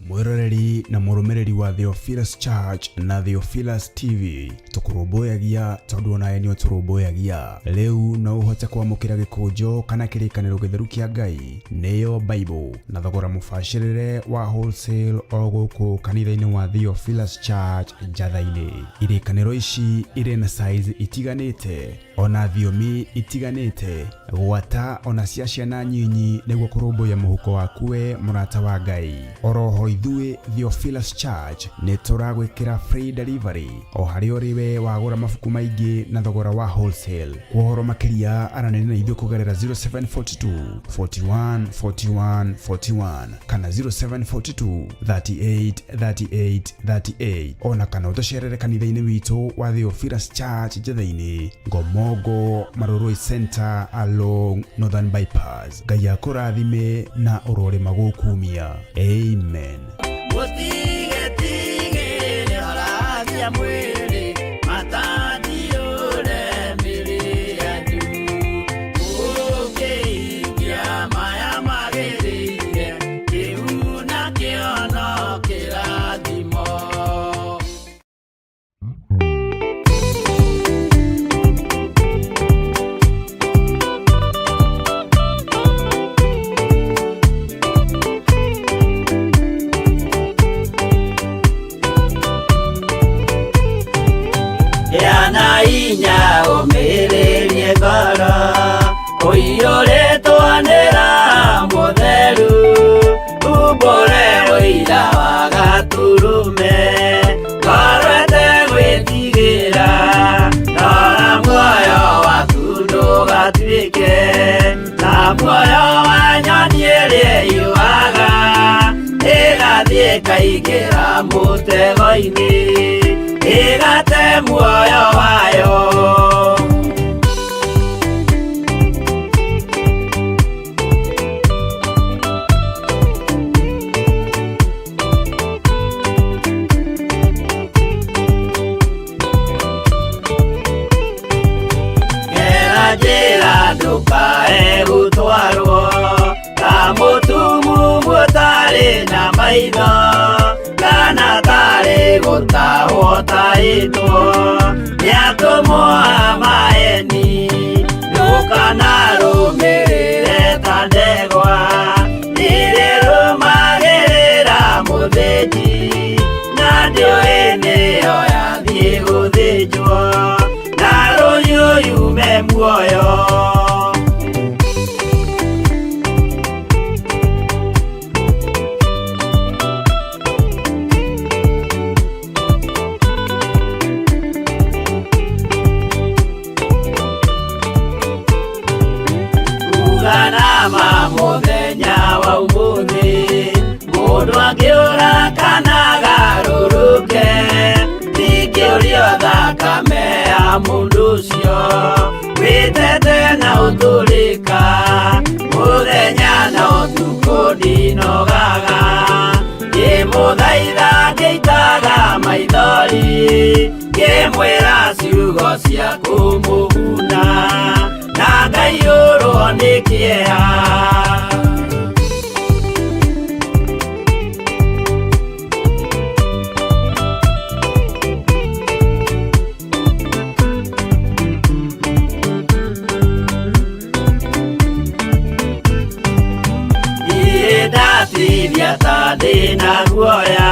Mwĩroreri na Mũrũmĩrĩri wa Theophilus Church na Theophilus TV, tũkũrũmbũyagia tondũ onawe nĩ ũtũrũmbũyagia. Rĩu no ũhote kwamũkĩra gĩkũnjo kana kĩrĩkanĩro gĩtheru kĩa Ngai, nĩyo Bible, na thogora mũbacĩrĩre wa wholesale o gũkũ kanitha-inĩ wa Theophilus Church Njatha-inĩ. Irĩkanĩro ici irĩ na size itiganĩte ona thiomi itiganĩte, gwata ona cia ciana nyinyi, nĩguo kũrũmbũiya mũhuko waku we mũrata wa Ngai. Oroho ithuĩ Theophilus Church nĩ tũragwĩkĩra free delivery o harĩa ũrĩ we wagũra mabuku maingĩ na thogora wa wholesale. Kwa ũhoro makĩria aranĩria na ithuĩ kũgerera 0742 41 41 41 kana 0742 38 38 38, ona kana ũtũcerere kanitha-inĩ witũ wa Theophilus Church Njatha-inĩ, Ngomongo Marurui Center along Northern Bypass. Ngai akũrathime na ũrorĩma gũkumia. Amen. Mũtigetigĩre orathia mwĩrĩ matandiũre mĩrĩ yanyu mũkĩhingia maya magĩrĩire kĩu nakĩo no kĩrathimo. Yana inya ũmĩrĩrie ngoro ũiyũrĩtwo nĩ Roho Mũtheru, umbũre ũira wa Gatũrũme ngoro ĩtegwĩtigĩra, rora muoyo waku ndũgatuĩke ta muoyo wa nyoni ĩrĩa ĩyũaga ĩgathiĩ ĩkaingĩra mũtego-inĩ ĩgate muoyo wayo. Gera njĩra ndũkae gũtwarwo ta mũtumumu ũtarĩ na maitho kana tarĩ gũtahwo tahĩtwo nĩ atũmwo a maeni, ndũkanarũmĩrĩre ta ndegwa irĩrũmagĩrĩra mũthĩnji na ndĩũĩ nĩyo yathiĩ gũthĩnjwo na rũhiũ yume muoyo. Uganama mũthenya wa ũmũthĩ mũndũ angĩũra kana agarũrũke ndingĩũrio thakame ya mũndũ ũcio wĩtete na ũtũrĩka mũthenya na ũtukũ ndinogaga ngĩmũthaitha ngĩitaga maithori ngĩmwĩra ciugo cia kũmũguna na ngaiyũrwo nĩ kĩeha. Niĩ ndatithia ta ndĩna guoya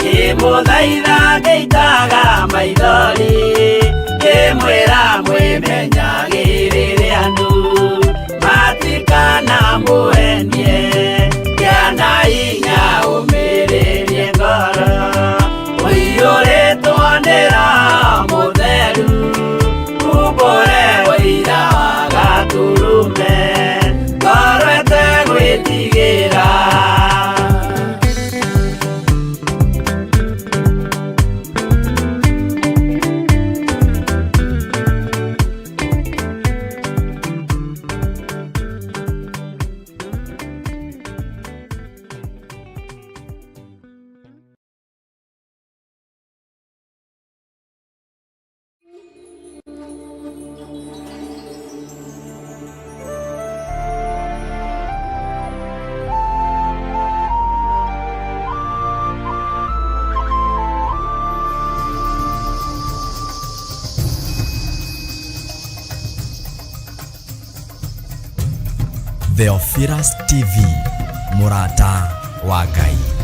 ngĩmũthaitha ngĩitaga maithori ngĩmwĩra mwĩmenyagĩrĩre andũ matikanamũhenie kĩana inya ũmĩrĩrie ngoro ũiyũrĩtwo nĩ Roho Mũtheru umbũre ũira wa Gatũrũme ngoro ĩtegwĩtigĩra. Theophilus TV, mũrata wa Ngai.